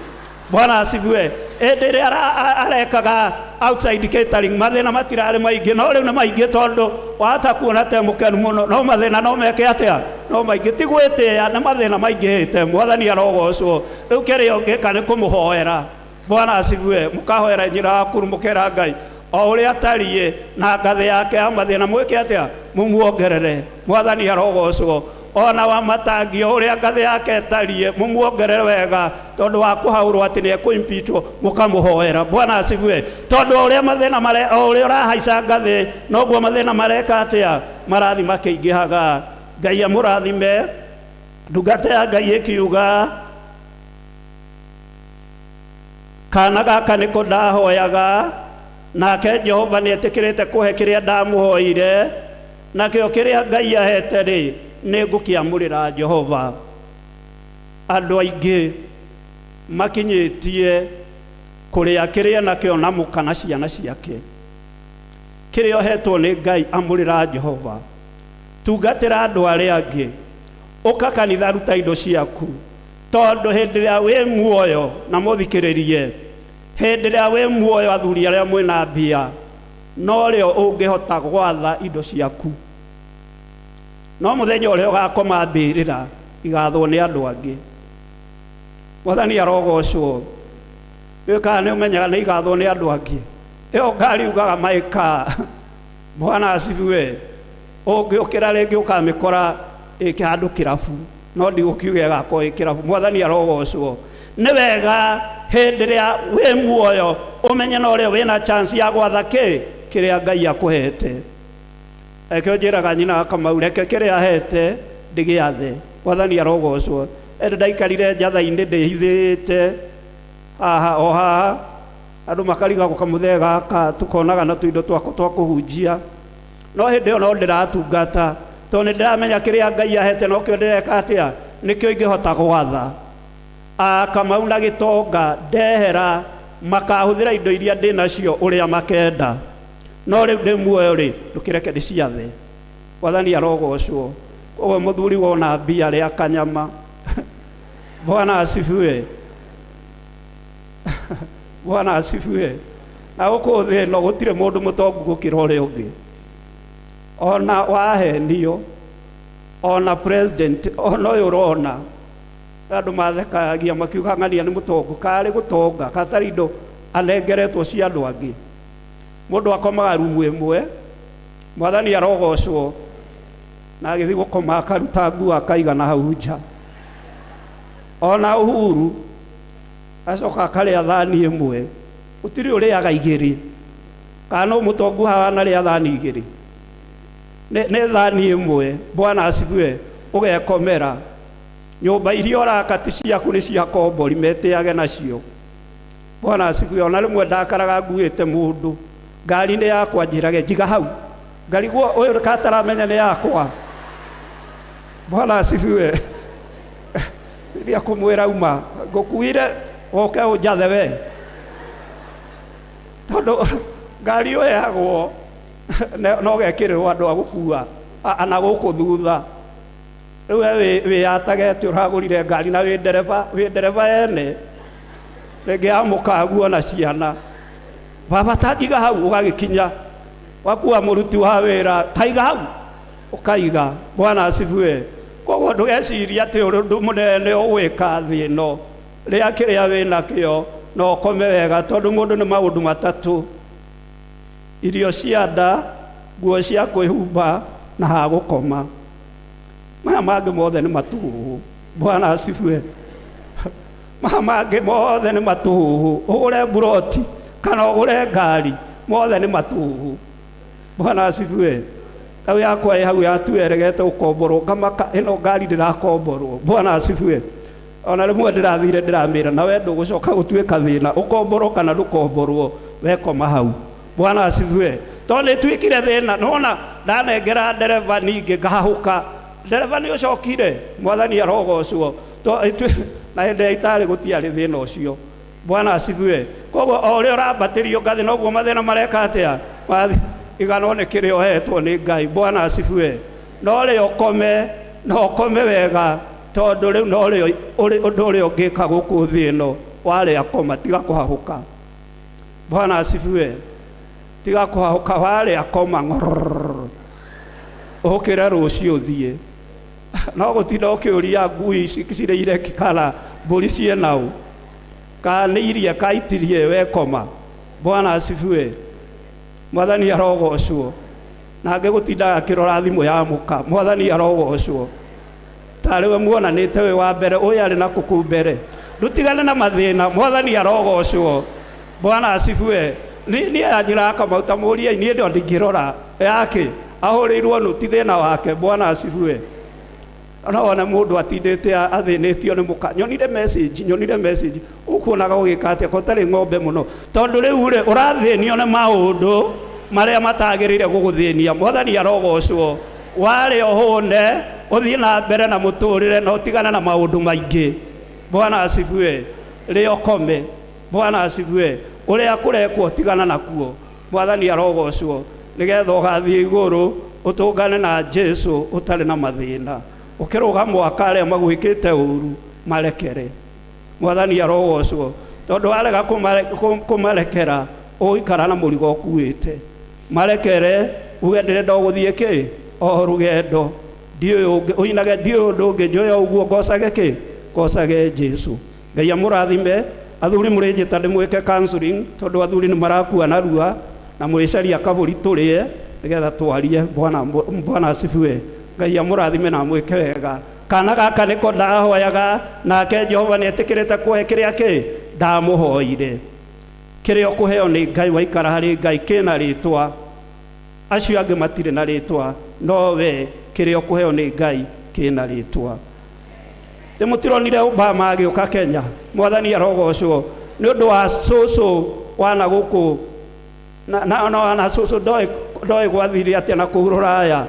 Bwana asifiwe. Hĩndĩ ĩrĩa arekaga outside catering mathĩna matirarĩ maingĩ, no rĩu nĩ maingĩ tondũ wahota kuona te mũkenu mũno, no mathĩna no meke atĩa? No maingĩ. Ti gwĩtĩĩa, nĩ mathĩna maingĩhĩte. Mwathani arogocwo. Rĩu kĩrĩa ũngĩka nĩ kũmũhoera. Bwana asifiwe. Mũkahoera nyina Wakuru, mũkera Ngai o ũrĩa atariĩ na ngathĩ yake ya mathĩna mwĩke atĩa? Mũmuongerere. Mwathani arogocwo. Ona wa matangio ũrĩa ngathĩ yake ĩtariĩ, mũmuongerere wega tondũ wa kũhaũrwo atĩ nĩ ekũimpeachwo, mũkamũhoera. Bwana asifiwe. Tondũ o ũrĩa mathĩna mare, o ũrĩa ũrahaica ngathĩ, noguo mathĩna mareka atĩa, marathi makĩingĩhaga. Ngai amũrathime. Ndungata ya Ngai ĩkiuga, kana gaka nĩko ndahoyaga, nake Jehova nĩ etĩkĩrĩte kũhe kĩrĩa ndamũhoire, nakĩo kĩrĩa Ngai ahete rĩ, nĩ ngũkĩamũrĩra Jehova. Andũ aingĩ makinyĩtie kũrĩa kĩrĩa nakĩo na mũka na ciana ciake. Kĩrĩa ũhetwo nĩ Ngai amũrĩra Jehova. Tungatĩra andũ arĩa angĩ. Ũka kanitha ruta indo ciaku. Tondũ hĩndĩ ĩrĩa wĩ muoyo, na mũthikĩrĩrie, hĩndĩ ĩrĩa wĩ muoyo athuri arĩa mwĩna mbia, norĩo ũngĩhota gwatha indo ciaku. No mũthenya ũrĩa ũgakoma mbĩrĩra, igathwo nĩ andũ angĩ. Mwathani arogocwo. Rĩu kana nĩ ũmenyaga nĩ igathwo nĩ andũ angĩ. Ĩyo ngari ugaga maĩka. Bwana asifiwe. Ũngĩũkĩra rĩngĩ ũkamĩkora ĩ kĩhandũ kĩrabu, no ndigũkiuga ĩgakorwo ĩ kĩrabu. Mwathani arogocwo. Nĩ wega hĩndĩ ĩrĩa wĩ muoyo ũmenye na ũrĩa wĩna chance ya gwatha kĩ kĩrĩa Ngai akũhete. Rekeo njĩraga nyina wa Kamau, reke kĩrĩa ahete ndĩgĩathe. Mwathani arogocwo. Ĩndĩ ndaikarire njatha-inĩ ndĩhithĩte haha o haha, andũ makarigagwo kamũthee gaka tũkonaga na tũindo twako twa kũhunjia. No hĩndĩ ĩyo no ndĩratungata, tondũ nĩ ndĩramenya kĩrĩa Ngai ahete nokĩo ndĩreka atĩa, nĩkĩo ingĩhota gwatha. Kamau na gĩtonga ndehera makahũthĩra indo iria ndĩ nacio ũrĩa makenda. No rĩu ndĩ muoyo rĩ, ndũkĩreke ndĩciathe. Mwathani arogocwo. Koguo mũthuri wona mbia rĩa kanyama. Bwana asifiwe. Bwana asifiwe. Na gũkũ thĩ ĩno gũtirĩ mũndũ mũtongu gũkĩra ũrĩa ũngĩ. Ona wahenio, ona president, ona ũyũ ũrona, andũ mathekagia makiuga ng'ania nĩ mũtongu, karĩ gũtonga, gatarĩ indo anengeretwo cia andũ angĩ. Mũndũ akomaga rumu ĩmwe, Mwathani arogocwo, na agĩthiĩ gũkoma akaruta nguo akaiga na hau nja. Ona Uhuru acoka akarĩa thani ĩmwe, gũtirĩ ũrĩaga igĩrĩ. Kana no mũtongu haha anarĩa thani igĩrĩ? Nĩ thani ĩmwe. Bwana asifiwe. Ũgekomera nyũmba iria ũraka ti ciaku, nĩ cia kombori, metĩage nacio. Bwana asifiwe. Ona rĩmwe ndakaraga nguĩte mũndũ ngari-inĩ yakwa, njĩrage njiga hau, ngarigwo ũyũ kataramenya nĩ yakwa. Bwana asifiwe. Rĩrĩa kũmwĩra uma ngũkuire ũke ũnjathe we, tondũ ngari ũheagwo no gekĩrĩrwo andũ a gũkua ana gũkũ thutha. Rĩu we wĩyatage atĩ ũragũrire ngari na wĩ ndereba, wĩ ndereba ene rĩngĩ ya mũkaguo na ciana. Baba ta njiga hau, ũgagĩkinya wakua mũruti wa wĩra, taiga hau ũkaiga. Bwana asifiwe. Koguo ndũgecirie atĩ ũrĩ ũndũ mũnene ũgwĩka thĩ ĩno. Rĩa kĩrĩa wĩnakĩo na ũkome wega, tondũ mũndũ nĩ maũndũ matatũ: irio cia nda, nguo cia kwĩhumba na ha gũkoma. Maya mangĩ mothe nĩ matũhũhũ. Bwana asifiwe. Maya mangĩ mothe nĩ matũhũhũ. Ũgũre mburoti kana ũgũre ngari, mothe nĩ matũhũhũ. Bwana asifiwe. Tau yakwa ĩ hau yatueregete gũkomborwo, ngamaka ĩno ngari ndĩrakomborwo. Bwana asifiwe. Ona rĩmwe ndĩrathire ndĩramĩra, na we ndũgũcoka gũtuĩka thĩna, ũkomborwo kana ndũkomborwo, wekoma hau. Bwana asifiwe. Tondũ nĩ ĩtuĩkire thĩna, nĩwona ndanengera ndereba ningĩ ngahahũka. Ndereba nĩ ũcokire, Mwathani arogocwo. Na hĩndĩ ya itarĩ gũtiarĩ thĩna ũcio. Bwana asifiwe. Koguo o ũrĩa ũrambatĩrio ngathĩ noguo mathĩna mareka atĩa? Iganwo nĩ kĩrĩa ũhetwo nĩ Ngai. Bwana asifiwe. No rĩa ũkome, na ũkome wega, tondũ rĩu no rĩo ũndũ ũrĩa ũngĩka gũkũ thĩ ĩno, warĩa koma, tiga kũhahũka. Bwana asifiwe. Tiga kũhahũka, warĩa koma ng'orororo, ũkĩre rũciũ ũthiĩ. No gũtinda ũkĩũria ngui ici cirĩire kĩ kana mbũri ciĩna ũ, kana nĩ irie ka itirie, wekoma. Bwana asifiwe. Mwathani arogocwo. Nangĩ gũtindaga akĩrora thimũ ya mũka. Mwathani arogocwo. Tarĩ we muonanĩte wĩ wa mbere, ũyũ arĩ na kũkũ mbere. Ndũtigane na mathĩna, Mwathani arogocwo. Bwana asifiwe. Niĩ anjĩraga Kamau ta mũriei, niĩ ndo ndingĩrora yake ahũrĩirwo nũ ti thĩna wake. Bwana asifiwe. No wone mũndũ atindĩte athĩnĩtio nĩ mũka. Nyonire message, nyonire message. Ũkuonaga ũgĩka atĩa ko ũtarĩ ng'ombe mũno, tondũ rĩu rĩ ũrathĩnio nĩ maũndũ marĩa matagĩrĩire gũgũthĩnia. Mwathani arogocwo. Warĩa ũhũne, ũthiĩ na mbere na mũtũrĩre na ũtigane na maũndũ maingĩ. Bwana asifiwe. Rĩa ũkome. Bwana asifiwe. Ũrĩa kũrekwo tigana nakuo. Mwathani arogocwo, nĩgetha ũgathiĩ igũrũ ũtũngane na Jesu ũtarĩ na mathĩna. Ũkĩrũga mwaka arĩa magwĩkĩte ũru marekere. Mwathani arogocwo, tondũ warega kũmarekera ũgũikara na mũrigo ũkuĩte. Marekere uge ndĩrenda gũthiĩ kĩ o rũgendo, ndiũĩ ũngĩ ũinage, ndiũĩ ũndũ ũngĩ njũĩ o ũguo, ngocage kĩ, ngocage Jesu. Ngai amũrathime. Athuri mũrĩnjĩta ndĩmwĩke counseling, tondũ athuri nĩ marakua narua na mwĩcaria kabũri tũrĩe nĩgetha twarie. Bwana Bwana asifiwe. Ngai amũrathime na amwĩke wega. Kana gaka nĩko ndahoyaga, nake Jehova nĩetĩkĩrĩte kũhe kĩrĩa kĩ ndamũhoire. Kĩrĩa ũkũheo nĩ Ngai waikara harĩ Ngai kĩna rĩtwa. Acio angĩ matirĩ na rĩtwa, no we kĩrĩa ũkũheo nĩ Ngai kĩna rĩtwa. Nĩ mũtironire Obama agĩũka Kenya? Mwathani arogocwo nĩ ũndũ wa cũcũ wana gũkũ na na na, na cũcũ ndoĩ gwathire atĩa na kũu rũraya,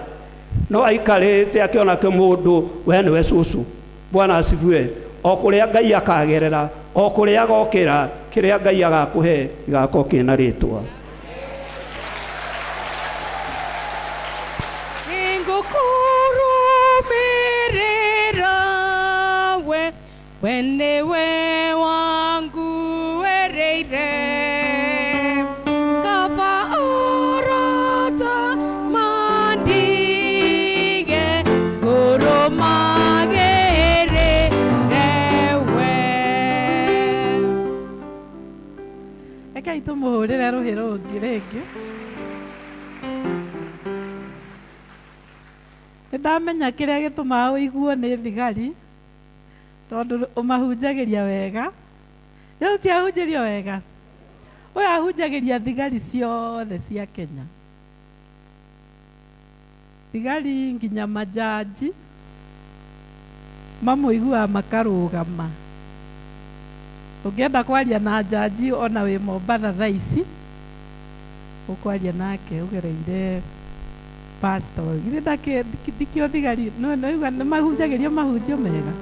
no aikarĩte akĩona kĩmũndũ we nĩwe cũcũ. Bwana asifiwe. O kũrĩa Ngai akagerera, o kũrĩa agokĩra, kĩrĩa Ngai agakũhe gĩgakorwo kĩna rĩtwa. Nĩngũkũrũmĩrĩra we, we nĩwe wanguĩrĩire. Kaba arata mandige, ngũrũmagĩrĩre we. Rekei tũmũhũrĩre rũhĩ rũngĩ rĩngĩ. Nĩ ndamenya kĩrĩa gĩtũmaga ũiguo nĩ thigari, tondũ ũmahunjagĩria wega. Rĩu ti ahunjĩrio wega, ũyũ ahunjagĩria thigari ciothe cia Kenya, thigari nginya majaji mamũiguaga makarũgama. Ũngĩenda kwaria na jaji ona wĩ Mombatha thaa ici, ũkwaria nake ũgereire pastor. Githĩ ndikĩo thigari nĩwaigua nĩ mahunjagĩrio mahunjio mega.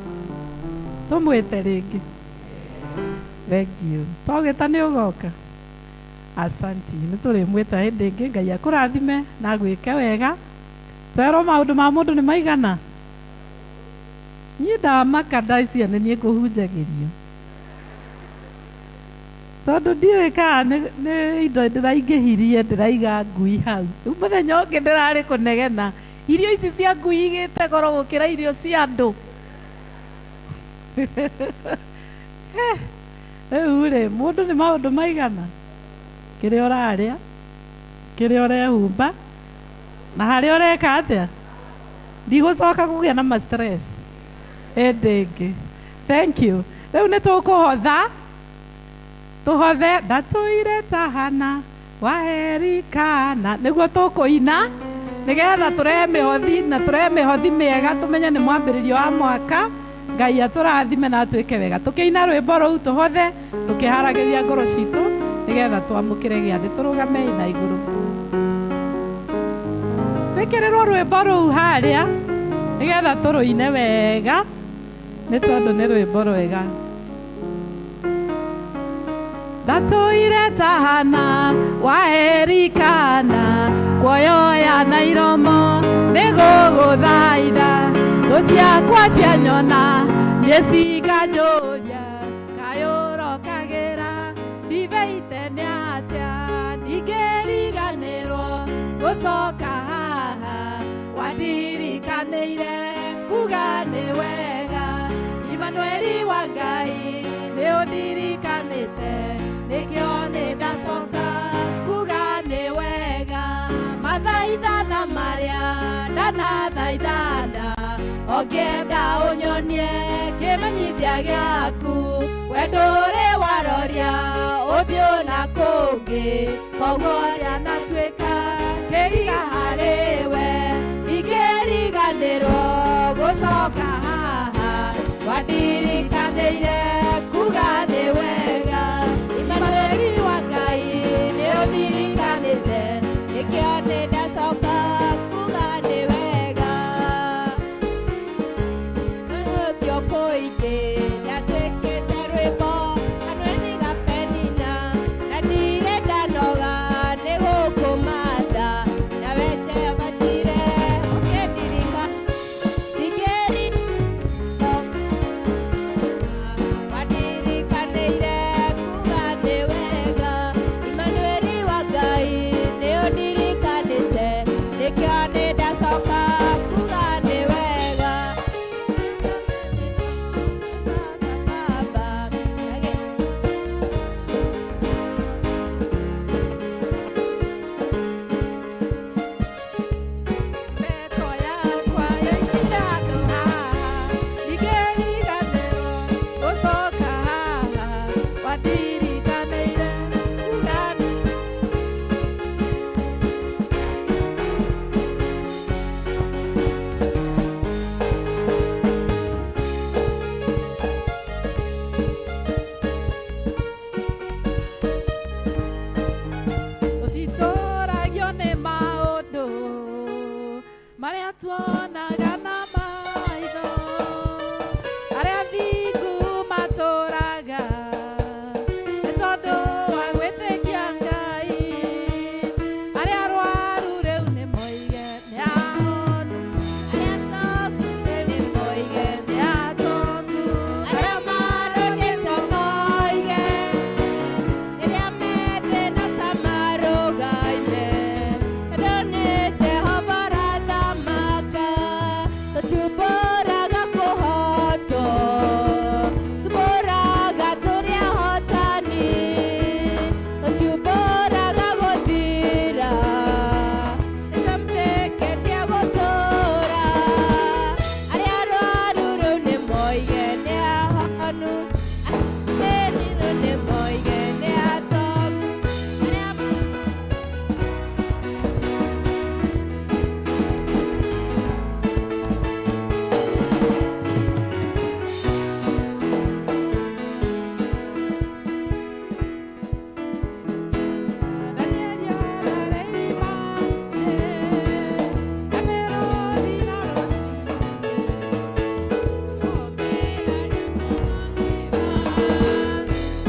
Tũmwĩte rĩngĩ. Thank you. Twagwĩta nĩ ũgoka. Asanti. Nĩ tũrĩmwĩta hĩndĩ ĩngĩ. Ngai akũrathime na agwĩke wega. Twerwo maũndũ ma mũndũ nĩ maigana. Niĩ ndamaka ndacia nĩ niĩ ngũhunjagĩrio, tondũ ndiũĩ kana nĩ indo ndĩraingĩhirie, ndĩraiga ngui hau. Rĩu mũthenya ũngĩ ndĩrarĩ kũnegena, irio ici cia ngui igĩte goro gũkĩra irio cia andũ. Rĩu rĩ, mũndũ nĩ maũndũ maigana, kĩrĩa ũrarĩa, kĩrĩa ũrehumba, na harĩa ũreka atĩa. Ndigũcoka kũgĩa na ma stress hĩndĩ ĩngĩ. Thank you. Rĩu nĩ tũkũhotha, tũhothe ndatũire tahana waherikana, nĩguo tũkũina nĩgetha tũrehe mĩhothi, na tũrehe mĩhothi mĩega, tũmenye nĩ mwambĩrĩrio wa mwaka. Ngai atũrathime na atwĩke wega. Tũkĩina rwĩmbo rũu tũhothe, tũkĩharagĩria ngoro citũ nĩgetha twamũkĩre gĩathĩ. Tũrũgamei na igũrũ, twĩkĩrĩrwo rwĩmbo rũu harĩa nĩgetha tũrũine wega, nĩ tondũ nĩ rwĩmbo rwega. Ndatũire tahana waherikana, kuoyoya na iromo nĩgũgũthaitha. Thũ ciakwa cianyona niĩ cikanjũria, kaĩ ũrokagĩra ndibeite nĩ atĩa? Ndingĩriganĩrwo gũcoka haha, wandirikanĩire kuga nĩ wega. Imanueli wa Ngai nĩ ũndirikanĩte, nĩkĩo nĩ ndacoka kuga nĩ wega. Mathaithana marĩa ndanathaithana Ũngĩenda ũnyonie kĩmenyithia gĩaku, we ndũrĩ waroria ũthiũ na kũngĩ, koguo rĩanatuĩka kĩriga harĩ we, ingĩriganĩrwo gũcoka haha, wandirikanĩire kuga nĩ wega. Imanueli wa Ngai nĩ ũndirikanĩte, nĩkĩo nĩ ndacoka kuga nĩ wega. Rũthio kũingĩ nĩatuĩkĩte rwĩmbo kanua-inĩ ga Penina, na ndirĩ ndanoga nĩ gũkũmatha, nawe Jehova Jireh ũkĩndirika ndingĩri wandirikanĩire kuga nĩ wega. Imanueli wa Ngai nĩ ũndirikanĩte, nĩkĩo nĩ ndacoka kuga nĩ wega. Baba, Mbeto yakwa yaingĩra handũ haha, ndingĩriganĩrwo gũcoka haha, wandirikanĩire kuga nĩ Tũtitũragio nĩ maũndũ marĩa tuonaga na maitho, arĩa thingu matũraga nĩ tondũ wa gwĩtĩkia Ngai, arĩa arwaru rĩu nĩ moige nĩ ahonu, arĩa atongu rĩu nĩ moige nĩ atongu, arĩa marũrĩtwo moige rĩrĩa methĩna ta marũgaime, tondũ nĩ Jehova ũrathamaka, tũtiumbũraga kũhotwo, tũmbũraga tũrĩ ahotani, tũtiumbũraga gũthira, nĩtwĩtĩkĩtie gũtũũra. Arĩa arwaru rĩu nĩ moige nĩ ahonu, athĩni rĩu nĩ moige nĩ atongu, arĩa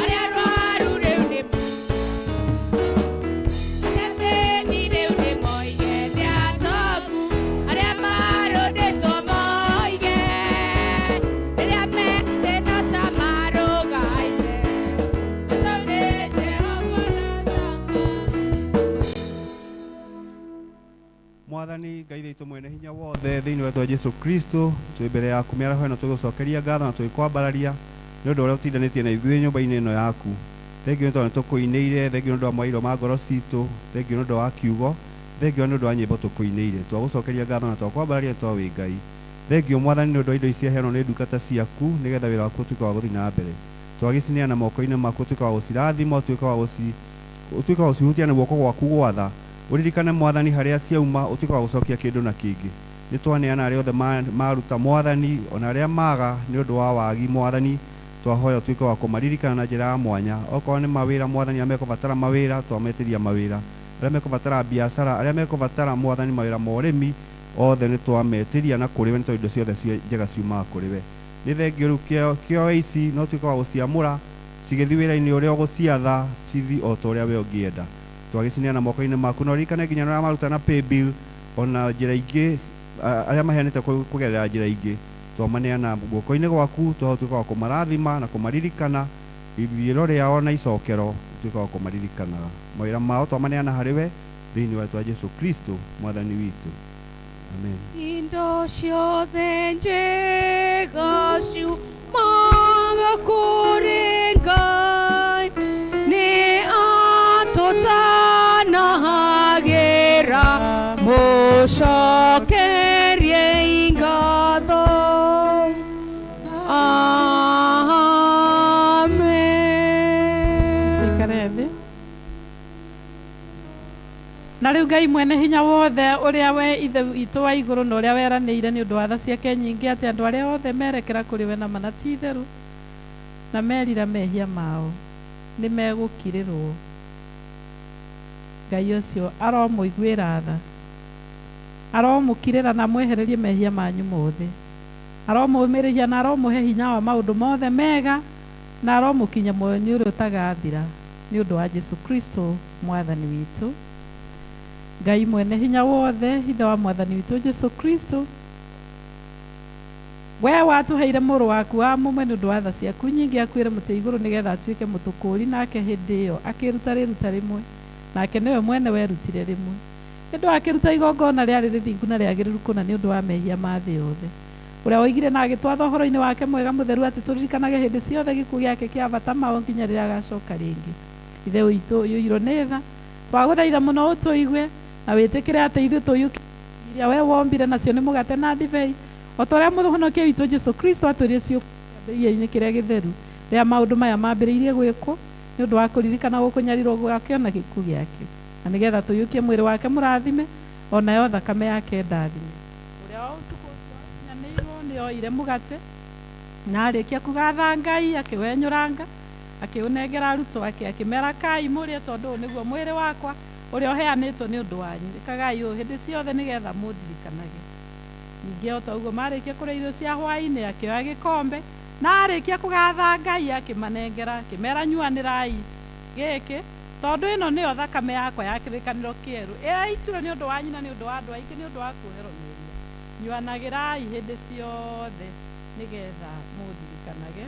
Arĩa arwaru rĩu nĩ arĩa athĩni rĩu nĩ moige nĩ atongu, arĩa marũndĩtwo moige rĩrĩa methĩna ta marũgaime, tondũ nĩ Jehova Mwathani Ngai witũ mwene hinya wothe thĩinĩ wa rĩĩtwa Jesu Kristo twĩ mbere yaku mĩaraho ĩno tũgũcokeria ngatho na tũgĩkwambararia nĩ ũndũ ũrĩa ũtindanĩtie na ithuĩ nyũmba-inĩ ĩno yaku. Thengio nĩ tondũ nĩ tũkũinĩire, thengio nĩ ũndũ wa mairo ma ngoro citũ, thengio nĩ ũndũ wa kiugo, thengio nĩ ũndũ wa nyĩmbo tũkũinĩire. Twagũcokeria ngatho na twakwambararia nĩ tondũ wĩ Ngai. Thengio Mwathani nĩ ũndũ wa indo ici ciaheanwo nĩ ndungata ciaku nĩgetha wĩra waku ũtuĩke wa gũthiĩ na mbere. Twagĩcineana moko-inĩ maku ũtuĩke wa gũcirathima, ũtuĩke wa gũci ũtuĩke wa gũcihutia na guoko gwaku gwatha. Ũririkane Mwathani harĩa ciauma, ũtuĩke wa gũcokia kĩndũ na kĩngĩ. Nĩ twaneana arĩa othe maruta Mwathani, ona arĩa maga nĩ ũndũ wa wagi Mwathani, twahoya ũtuĩke wa kũmaririkana na njĩra ya mwanya. Okorwo nĩ mawĩra Mwathani, arĩa mekũbatara mawĩra, twametĩria mawĩra. Arĩa mekũbatara biacara, arĩa mekũbatara Mwathani mawĩra ma ũrĩmi, othe nĩ twametĩria na kũrĩ we nĩ tondũ indo ciothe njega ciumaga kũrĩ we. Nĩ thengio rĩu kĩoe ici na ũtuĩke wa gũciamũra cigĩthiĩ wĩra-inĩ ũrĩa ũgũciatha, cithi o ta ũrĩa we ũngĩenda. Twagĩcineana moko-inĩ maku na ũririkane nginya arĩa maruta na paybill ona njĩra ingĩ, arĩa maheanĩte kũgerera njĩra ingĩ, twamaneana guoko-inĩ gwaku, twatuĩka wa kũmarathima na kũmaririkana ithiĩro rĩao na icokero, ũtuĩke wa kũmaririkanaga mawĩra mao twamaneana harĩ we thĩinĩ wa rĩĩtwa Jesu Kristo Mwathani witũ. Amen. Indo ciothe njega ciumaga kũrĩ Ngai, nĩ atũtanahagĩra mũcokerie ngatho. Na rĩu Ngai mwene hinya wothe ũrĩa we ithe witũ wa igũrũ na ũrĩa weranĩire nĩ ũndũ wa tha ciake nyingĩ atĩ andũ arĩa othe merekera kũrĩ we na mana ti itherũ na merira mehia mao nĩ megũkirĩrwo. Ngai ũcio aromũiguĩra tha, aromũkirĩra na amwehererie mehia manyu mothe, aromũmĩrĩria na aromũhe hinya wa maũndũ mothe mega na aromũkinya muoyo-inĩ ũrĩa ũtagathira nĩ ũndũ wa Jesu Kristo mwathani witũ. Ngai mwene hinya wothe, ithe wa mwathani witũ Jesu Kristo, we watũheire mũrũ waku wa mũmwe nĩ ũndũ wa tha ciaku nyingĩ akuĩre mũtĩ igũrũ nĩgetha atuĩke mũtũkũũri, nake hĩndĩ ĩyo akĩruta rĩruta rĩmwe, nake nĩwe mwene werutire rĩmwe. Ĩndĩ akĩruta igongona rĩarĩ rĩthingu na rĩagĩrĩru kũna nĩ ũndũ wa mehia ma thĩ yothe, ũrĩa woigire na agĩtwatha ũhoro-inĩ wake mwega mũtheru atĩ tũririkanage hĩndĩ ciothe gĩkuũ gĩake kĩa bata mao nginya rĩrĩa agacoka rĩngĩ. Ithe witũ ũiyũirwo nĩ tha, twagũthaitha mũno ũtũigue na wĩtĩkĩre atĩ ithuĩ tũiyũkie iria we wombire nacio nĩ mũgate na ndibei, o ta ũrĩa mũhonokia witũ Jesu Kristo atwĩrire ciũkĩambĩrĩria-inĩ kĩrĩa gĩtheru rĩrĩa maũndũ maya mambĩrĩirie gwĩkwo nĩ ũndũ wa kũririkana gũkũnyarirwo gwake ona gĩkuũ gĩake, na nĩgetha tũiyũkie mwĩrĩ wake mũrathime o nayo thakame yake ndathime. Ũrĩa wa ũtukũ ũcio wakunyanĩirwo nĩ oire mũgate na arĩkia kũgatha Ngai akĩwenyũranga akĩũnengera arutwo ake akĩmera, kai mũrĩe tondũ ũyũ nĩguo mwĩrĩ wakwa ũrĩa ũheanĩtwo nĩ ũndũ wanyu, ĩkagai ũũ hĩndĩ ciothe nĩgetha mũndirikanage. Ningĩ o ta ũguo marĩkia kũrĩa irio cia hwaĩ-inĩ akĩoya gĩkombe na arĩkia kũgatha Ngai akĩmanengera akĩmera, nyuanĩrai gĩkĩ tondũ ĩno nĩyo thakame yakwa ya kĩrĩkanĩro kĩerũ ĩrĩa ĩitirwo nĩ ũndũ wanyu na nĩ ũndũ wa andũ aingĩ nĩ ũndũ wa kuoherwo mehia. Nyuanagĩrai hĩndĩ ciothe nĩgetha mũndirikanage.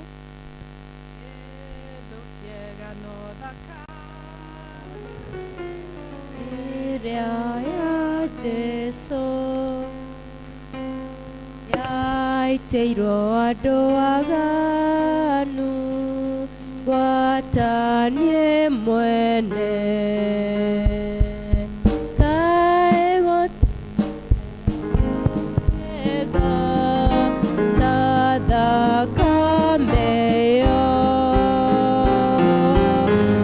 Kĩndũ kĩega no thakame ĩrĩa ya Jesu yaitĩirwo andũ aganu gwata niĩ mwene. Kaĩ gũtirĩ ta thakame ĩyo,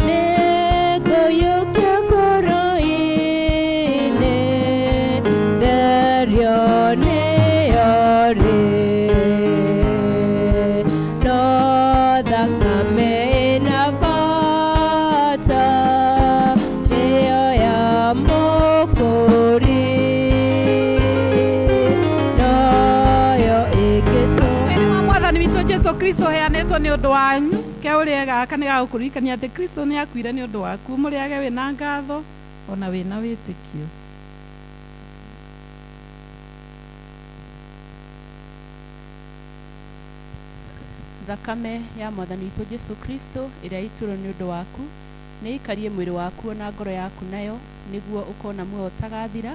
nĩngũiyũkia ngoro-inĩ, therio nĩyo rĩ. No thakame ĩna bata, nĩyo ya Mũkũũri, noyo ĩngĩtũma Mwĩrĩ wa mwathani witũ Jesu Kristo ũheanĩtwo nĩ ũndũ wanyu ke ũrĩe gaka nĩ gagũkũririkania atĩ Kristo nĩ akuire nĩ ũndũ waku, mũrĩage wĩna ngatho ona wĩna wĩtĩkio. Thakame ya mwathani witũ Jesu Kristo ĩrĩa ĩitirwo nĩ ũndũ waku nĩ ĩikarie mwĩrĩ waku ona ngoro yaku nayo nĩguo ũkona muoyo ũtagathira.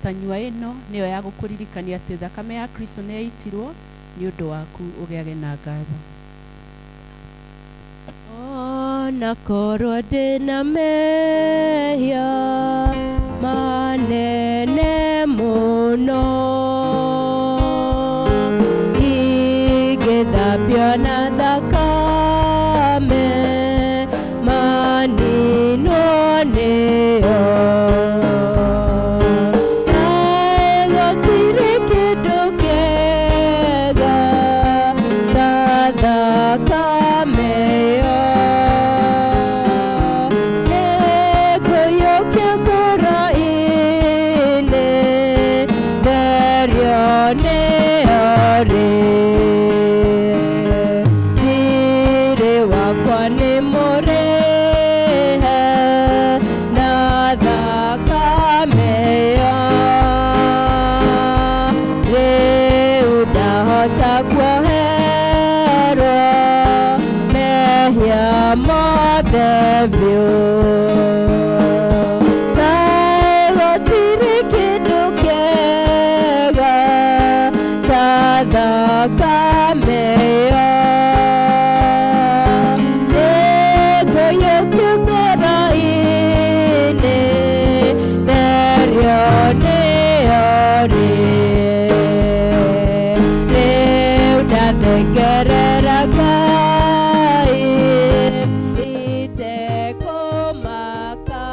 Ta nyua ĩno nĩyo ya gũkũririkania atĩ thakame ya Kristo nĩ yaitirwo nĩ ũndũ waku ũgĩage na ngatho. Ona korwo ndĩna mehia manene mũno, ingĩthambio na thakame maninwo nĩyo. Kaĩ gũtirĩ kĩndũ kĩega ta thakame ĩyo, nĩngũiyũkia ngoro-inĩ, therio nĩyo rĩ. Thiirĩ wakwa nĩ mũrĩhe na thakame ĩyo, rĩu ndahota kuoherwo mehia mothe biũ. Kaĩ gũtirĩ kĩndũ kĩega ta thakame ĩyo, nĩngũiyũkia ngoro-inĩ, therio nĩyo rĩ. Rĩu ndathengerera Ngai itekũmaka,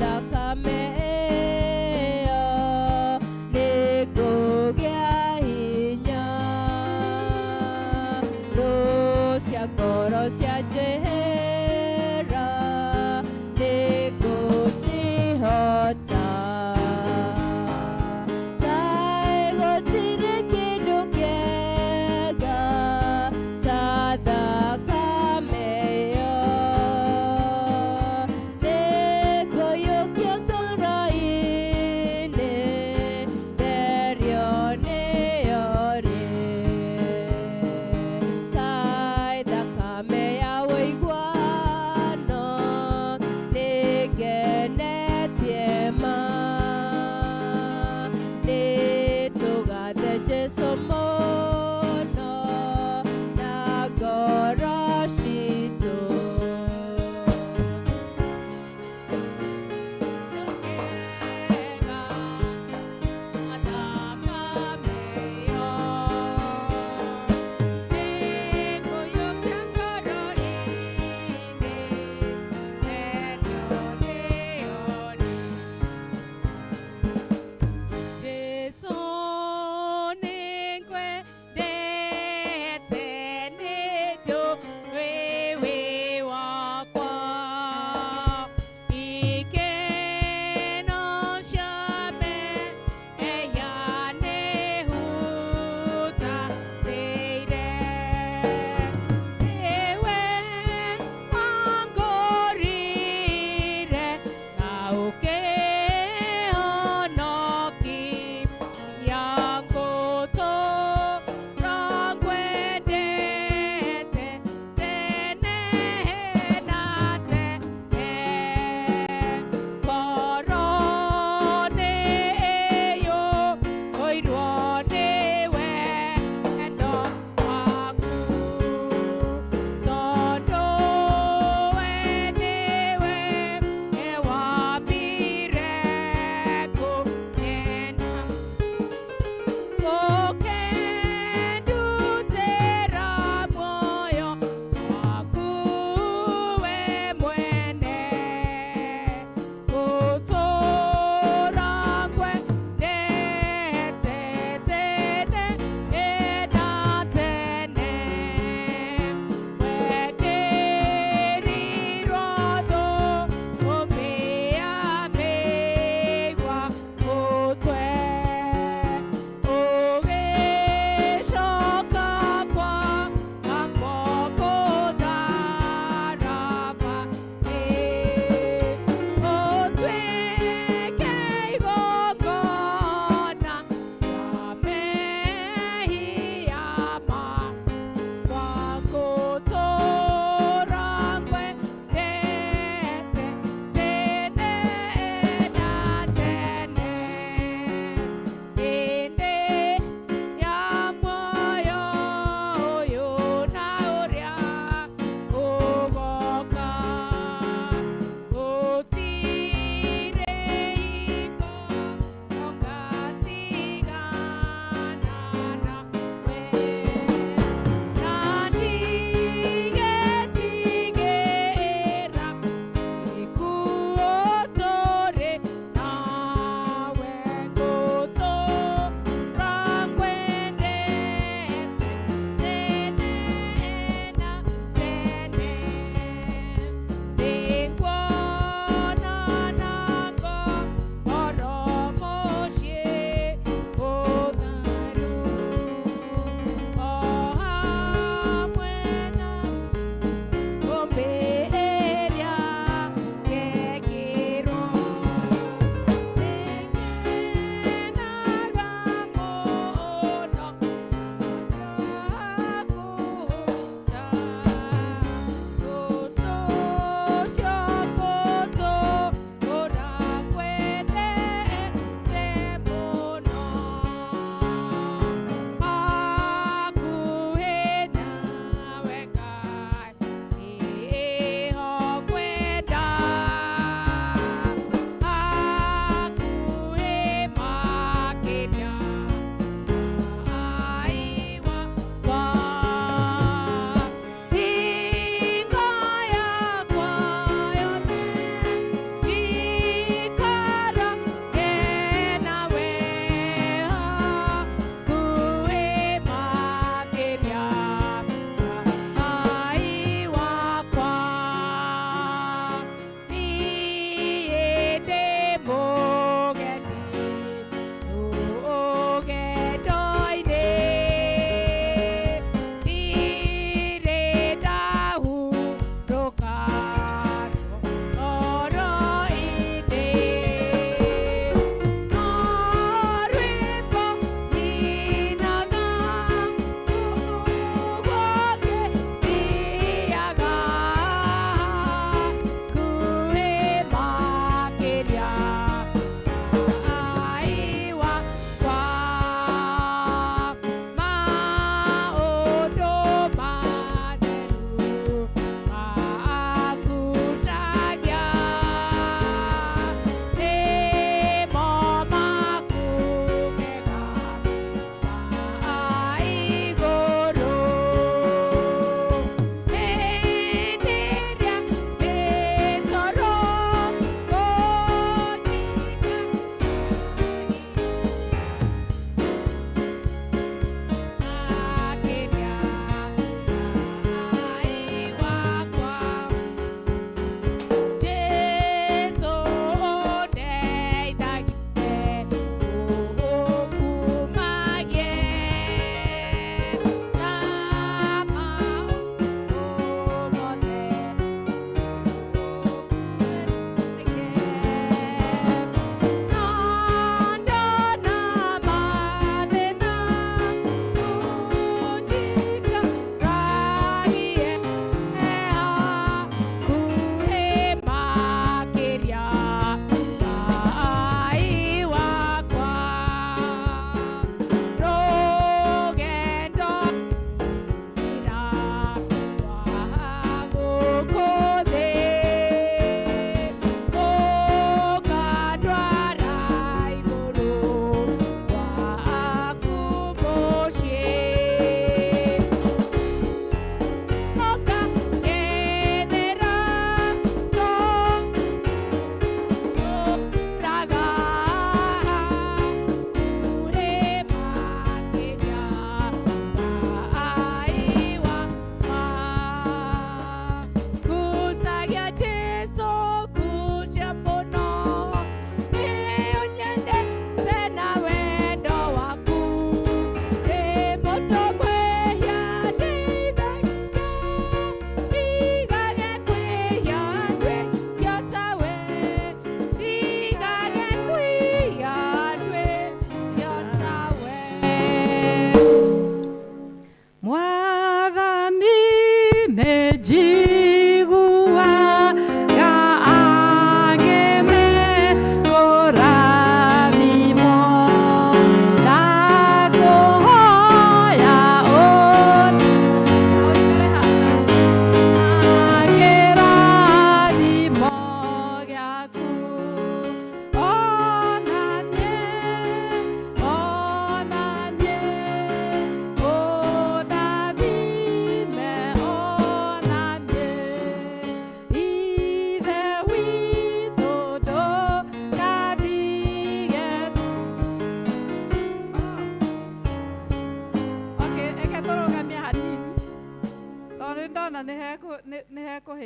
Thakame ĩyo nĩngũgĩa hinya. Thũ cia ngoro cia njehera nĩngũcihota. Kaĩ gũtirĩ kĩndũ kĩega ta thakame ĩyo. Nĩngũiyũkia ngoro.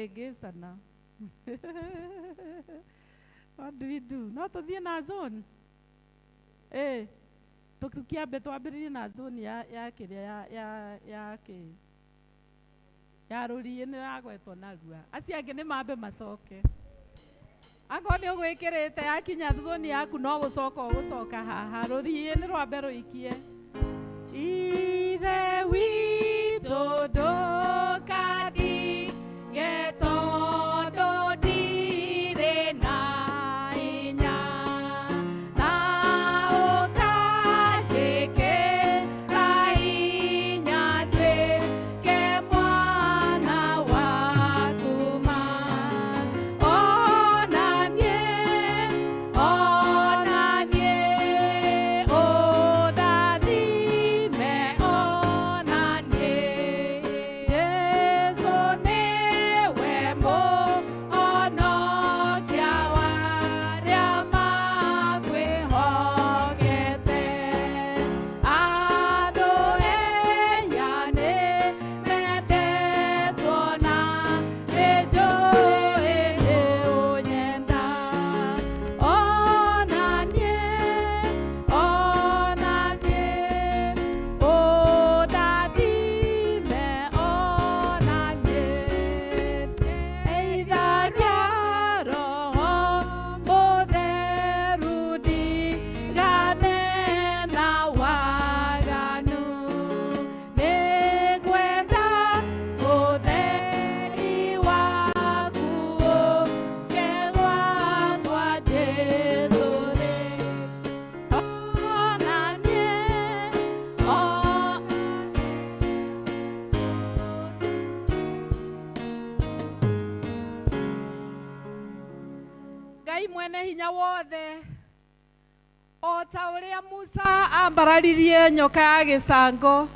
Tũkũhĩngĩcana. What do we do? No tũthiĩ na zone. Eh, tũkĩambe twambĩrĩrie na zone ya ya kĩrĩa ya ya ya kĩ ya rũriĩ nĩ yagwetwo narua. Acio angĩ nĩ mambe macoke. Akorwo nĩ ũgwĩkĩrĩte yakinya zone yaku no gũcoka ũgũcoka haha. Rũriĩ nĩ rwambe rũikie. Ithe witũ ndũkandige tondũ ndirĩ na hinya, na ũkanjĩkĩra hinya nduĩke mwana waku ma. Ona niĩ, ona niĩ, ũndathime ona niĩ. Jesũ nĩwe mũhonokia wa arĩa makwĩhokete. Andũ aya nĩmendetwo na nĩnjũĩ nĩũnyenda. Ona niĩ, ona niĩ, ũndathime ona niĩ. Eitharia Roho Mũtheru ndigane na waganu. Nĩngwenda ũtheri waku ũke gwakwa Jesũ rĩ. Ona niĩ, o Ngai mwene hinya wothe o ta ũrĩa Musa ambararirie nyoka ya gĩcango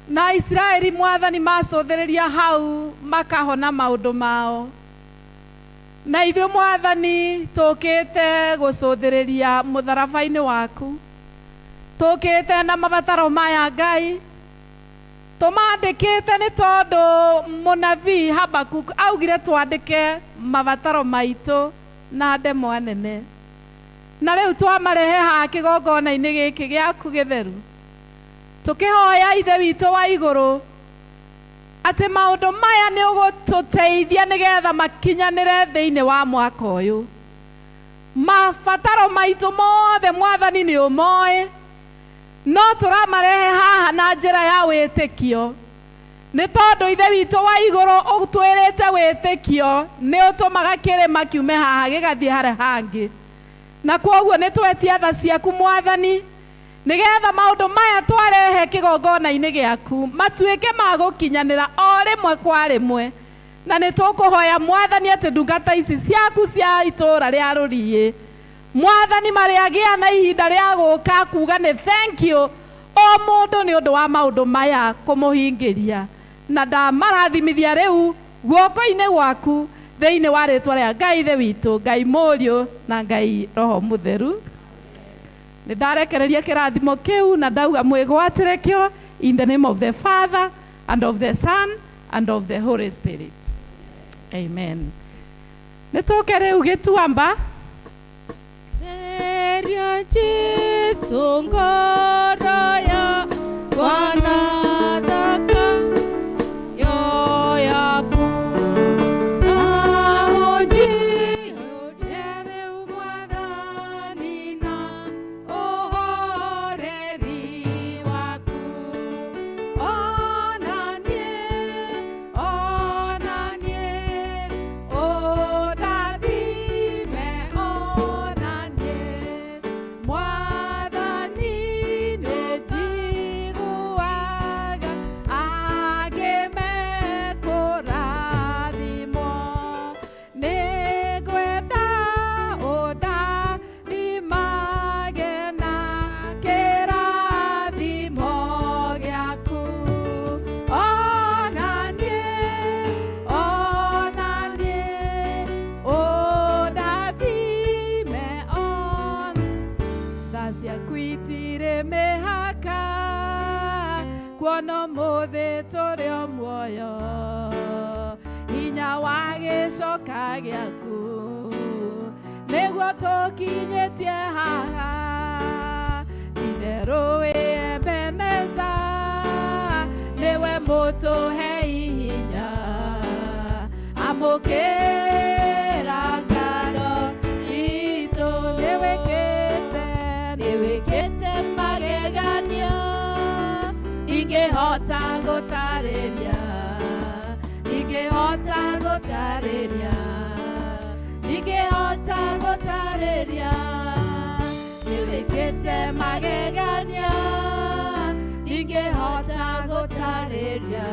na Isiraeli mwathani macũthĩrĩria hau makahona maũndũ mao, na ithuĩ mwathani tũkĩte gũcũthĩrĩria mũtharaba-inĩ waku, tũkĩte na mabataro maya Ngai tũmandĩkĩte nĩ tondũ mũnabii Habakuk augire twandĩke mabataro maitũ na ndemwa nene, na rĩu twamarehe haha kĩgongona-inĩ gĩkĩ gĩaku gĩtheru, tũkĩhoya Ithe witũ wa igũrũ atĩ maũndũ maya nĩ ũgũtũteithia nĩgetha makinyanĩre thĩinĩ wa mwaka ũyũ. Mabataro maitũ mothe mwathani nĩ ũmoĩ, no tũramarehe haha na njĩra ya wĩtĩkio, nĩ tondũ Ithe witũ wa igũrũ ũtwĩrĩte wĩtĩkio nĩ ũtũmaga kĩrĩma kiume haha gĩgathiĩ harĩa hangĩ, na kwoguo nĩ twetia tha ciaku mwathani nĩgetha maũndũ maya twarehe kĩgongona-inĩ gĩaku matuĩke ma gũkinyanĩra o rĩmwe kwa rĩmwe. Na nĩ tũkũhoya mwathani atĩ ndungata ici ciaku cia itũũra rĩa rũriĩ mwathani marĩagĩa na ihinda rĩa gũka kuga nĩ thank you o mũndũ nĩ ũndũ wa maũndũ maya kũmũhingĩria, na ndamarathimithia rĩu guoko-inĩ gwaku thĩinĩ wa rĩtwa rĩa Ngai Ithe witũ, Ngai Mũriũ na Ngai Roho Mũtheru. Nĩ ndarekereria kĩrathimo kĩu na ndauga mwĩgwatĩre kĩo in the name of the Father and of the Son and of the Holy Spirit. Amen. Nĩ tũke rĩu gĩtuamba. Theria Jesu ngoro yakwa na thaka yo yaku, na ũnjiyũrie rĩu Mwathani na ũhoreri waku. Ona niĩ, ona niĩ, ũndathime ona niĩ. Mwathani nĩ njiguaga angĩmekũrathimwo, nĩngwenda ũndathimage na kĩrathimo gĩaku. Ona niĩ, ona niĩ, ũndathime ona tha ciaku itirĩ mĩhaka, kuona ũmũthĩ tũrĩ o muoyo. Hinya wa gĩcoka gĩaku nĩguo tũkinyĩtie haha titherũ wĩ Ebeneza nĩwe mũtũhei hinya amũkĩra ngatho citũ nĩwĩkĩte nĩwĩkĩte mageganio ingĩhota gũtarĩria ingĩhota gũtarĩria ingĩhota gũtarĩria nĩwĩkĩte magegania ingĩhota gũtarĩria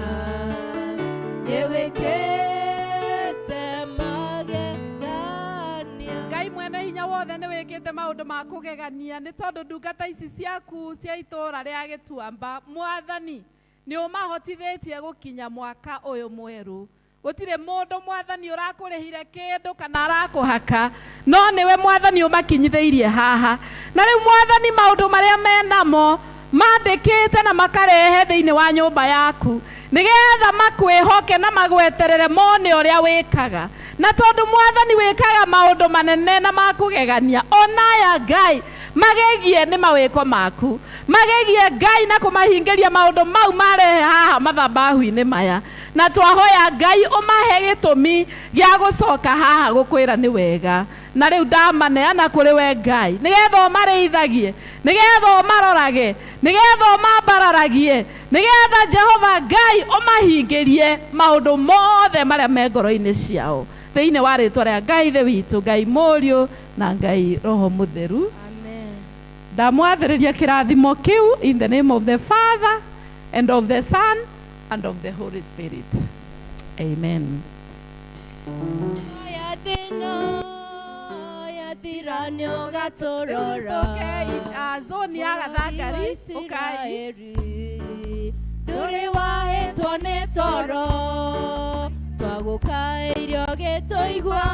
nĩwĩkĩte magegania Ngai mwene hinya wothe nĩ wĩkĩte maũndũ ma kũgegania nĩ tondũ ndungata ici ciaku cia itũũra rĩa gĩtuamba mwathani nĩ ũmahotithĩtie gũkinya mwaka ũyũ mwerũ gũtirĩ mũndũ mwathani ũrakũrĩhire kĩndũ kana arakũhaka no nĩwe mwathani ũmakinyithĩirie haha na rĩu mwathani maũndũ marĩa menamo mandĩkĩte na makarehe thĩinĩ wa nyũmba yaku nĩgetha makwĩhoke na magweterere mone ũrĩa wĩkaga na tondũ mwathani wĩkaga maũndũ manene na makũgegania onaya ngai magegie nĩ mawĩko maku magegie ngai na kũmahingĩria maũndũ mau marehe haha mathabahu-inĩ maya na twahoya ngai ũmahe gĩtũmi gĩa gũcoka haha gũkwĩra nĩ wega na rĩu ndamaneana kũrĩ we ngai nĩgetha ũmarĩithagie nĩgetha ũmarorage nĩgetha ũmambararagie nĩgetha jehova ngai ũmahingĩrie maũndũ mothe marĩa me ngoro-inĩ ciao thĩinĩ wa rĩtwa rĩa ngai ithe witũ ngai mũriũ na ngai roho mũtheru ndamwathĩrĩria kĩrathimo kĩu in the name of the father and of the son and of the holy spirit amen ya thĩna yathira nĩ ũgatũrora tũke zoni ya gathangari ũkai ndũrĩ wahĩtwo nĩ toro twagũkaĩire ũgĩtũigua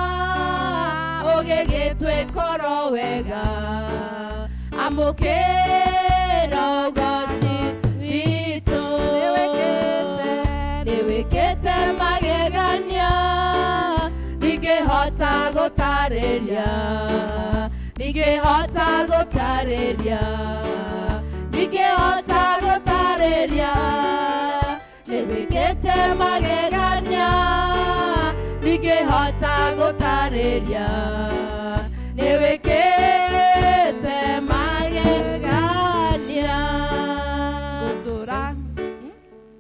ũgĩgĩtwĩkoro wega amũkĩra ũgoci witũ nĩwĩkĩte magegania ndingĩhota gũtarĩria ndingĩhota gũtarĩria ndingĩhota gũtarĩria nĩwĩkĩte magegania ndingĩhota gũtarĩria nĩwĩkĩte magegania ngũtũra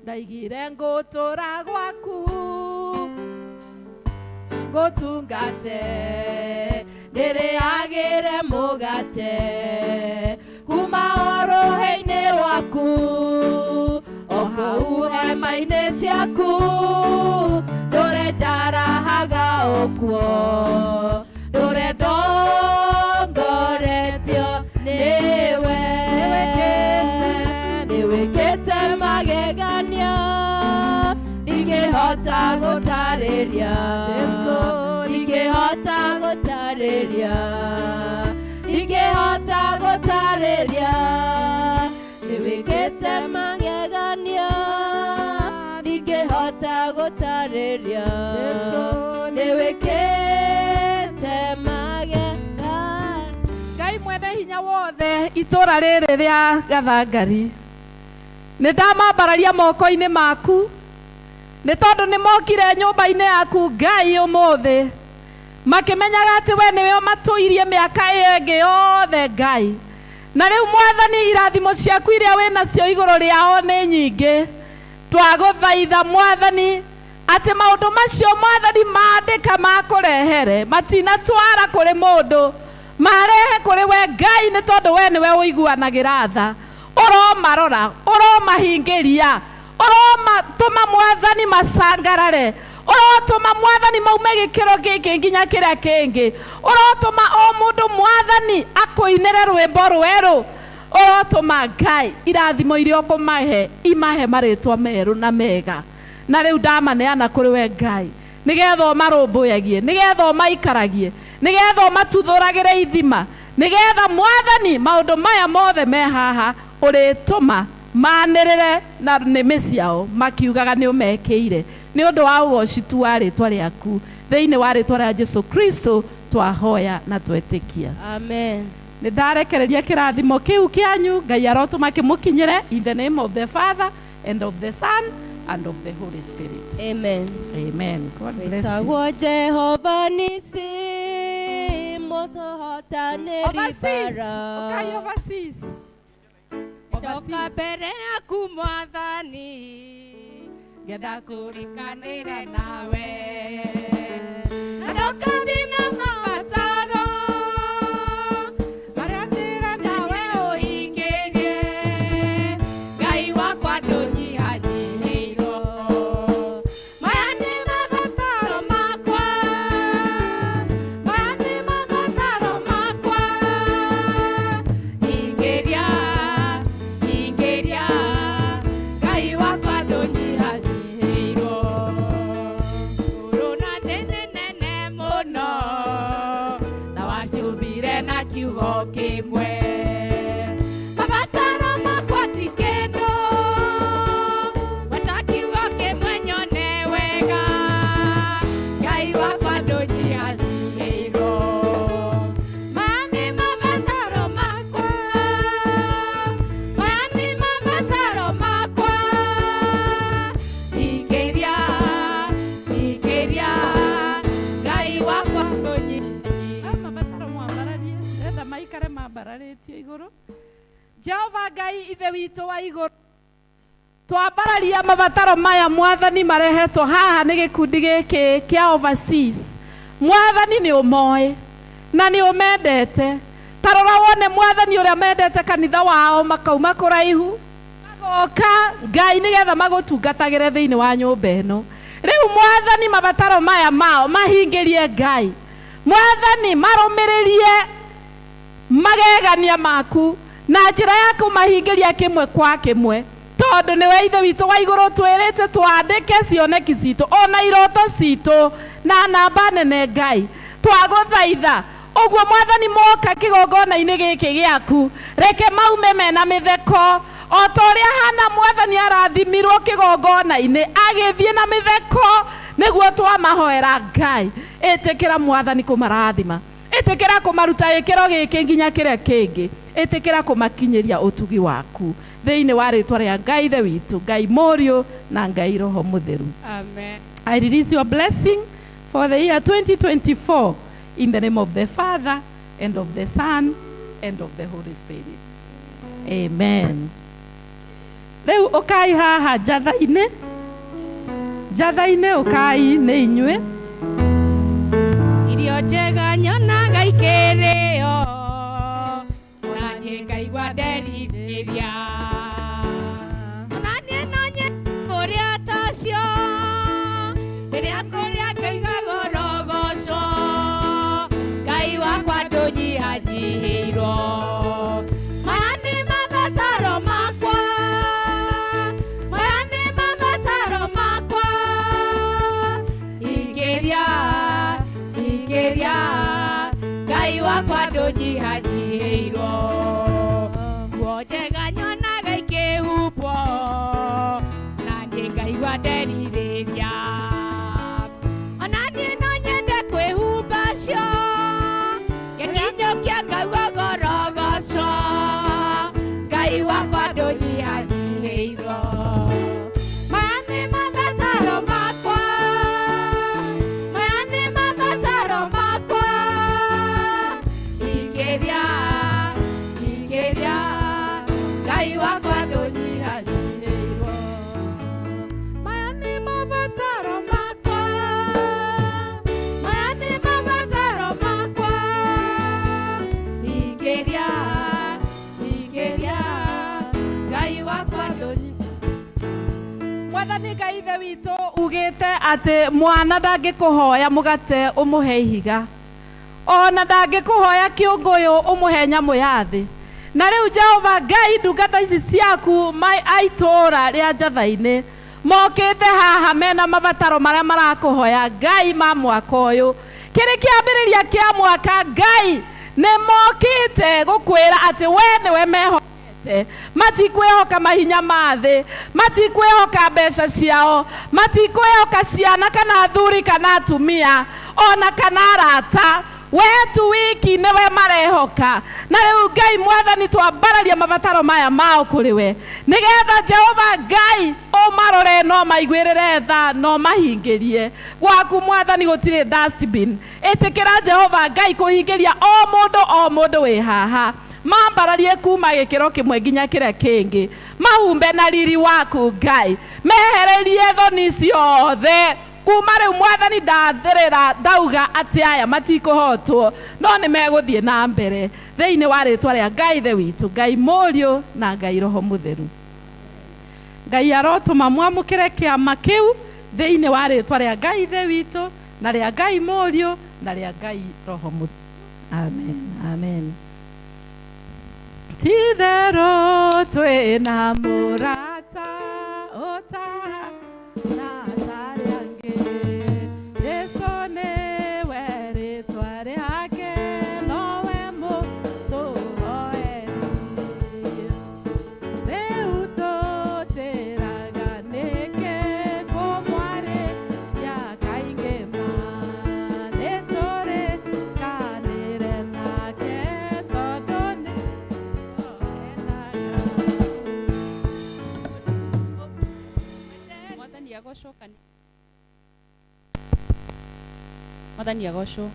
ndaigire ngũtũra gwaku ngũtungate ndĩrĩagĩre mũgate kuma o rũhĩ-inĩ rwaku o hau hema-inĩ ciaku ndũre njarahaga ũkuo ndũre ndongoretio nĩwe nĩwĩkĩte magegania ndingĩhota gũtarĩria Jesũ ndingĩhota gũtarĩria ndingĩhota gũtarĩria nĩwĩkĩte magegania ndingĩhota gũtarĩria Jesũ nĩwĩkĩte magegania ngai mwene hinya wothe itũra rĩrĩ rĩa gathangari nĩ ndamambararia moko-inĩ maku nĩ tondũ nĩ mokire nyũmba-inĩ yaku ngai ũmũthĩ makĩmenyaga atĩ we nĩwe ũmatũirie mĩaka ĩyo ĩngĩ yothe ngai na rĩu mwathani irathimo ciaku iria wĩ nacio igũrũ rĩao nĩ nyingĩ twagũthaitha mwathani atĩ maũndũ macio mwathani mandĩka makũrehere matinatwara kũrĩ mũndũ marehe kũrĩ we ngai nĩ tondũ we nĩwe ũiguanagĩra tha ũromarora ũromahingĩria ũromatũma mwathani macangarare ũrotũma mwathani maume gĩkĩro gĩkĩ nginya kĩrĩa kĩngĩ ũrotũma o mũndũ mwathani akũinĩre rwĩmbo rwerũ ũrotũma ngai irathimo iria ũkũmahe imahe marĩtwa merũ na mega na rĩu ndamaneana kũrĩ we ngai nĩgetha ũmarũmbũyagie nĩgetha ũmaikaragie nĩgetha ũmatuthũragĩre ithima nĩgetha mwathani maũndũ maya mothe me haha ũrĩtũma Manĩrĩre na nĩmĩ ciao makiugaga nĩ ũmekĩire nĩ ũndũ wa ũgoci tu wa rĩtwa rĩaku thĩinĩ wa rĩtwa rĩa Jesu Kristo twahoya na twetĩkia. Amen. Nĩ ndarekereria kĩrathimo kĩu kĩanyu Ngai arotũma kĩmũkinyĩre in the name of the Father and of the Son and of the Holy Spirit. Amen. Amen. God bless you. Wĩtagwo Jehova Nisi mũtũhotanĩri Overseas. mbara. Ũkai overseas. Ndoka mbere yaku mwathani ngenda kũrĩkanĩra nawe ndoka ndĩna mabataro marĩa ndĩrenda we ũhingĩrie Ngai wakwa ndũnyihanyihĩirwo maya nĩ mabataro makwa maya nĩ mabataro makwa hingĩria hingĩria Ngai wakwa ndũnyihanyihĩirwo Corona nene nene mũno na waciũmbire na kiugo kĩmwe mabataro makwa ti kĩndũ bata kiugo kĩmwe nyone wega Ngai wakwa ndũnyihanyihĩirwo maya nĩ mabataro makwa maya nĩ mabataro makwa hingĩria hingĩria Ngai wakwa ndũnyihanyihĩirwo Aya mabataro mwambararie ndĩrenda maikare mambararĩtio igũrũ Jehova Ngai ithe witũ wa igũrũ twambararia mabataro maya mwathani marehetwo haha nĩ gĩkundi gĩkĩ kĩa overseas mwathani nĩ ũmoĩ na nĩ ũmendete ta rora wone mwathani ũrĩa mendete kanitha wao makauma kũraihu magoka Ngai nĩgetha magũtungatagĩre thĩinĩ wa nyũmba ĩno rĩu mwathani mabataro maya mao mahingĩrie Ngai mwathani marũmĩrĩrie magegania maku na njĩra ya kũmahingĩria kĩmwe kwa kĩmwe tondũ nĩwe ithe witũ wa igũrũ twĩrĩte twandĩke cioneki citũ ona iroto citũ na namba nene Ngai twagũthaitha ũguo mwathani moka kĩgongona-inĩ gĩkĩ gĩaku reke maume mena mĩtheko o ta ũrĩa Hana mwathani arathimirwo kĩgongona-inĩ agĩthiĩ na mĩtheko nĩguo twamahoera Ngai ĩtĩkĩra mwathani kũmarathima ĩtĩkĩra kũmaruta gĩkĩro gĩkĩ nginya kĩrĩa kĩngĩ ĩtĩkĩra kũmakinyĩria ũtugi waku thĩinĩ wa rĩtwa rĩa Ngai ithe witũ Ngai Mũriũ na Ngai Roho Mũtheru. Amen. I release your blessing for the year 2024 in the name of the Father and of the Son and of the Holy Spirit. Amen. Rĩu ũkai haha njatha-inĩ njatha-inĩ ũkai nĩ inyuĩ Irio njega nyonaga ikĩrĩo na niĩ ngaigua nderirĩria na niĩ no nyende kũrĩa tacio rĩrĩa kũrĩa ngaigua gorogoco Ngai wakwa ndũnyihanyihĩirwo maya nĩ mabataro makwa maya nĩ mabataro makwa hingĩria hingĩria Ngai wakwa ndũnyihanyihĩirwo nguo njega nyonaga ikĩhumbwo na niĩ ngaigua nderirĩria ona niĩ no nyende kwĩhumba cio gĩkinyũkia ngaigua gorogoco Ngai wakwa ndũnyihanyihĩirwo maya nĩ mabataro makwa maya nĩ mabataro makwa hingĩria hingĩria Ngai wakwa ndũnyihanyihĩirwo maya nĩ mabataro makwa maya nĩ mabataro makwa hingĩria hingĩria Ngai wakwa ndũnyi mwathani Ngai ithe witũ ugĩte atĩ mwana ndangĩkũhoya mũgate ũmũhe ihiga ona ndangĩkũhoya kĩũngũyũ ũmũhe nyamũ ya thĩ na rĩu Jehova Ngai ndungata ici ciaku a itũũra rĩa njatha-inĩ mokĩte haha mena mabataro marĩa marakũhoya Ngai ma mwaka ũyũ kĩrĩ kĩambĩrĩria kĩa mwaka Ngai nĩ mokĩte gũkwĩra atĩ we nĩwe mehokete mehokete. Matikwĩhoka mahinya ma thĩ, matikwĩhoka mbeca ciao, matikwĩhoka ciana kana athuri kana atumia ona kana arata. We tu wiki nĩwe marehoka. Na rĩu Ngai Mwathani, twambararia mabataro maya mao kũrĩ we, nĩgetha Jehova Ngai ũmarore no maiguĩrĩre tha no mahingĩrie. Gwaku Mwathani gũtirĩ dustbin. Ĩtĩkĩra Jehova Ngai kũhingĩria o mũndũ o mũndũ wĩ haha, mambararie kuma gĩkĩro kĩmwe nginya kĩrĩa kĩngĩ, mahumbe na riri waku Ngai, mehererie thoni ciothe. Kuma rĩu Mwathani ndathĩrĩra ndauga atĩ aya matikũhotwo, no nĩ megũthiĩ na mbere thĩinĩ wa rĩtwa rĩa Ngai Ithe witũ, Ngai Mũriũ na Ngai Roho Mũtheru. Ngai arotũma mwamũkĩre kĩama kĩu thĩinĩ wa rĩtwa rĩa Ngai Ithe witũ na rĩa Ngai Mũriũ na rĩa Ngai Roho Mũtheru. Amen, amen. Ti-itherũ twĩna mũrata ũtahana ta arĩa angĩ. Jesũ nĩwe rĩtwa rĩake, nowe mũtũhoeri. Rĩu tũtĩraga nĩkĩ kũmwarĩria kaingĩ ma? Nĩtũrĩkanĩre nake tondũ nĩ Mwathani agocwo kanitha. Mwathani agocwo.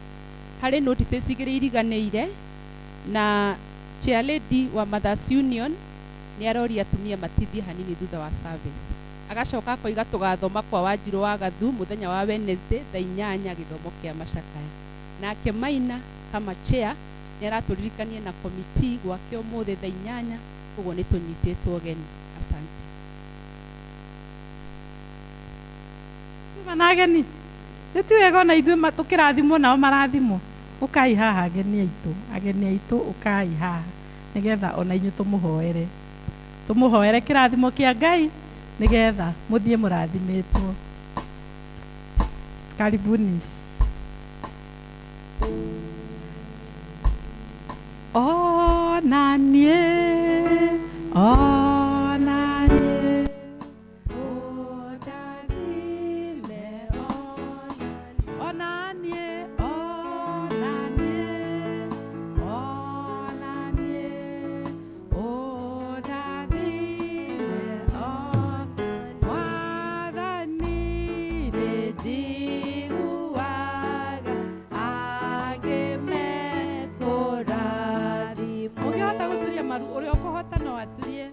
Harĩ notices igĩrĩ iriganĩire na chair lady wa Mothers Union nĩ aroria atumia matithie hanini thutha wa service. Agacoka akoiga tũgathoma kwa Wanjirũ wa Gathu mũthenya wa Wednesday thaa 8 gĩthomo kĩa macakaya. Nake Maina kama chair nĩ aratũririkania na committee gwake ũmũthĩ thaa 8, koguo nĩ tũnyitĩtwo ũgeni. Asante. Tuma na ageni nĩ ti wega ona ithuĩ tũkĩrathimwo nao marathimwo. Ũkai haha ageni aitũ, ageni aitũ ũkai haha nĩgetha ona inyuĩ tũmũhoere, tũmũhoere kĩrathimo kĩa Ngai nĩgetha mũthiĩ mũrathimĩtwo. Karibuni. Ona niĩ, ona niĩ, ũndathime, ona niĩ, ona niĩ, ona niĩ, ũndathime, Mwathani nĩ njiguaga angĩ mekũrathimwo. Ũngĩhota gũturia maru, ũrĩa ũkũhota no aturie.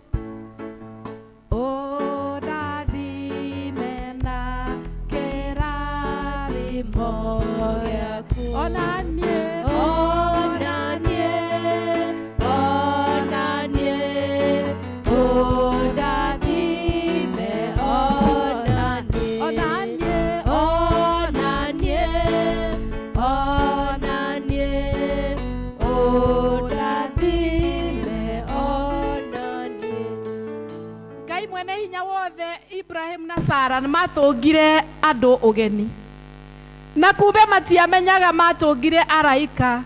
Ũndathime na kĩrathimo gĩaku. Ona niĩ, ona niĩ, ona niĩ, ũndathime, ona niĩ, ona niĩ, ona niĩ, ona niĩ, ũndathime, ona niĩ. Ngai mwene hinya wothe, Ibrahim na Sara nĩ matũngire andũ ũgeni, na kumbe matiamenyaga matũngire araika.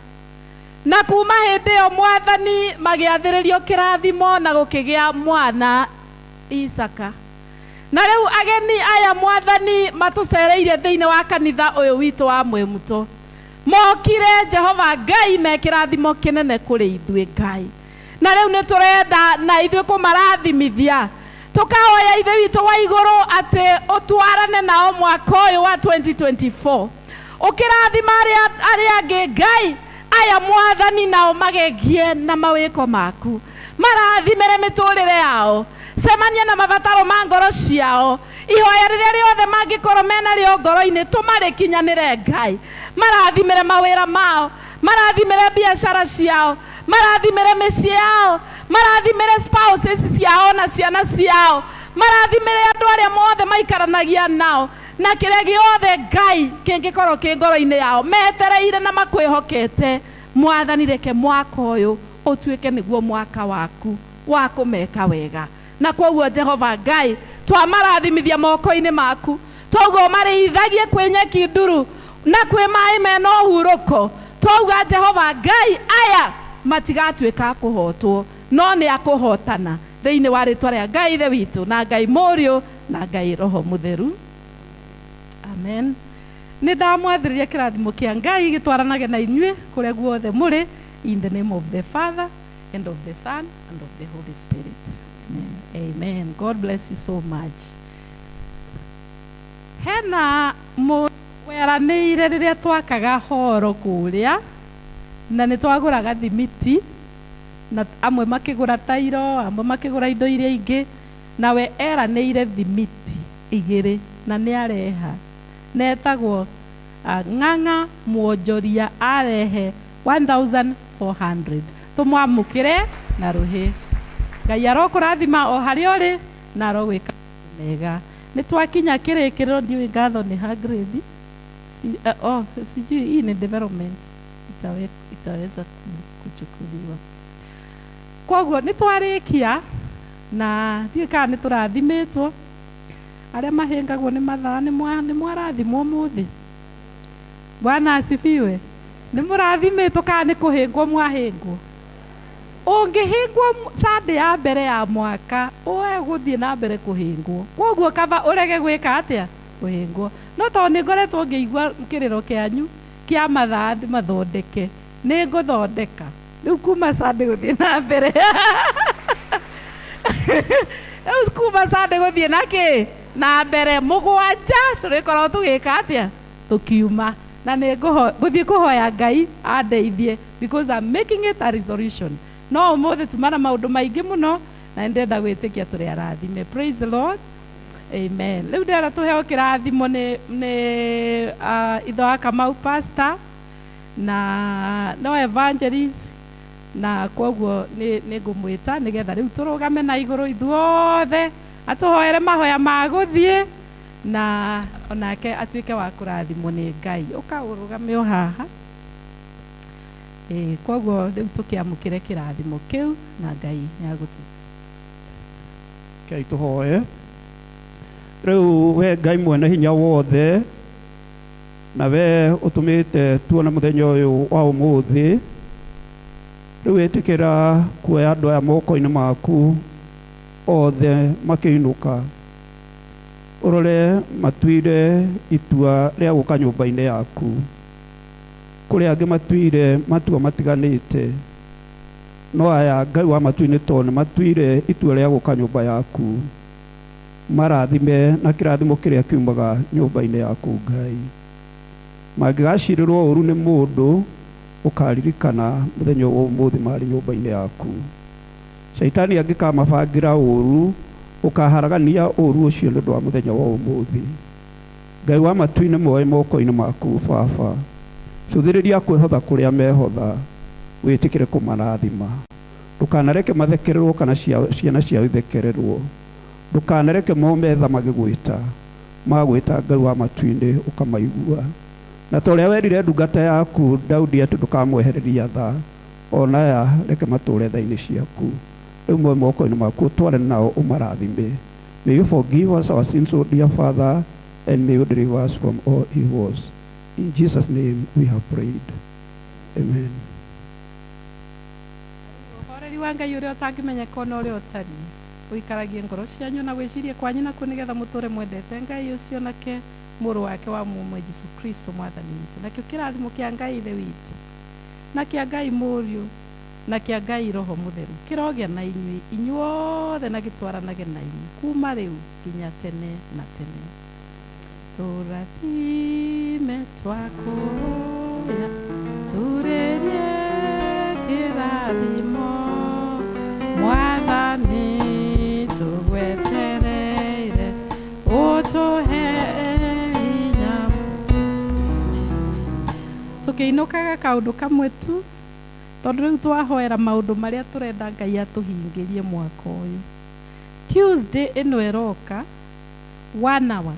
Na kuma hĩndĩ ĩyo Mwathani magĩathĩrĩrio kĩrathimo na gũkĩgĩa mwana Isaka. Na rĩu ageni aya Mwathani matũcereire thĩinĩ wa kanitha ũyũ witũ wa Mwĩmuto, mokire Jehova Ngai me kĩrathimo kĩnene kũrĩ ithuĩ Ngai. Na rĩu nĩ tũrenda na ithuĩ kũmarathimithia, tũkahoya Ithe witũ wa igũrũ atĩ ũtwarane nao mwaka ũyũ wa 2024, ũkĩrathima arĩa angĩ Ngai. Aya Mwathani nao magegie na mawĩko maku, marathimĩre mĩtũrĩre yao, cemania na mabataro ma ngoro ciao, ihoya rĩrĩa rĩothe mangĩkorwo menarĩo ngoro-inĩ tũmarĩkinyanĩre Ngai. Marathimĩre mawĩra mao, marathimĩre biacara ciao, marathimĩre mĩciĩ yao, marathimĩre spouses ciao na ciana ciao, marathimĩre andũ arĩa mothe maikaranagia nao, na kĩrĩa gĩothe Ngai kĩngĩkorwo kĩ ngoro-inĩ yao metereire na makwĩhokete. Mwathani reke mwaka ũyũ ũtuĩke nĩguo mwaka waku wa kũmeka wega. Na koguo Jehova Ngai twamarathimithia moko-inĩ maku, twauga ũmarĩithagie kwĩ nyeki nduru na kwĩ maĩ mena ũhurũko. Twauga Jehova Ngai aya Matigatuĩka a kũhotwo, no nĩ akũhotana thĩinĩ wa rĩtwa rĩa Ngai Ithe witũ na Ngai Mũriũ na Ngai Roho Mũtheru. Amen. Nĩ ndamwathĩrĩria kĩrathimo kĩa Ngai gĩtwaranage na inyuĩ kũrĩa guothe mũrĩ, in the name of the Father and of the Son and of the Holy Spirit. Amen. Amen. God bless you so much. Hena mũndũ weranĩire rĩrĩa twakaga horo kũrĩa na nĩ twagũraga thimiti na amwe makĩgũra tairo, amwe makĩgũra indo iria ingĩ, nawe eranĩire thimiti igĩrĩ na nĩ areha. Netagwo Ng'ang'a Mwonjoria, arehe 1400. Tũmwamũkĩre na rũhĩ. Ngai arokũrathima o harĩa ũrĩ na arogwĩka mega. Nĩ twakinya kĩrĩkĩrĩro, ndiũĩ ngatho nĩ ha grade. Oh, sijui hii ni development itaweza kuchukuliwa. Koguo nĩ twarĩkia na ndiũĩ kana nĩ tũrathimĩtwo. Arĩa mahĩngagwo nĩ mathaa nĩ mwarathimwo ũmũthĩ. Bwana asifiwe. Nĩ mũrathimĩtwo kana nĩ kũhĩngwo mwahĩngwo? Ũngĩhĩngwo Sunday ya mbere ya mwaka, ũe gũthiĩ na mbere kũhĩngwo. Koguo kaba ũrege gwĩka atĩa? Kũhĩngwo. No tondũ nĩ ngoretwo ngĩigua kĩrĩro kĩanyu kĩa mathaa mathondeke, nĩ ngũthondeka. Rĩu kuma Sunday gũthiĩ na mbere. Rĩu kuma Sunday gũthiĩ na kĩ? Na mbere mũgwanja tũrĩkorwo tũgĩka atĩa? Tũkiuma. Na nĩ ngũthiĩ kũhoya Ngai andeithie because I'm making it a resolution. No ũmũthĩ tuma na maũndũ maingĩ mũno na nĩ ndĩrenda gwĩtĩkia tũrĩ arathime. Praise the Lord. Amen. Rĩu ndĩrenda tũheo kĩrathimo nĩ ithe wa Kamau pastor na no evangelist, na koguo nĩ ngũmwĩta nĩgetha rĩu tũrũgame na igũrũ ithuothe atũhoere mahoya ma gũthiĩ na onake atuĩke wa kũrathimwo nĩ Ngai. Ũka ũrũgame o haha. Koguo rĩu tũkĩamũkĩre kĩrathimo kĩu na Ngai nĩ agũtũ. Rekei tũhoe. Rĩu we Ngai mwene hinya wothe, na we ũtũmĩte tuone mũthenya ũyũ wa ũmũthĩ, rĩu ĩtĩkĩra kuoya andũ aya moko-inĩ maku othe makĩinũka. Ũrore matuire itua rĩa gũka nyũmba-inĩ yaku. Kũrĩ angĩ matuire matua matiganĩte, no aya Ngai wa matu-inĩ tondũ nĩ matuire itua rĩa gũka nyũmba yaku, marathime na kĩrathimo kĩrĩa kiumaga nyũmba-inĩ yaku Ngai. Mangĩgacirĩrwo ũru nĩ mũndũ, ũkaririkana mũthenya wa ũmũthĩ marĩ nyũmba-inĩ yaku. Shaitani angĩkamabangĩra ũru, ũkaharagania ũru ũcio nĩ ũndũ wa mũthenya wa ũmũthĩ. Ngai wa matu-inĩ moe moko-inĩ maku Baba. Cũthĩrĩria kwĩhotha kũrĩa mehotha, wĩtĩkĩre kũmarathima. Ndũkanareke mathekererwo kana ciana ciao ithekererwo. Ndũkanareke mome tha magĩgwĩta. Magwĩta Ngai wa matu-inĩ ũkamaigua. Na ta ũrĩa werire ndungata yaku Daudi atĩ ndũkamwehereria tha, ona aya reke matũre tha-inĩ ciaku. Rĩu moe moko-inĩ maku ũtware nao ũmarathime. May you forgive us our sins, O dear Father, and may you deliver us from all evils. In Jesus' name we have prayed. Amen. Ũhoreri wa Ngai ũrĩa ũtangĩmenyeka ona ũrĩa ũtariĩ, ũikaragie ngoro cianyu na gwĩciria kwanyu nakuo nĩgetha mũtũre mwendete Ngai ũcio nake mũrũ wake wa mũmwe Jesu Kristo mwathani witũ. Nakĩo kĩrathimo kĩa Ngai Ithe witũ na kĩa Ngai Mũriũ na kĩa Ngai Roho Mũtheru kĩrogĩa na inyuĩ inyuothe na gĩtwaranage na inyuĩ kuma rĩu nginya tene na tene. Tũrathime twakũhoya, turĩrie kĩrathimo Mwathani tũgwetereire ũtũhe hinya. Tũkĩinũkaga kaũndũ kamwe tu, tondũ rĩu twahoera maũndũ marĩa tũrenda Ngai atũhingĩrie mwaka ũyũ. Tuesday ĩno ĩroka, 1 hour,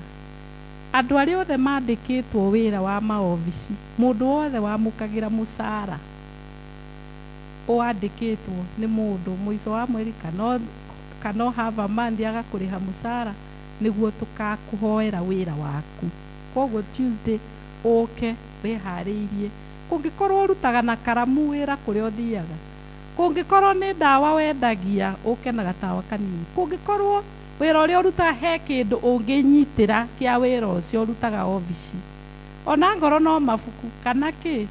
andũ arĩa othe mandĩkĩtwo wĩra wa maobici, mũndũ wothe wamũkagĩra mũcara wandĩkĩtwo nĩ mũndũ mũico wa mweri kana o half a month agakũrĩha mũcara, nĩguo tũkakũhoera wĩra waku. Koguo Tuesday ũke wĩharĩirie. Kũngĩkorwo ũrutaga na karamu wĩra kũrĩa ũthiaga, Kũngĩkorwo nĩ ndawa wendagia ũke na gatawa kanini. Kũngĩkorwo wĩra ũrĩa ũrutaga he kĩndũ ũngĩnyitĩra kĩa wĩra ũcio ũrutaga obici, ona ngoro no mabuku kana kĩ,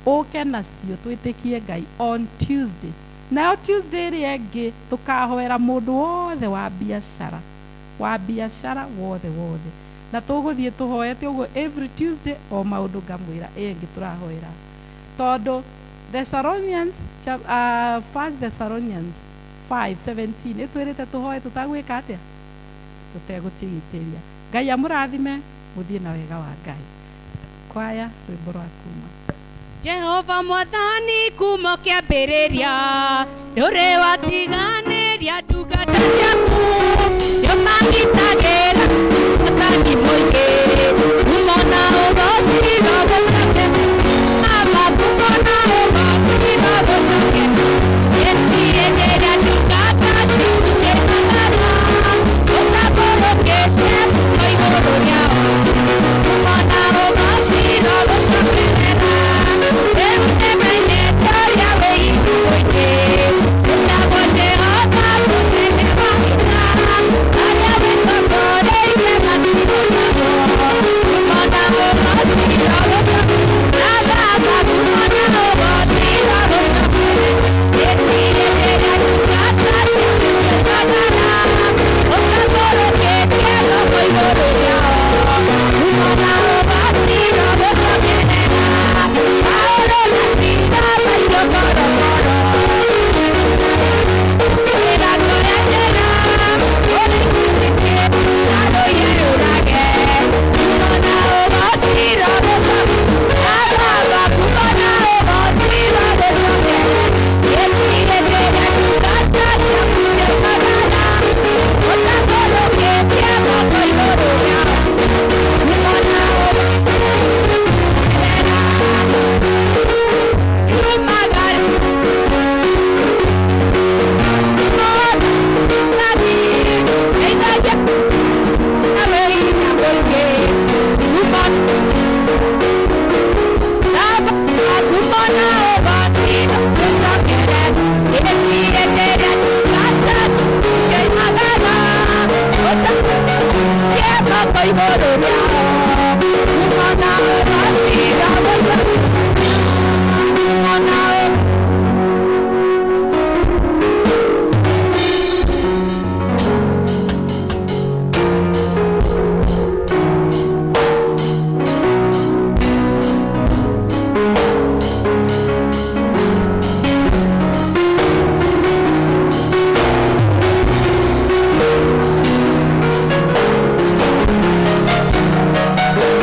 ũke nacio twĩtĩkie Ngai on Tuesday. Nayo Tuesday ĩrĩa ĩngĩ tũkahoera mũndũ wothe wa biacara, wa biacara wothe wothe, na tũgũthiĩ tũhoete ũguo every Tuesday o maũndũ ngamwĩra ĩyo ĩngĩ tũrahoera, tondũ Thessalonians, First Thessalonians 5:17 ĩtwĩrĩte tũhoe tũtagwĩka atĩa, tũtegũtigithĩria. Ngai amũrathime, mũthiĩ na wega wa Ngai. Kwaya rwĩmbo rwa kuma. Jehova mwathani kuma kĩambĩrĩria ndũrĩ watiganĩria ndungata ciaku.